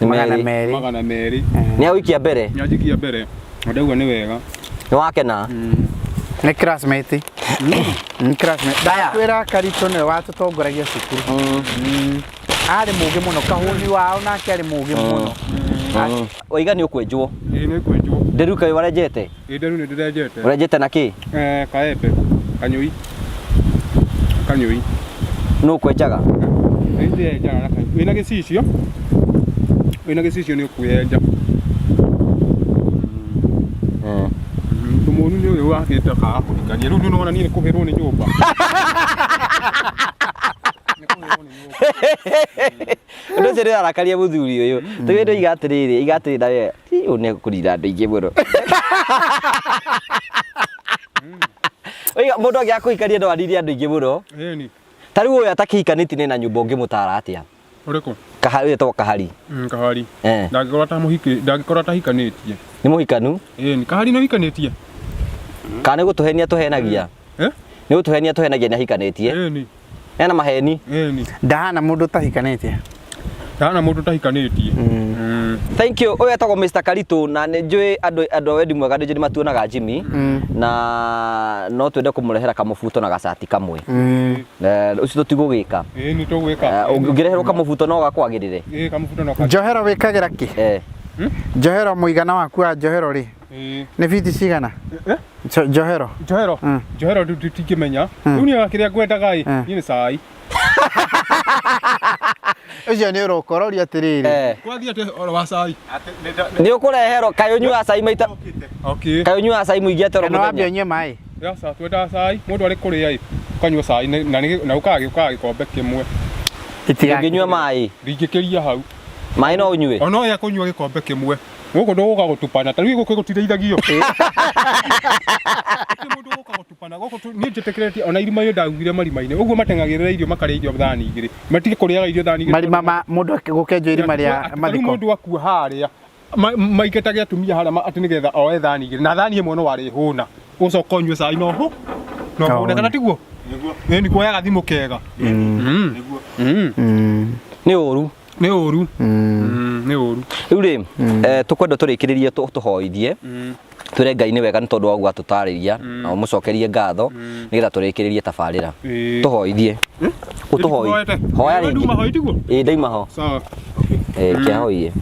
200. 200. Nĩ agũikia mbere. Nĩ anjikia mbere. Na ndauga nĩ wega. Nĩ wakena. Nĩ classmate. Nĩ classmate. Ndakwĩra Karitũ nĩwe watũtongoragia cukuru. Arĩ mũgĩ mũno, kahũni wao nake arĩ mũgĩ mũno. Waiga nĩ ũkwenjwo. Ĩĩ nĩ kwenjwo. Nderu kaĩ warenjete? Ĩĩ nderu nĩ ndĩrenjete. Ũrenjete na kĩ? Kaembe. Kanyũi. Kanyũi. Nũ ũkwenjaga? Nĩ ndĩrenjaga na kanyũi. Wĩna gĩcicio? Wĩna gĩcicio nĩ ũkwĩenja. Ũndũ mũũru nĩ ũyũ wakĩte ũkaga kũhikania. Rĩu nĩ ũrona niĩ nĩ kũhĩrwo nĩ nyũmba. Nĩ kũhĩrwo nĩ nyũmba. Ũndũ ũcio nĩ ũrarakaria mũthuri ũyũ. Tũgĩ ndũiga atĩrĩrĩ, iga atĩrĩrĩ nawe, ti ũyũ nĩ ekũrira andũ aingĩ mũno. Oiga mũndũ angĩaga kũhikania no arire andũ aingĩ mũno. Ĩni. Ta rĩu ũyũ atakĩhikanĩtie nĩ na nyũmba ũngĩmũtara atĩa? Ũrĩkũ? Kahari wĩtagwo Kahari. Kahari. Ndangĩkorwo atamũhikĩ, ndangĩkorwo atahikanĩtie. Nĩ mũhikanu? Ĩni, Kahari nĩ ũhikanĩtie? Kana nĩ gũtũhenia tũhenagia? Nĩ gũtũhenia tũhenagia nĩ ahikanĩtie. Ĩni. Ena maheni. Ĩni. Ndahana mũndũ ũtahikanĩtie. Ndahana mũndũ ũtahikanĩtie. Thank you. Ũyũ etagwo Mr. Karitũ na nĩ njũĩ andũ andũ a wendi mwega nĩ njũĩ nĩ matuonaga Jimmy na no twende kũmũrehera kamũbuto na gacati kamwe. Ũcio tũtigũgĩka. Ĩĩ nĩ tũgwĩka. Ũngĩreherwo kamũbuto no gakwagĩrĩre. Ĩĩ kamũbuto no Njohero wĩkagĩra kĩ? Njohero mũigana waku wa njohero rĩ? Nĩ biti cigana? Njohero. Njohero. Njohero ndingĩmenya. Rĩu niĩ kĩrĩa ngwendaga ĩ, niĩ nĩ cai. Ũcio nĩ ũroka ũroria atĩrĩrĩ. Kwathiĩ atĩa ũhoro wa cai? Nĩ ũkũreherwo kaĩ ũnyuaga cai maita. Okay. Kaĩ ũnyuaga cai mũingĩ atĩa oro Kana wambe mũthenya? ũnyue maĩ. Aca, twendaga cai, mũndũ arĩ kũrĩa ĩ, ũkanyua cai na ũkaga gĩkombe kĩmwe. Ũngĩnyua maĩ? Ndingĩkĩria hau. Maĩ no ũnyue? Ona ũyũ akũnyua gĩkombe kĩmwe. Gũkũ ndũgũka gũtupana, ta rĩu gũkũ gũtirĩithagio. Gũtirĩ mũndũ ũgũka gũtupana. Hapana, gũkũ niĩ njĩtĩkĩrĩtie ona irima iyo ndaugire marima-inĩ ũguo mateng'agĩrĩra irio makarĩa irio thani igĩrĩ matige kũrĩaga irio thani igĩrĩ Marima ma mũndũ gũkenjwo irima rĩa Atĩ ta rĩu mathiko. mũndũ akua harĩa maingatage atumia harĩa atĩ nĩgetha oe thani igĩrĩ na thani ĩmwe no arĩhũna ũcoka ũnyue cai no hũ no hũne kana tiguo nĩ nĩ kuoya gathimũ kega Nĩ ũru. Nĩ ũru. Nĩ ũru. Rĩu rĩ, tũkwenda tũrĩkĩrĩrie tũhoithie twĩre Ngai nĩ wega nĩ tondũ wa ũguo atũtarĩria na ũmũcokerie ngatho nĩgetha tũrĩkĩrĩrie tabarĩra. Tũhoithie. Ũtũhoithie. Hoya rĩngĩ. Nduma hoi tiguo? Ĩĩ ndaima ho. Sawa. Kĩahoiye.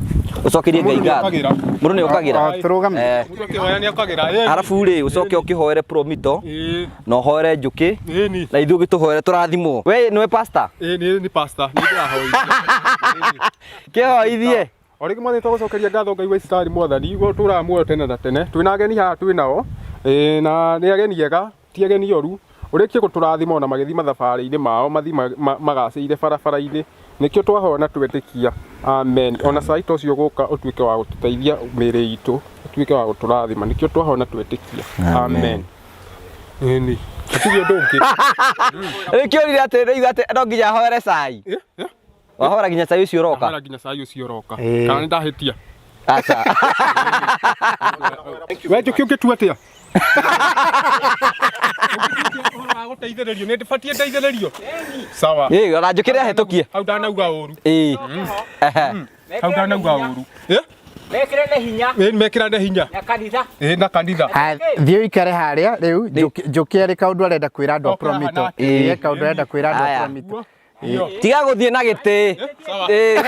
Ũcokerie Ngai Mũndũ ngatho. nĩokagĩra. Mũndũ nĩ okagĩra. O, tũrũgame. Mũndũ akĩhoya nĩ okagĩra. Ĩĩ. Arabu rĩ, ũcoke ũkĩhoere Promito Ĩĩ. na ũhoere Njũkĩ Ĩĩ ni. na ithuĩ ũgĩtũhoere tũrathimwo. We nĩwe pastor? Ĩĩ nĩ nĩ pastor. Nĩ ndĩrahoithia. Kĩhoithie. O rĩngĩ mwathani tũgũcokeria ngatho Ngai wa Isiraeli mwathani we ũtũũraga muoyo tene na tene twĩna ageni haha twĩ nao ĩĩ, na nĩ ageni ega ti ageni oru ũrĩkie gũtũrathima ona magĩthiĩ mathabarĩ-inĩ mao mathiĩ magacĩire barabara-inĩ nĩkĩo twahoya na twetĩkia amen ona cai ta ũcio gũka ũtuĩke wa gũtũteithia mĩĩrĩ itũ ũtuĩke wa gũtũrathima nĩkĩo twahoya na twetĩkia amen ĩni hatirĩ ũndũ ũngĩ. Nĩkĩo ũrire atĩ nĩigua atĩ no nginya hoere cai. Wahora nginya cai ũcio ũroka? Ndahora nginya cai ũcio ũroka. Ĩĩ. Kana nĩ ndahĩtia? Aca. We Njũkĩ ũngĩtua atĩa? Ũhoro wa gũteithĩrĩrio nĩ ndĩbatiĩ ndeithĩrĩrio? Sawa. Ĩĩ ona Njũkĩ nĩ ahĩtũkie. Hau ndanauga ũru. Ĩĩ. Ehe. Hau ndanauga ũru. Ĩ? Mekĩrane hinya Ĩ mekĩrane hinya. na kanitha. Ĩ na kanitha. Ha, thiĩ ũikare harĩa rĩu Njũkĩ arĩ kaũndũ arenda kwĩra andũ a Oka haha Promito. nake. Ĩĩ, kaũndũ arenda kwĩra andũ a Aya. Promito. Iyo. Tiga gũthiĩ na gĩtĩ. Sawa. Ĩĩ.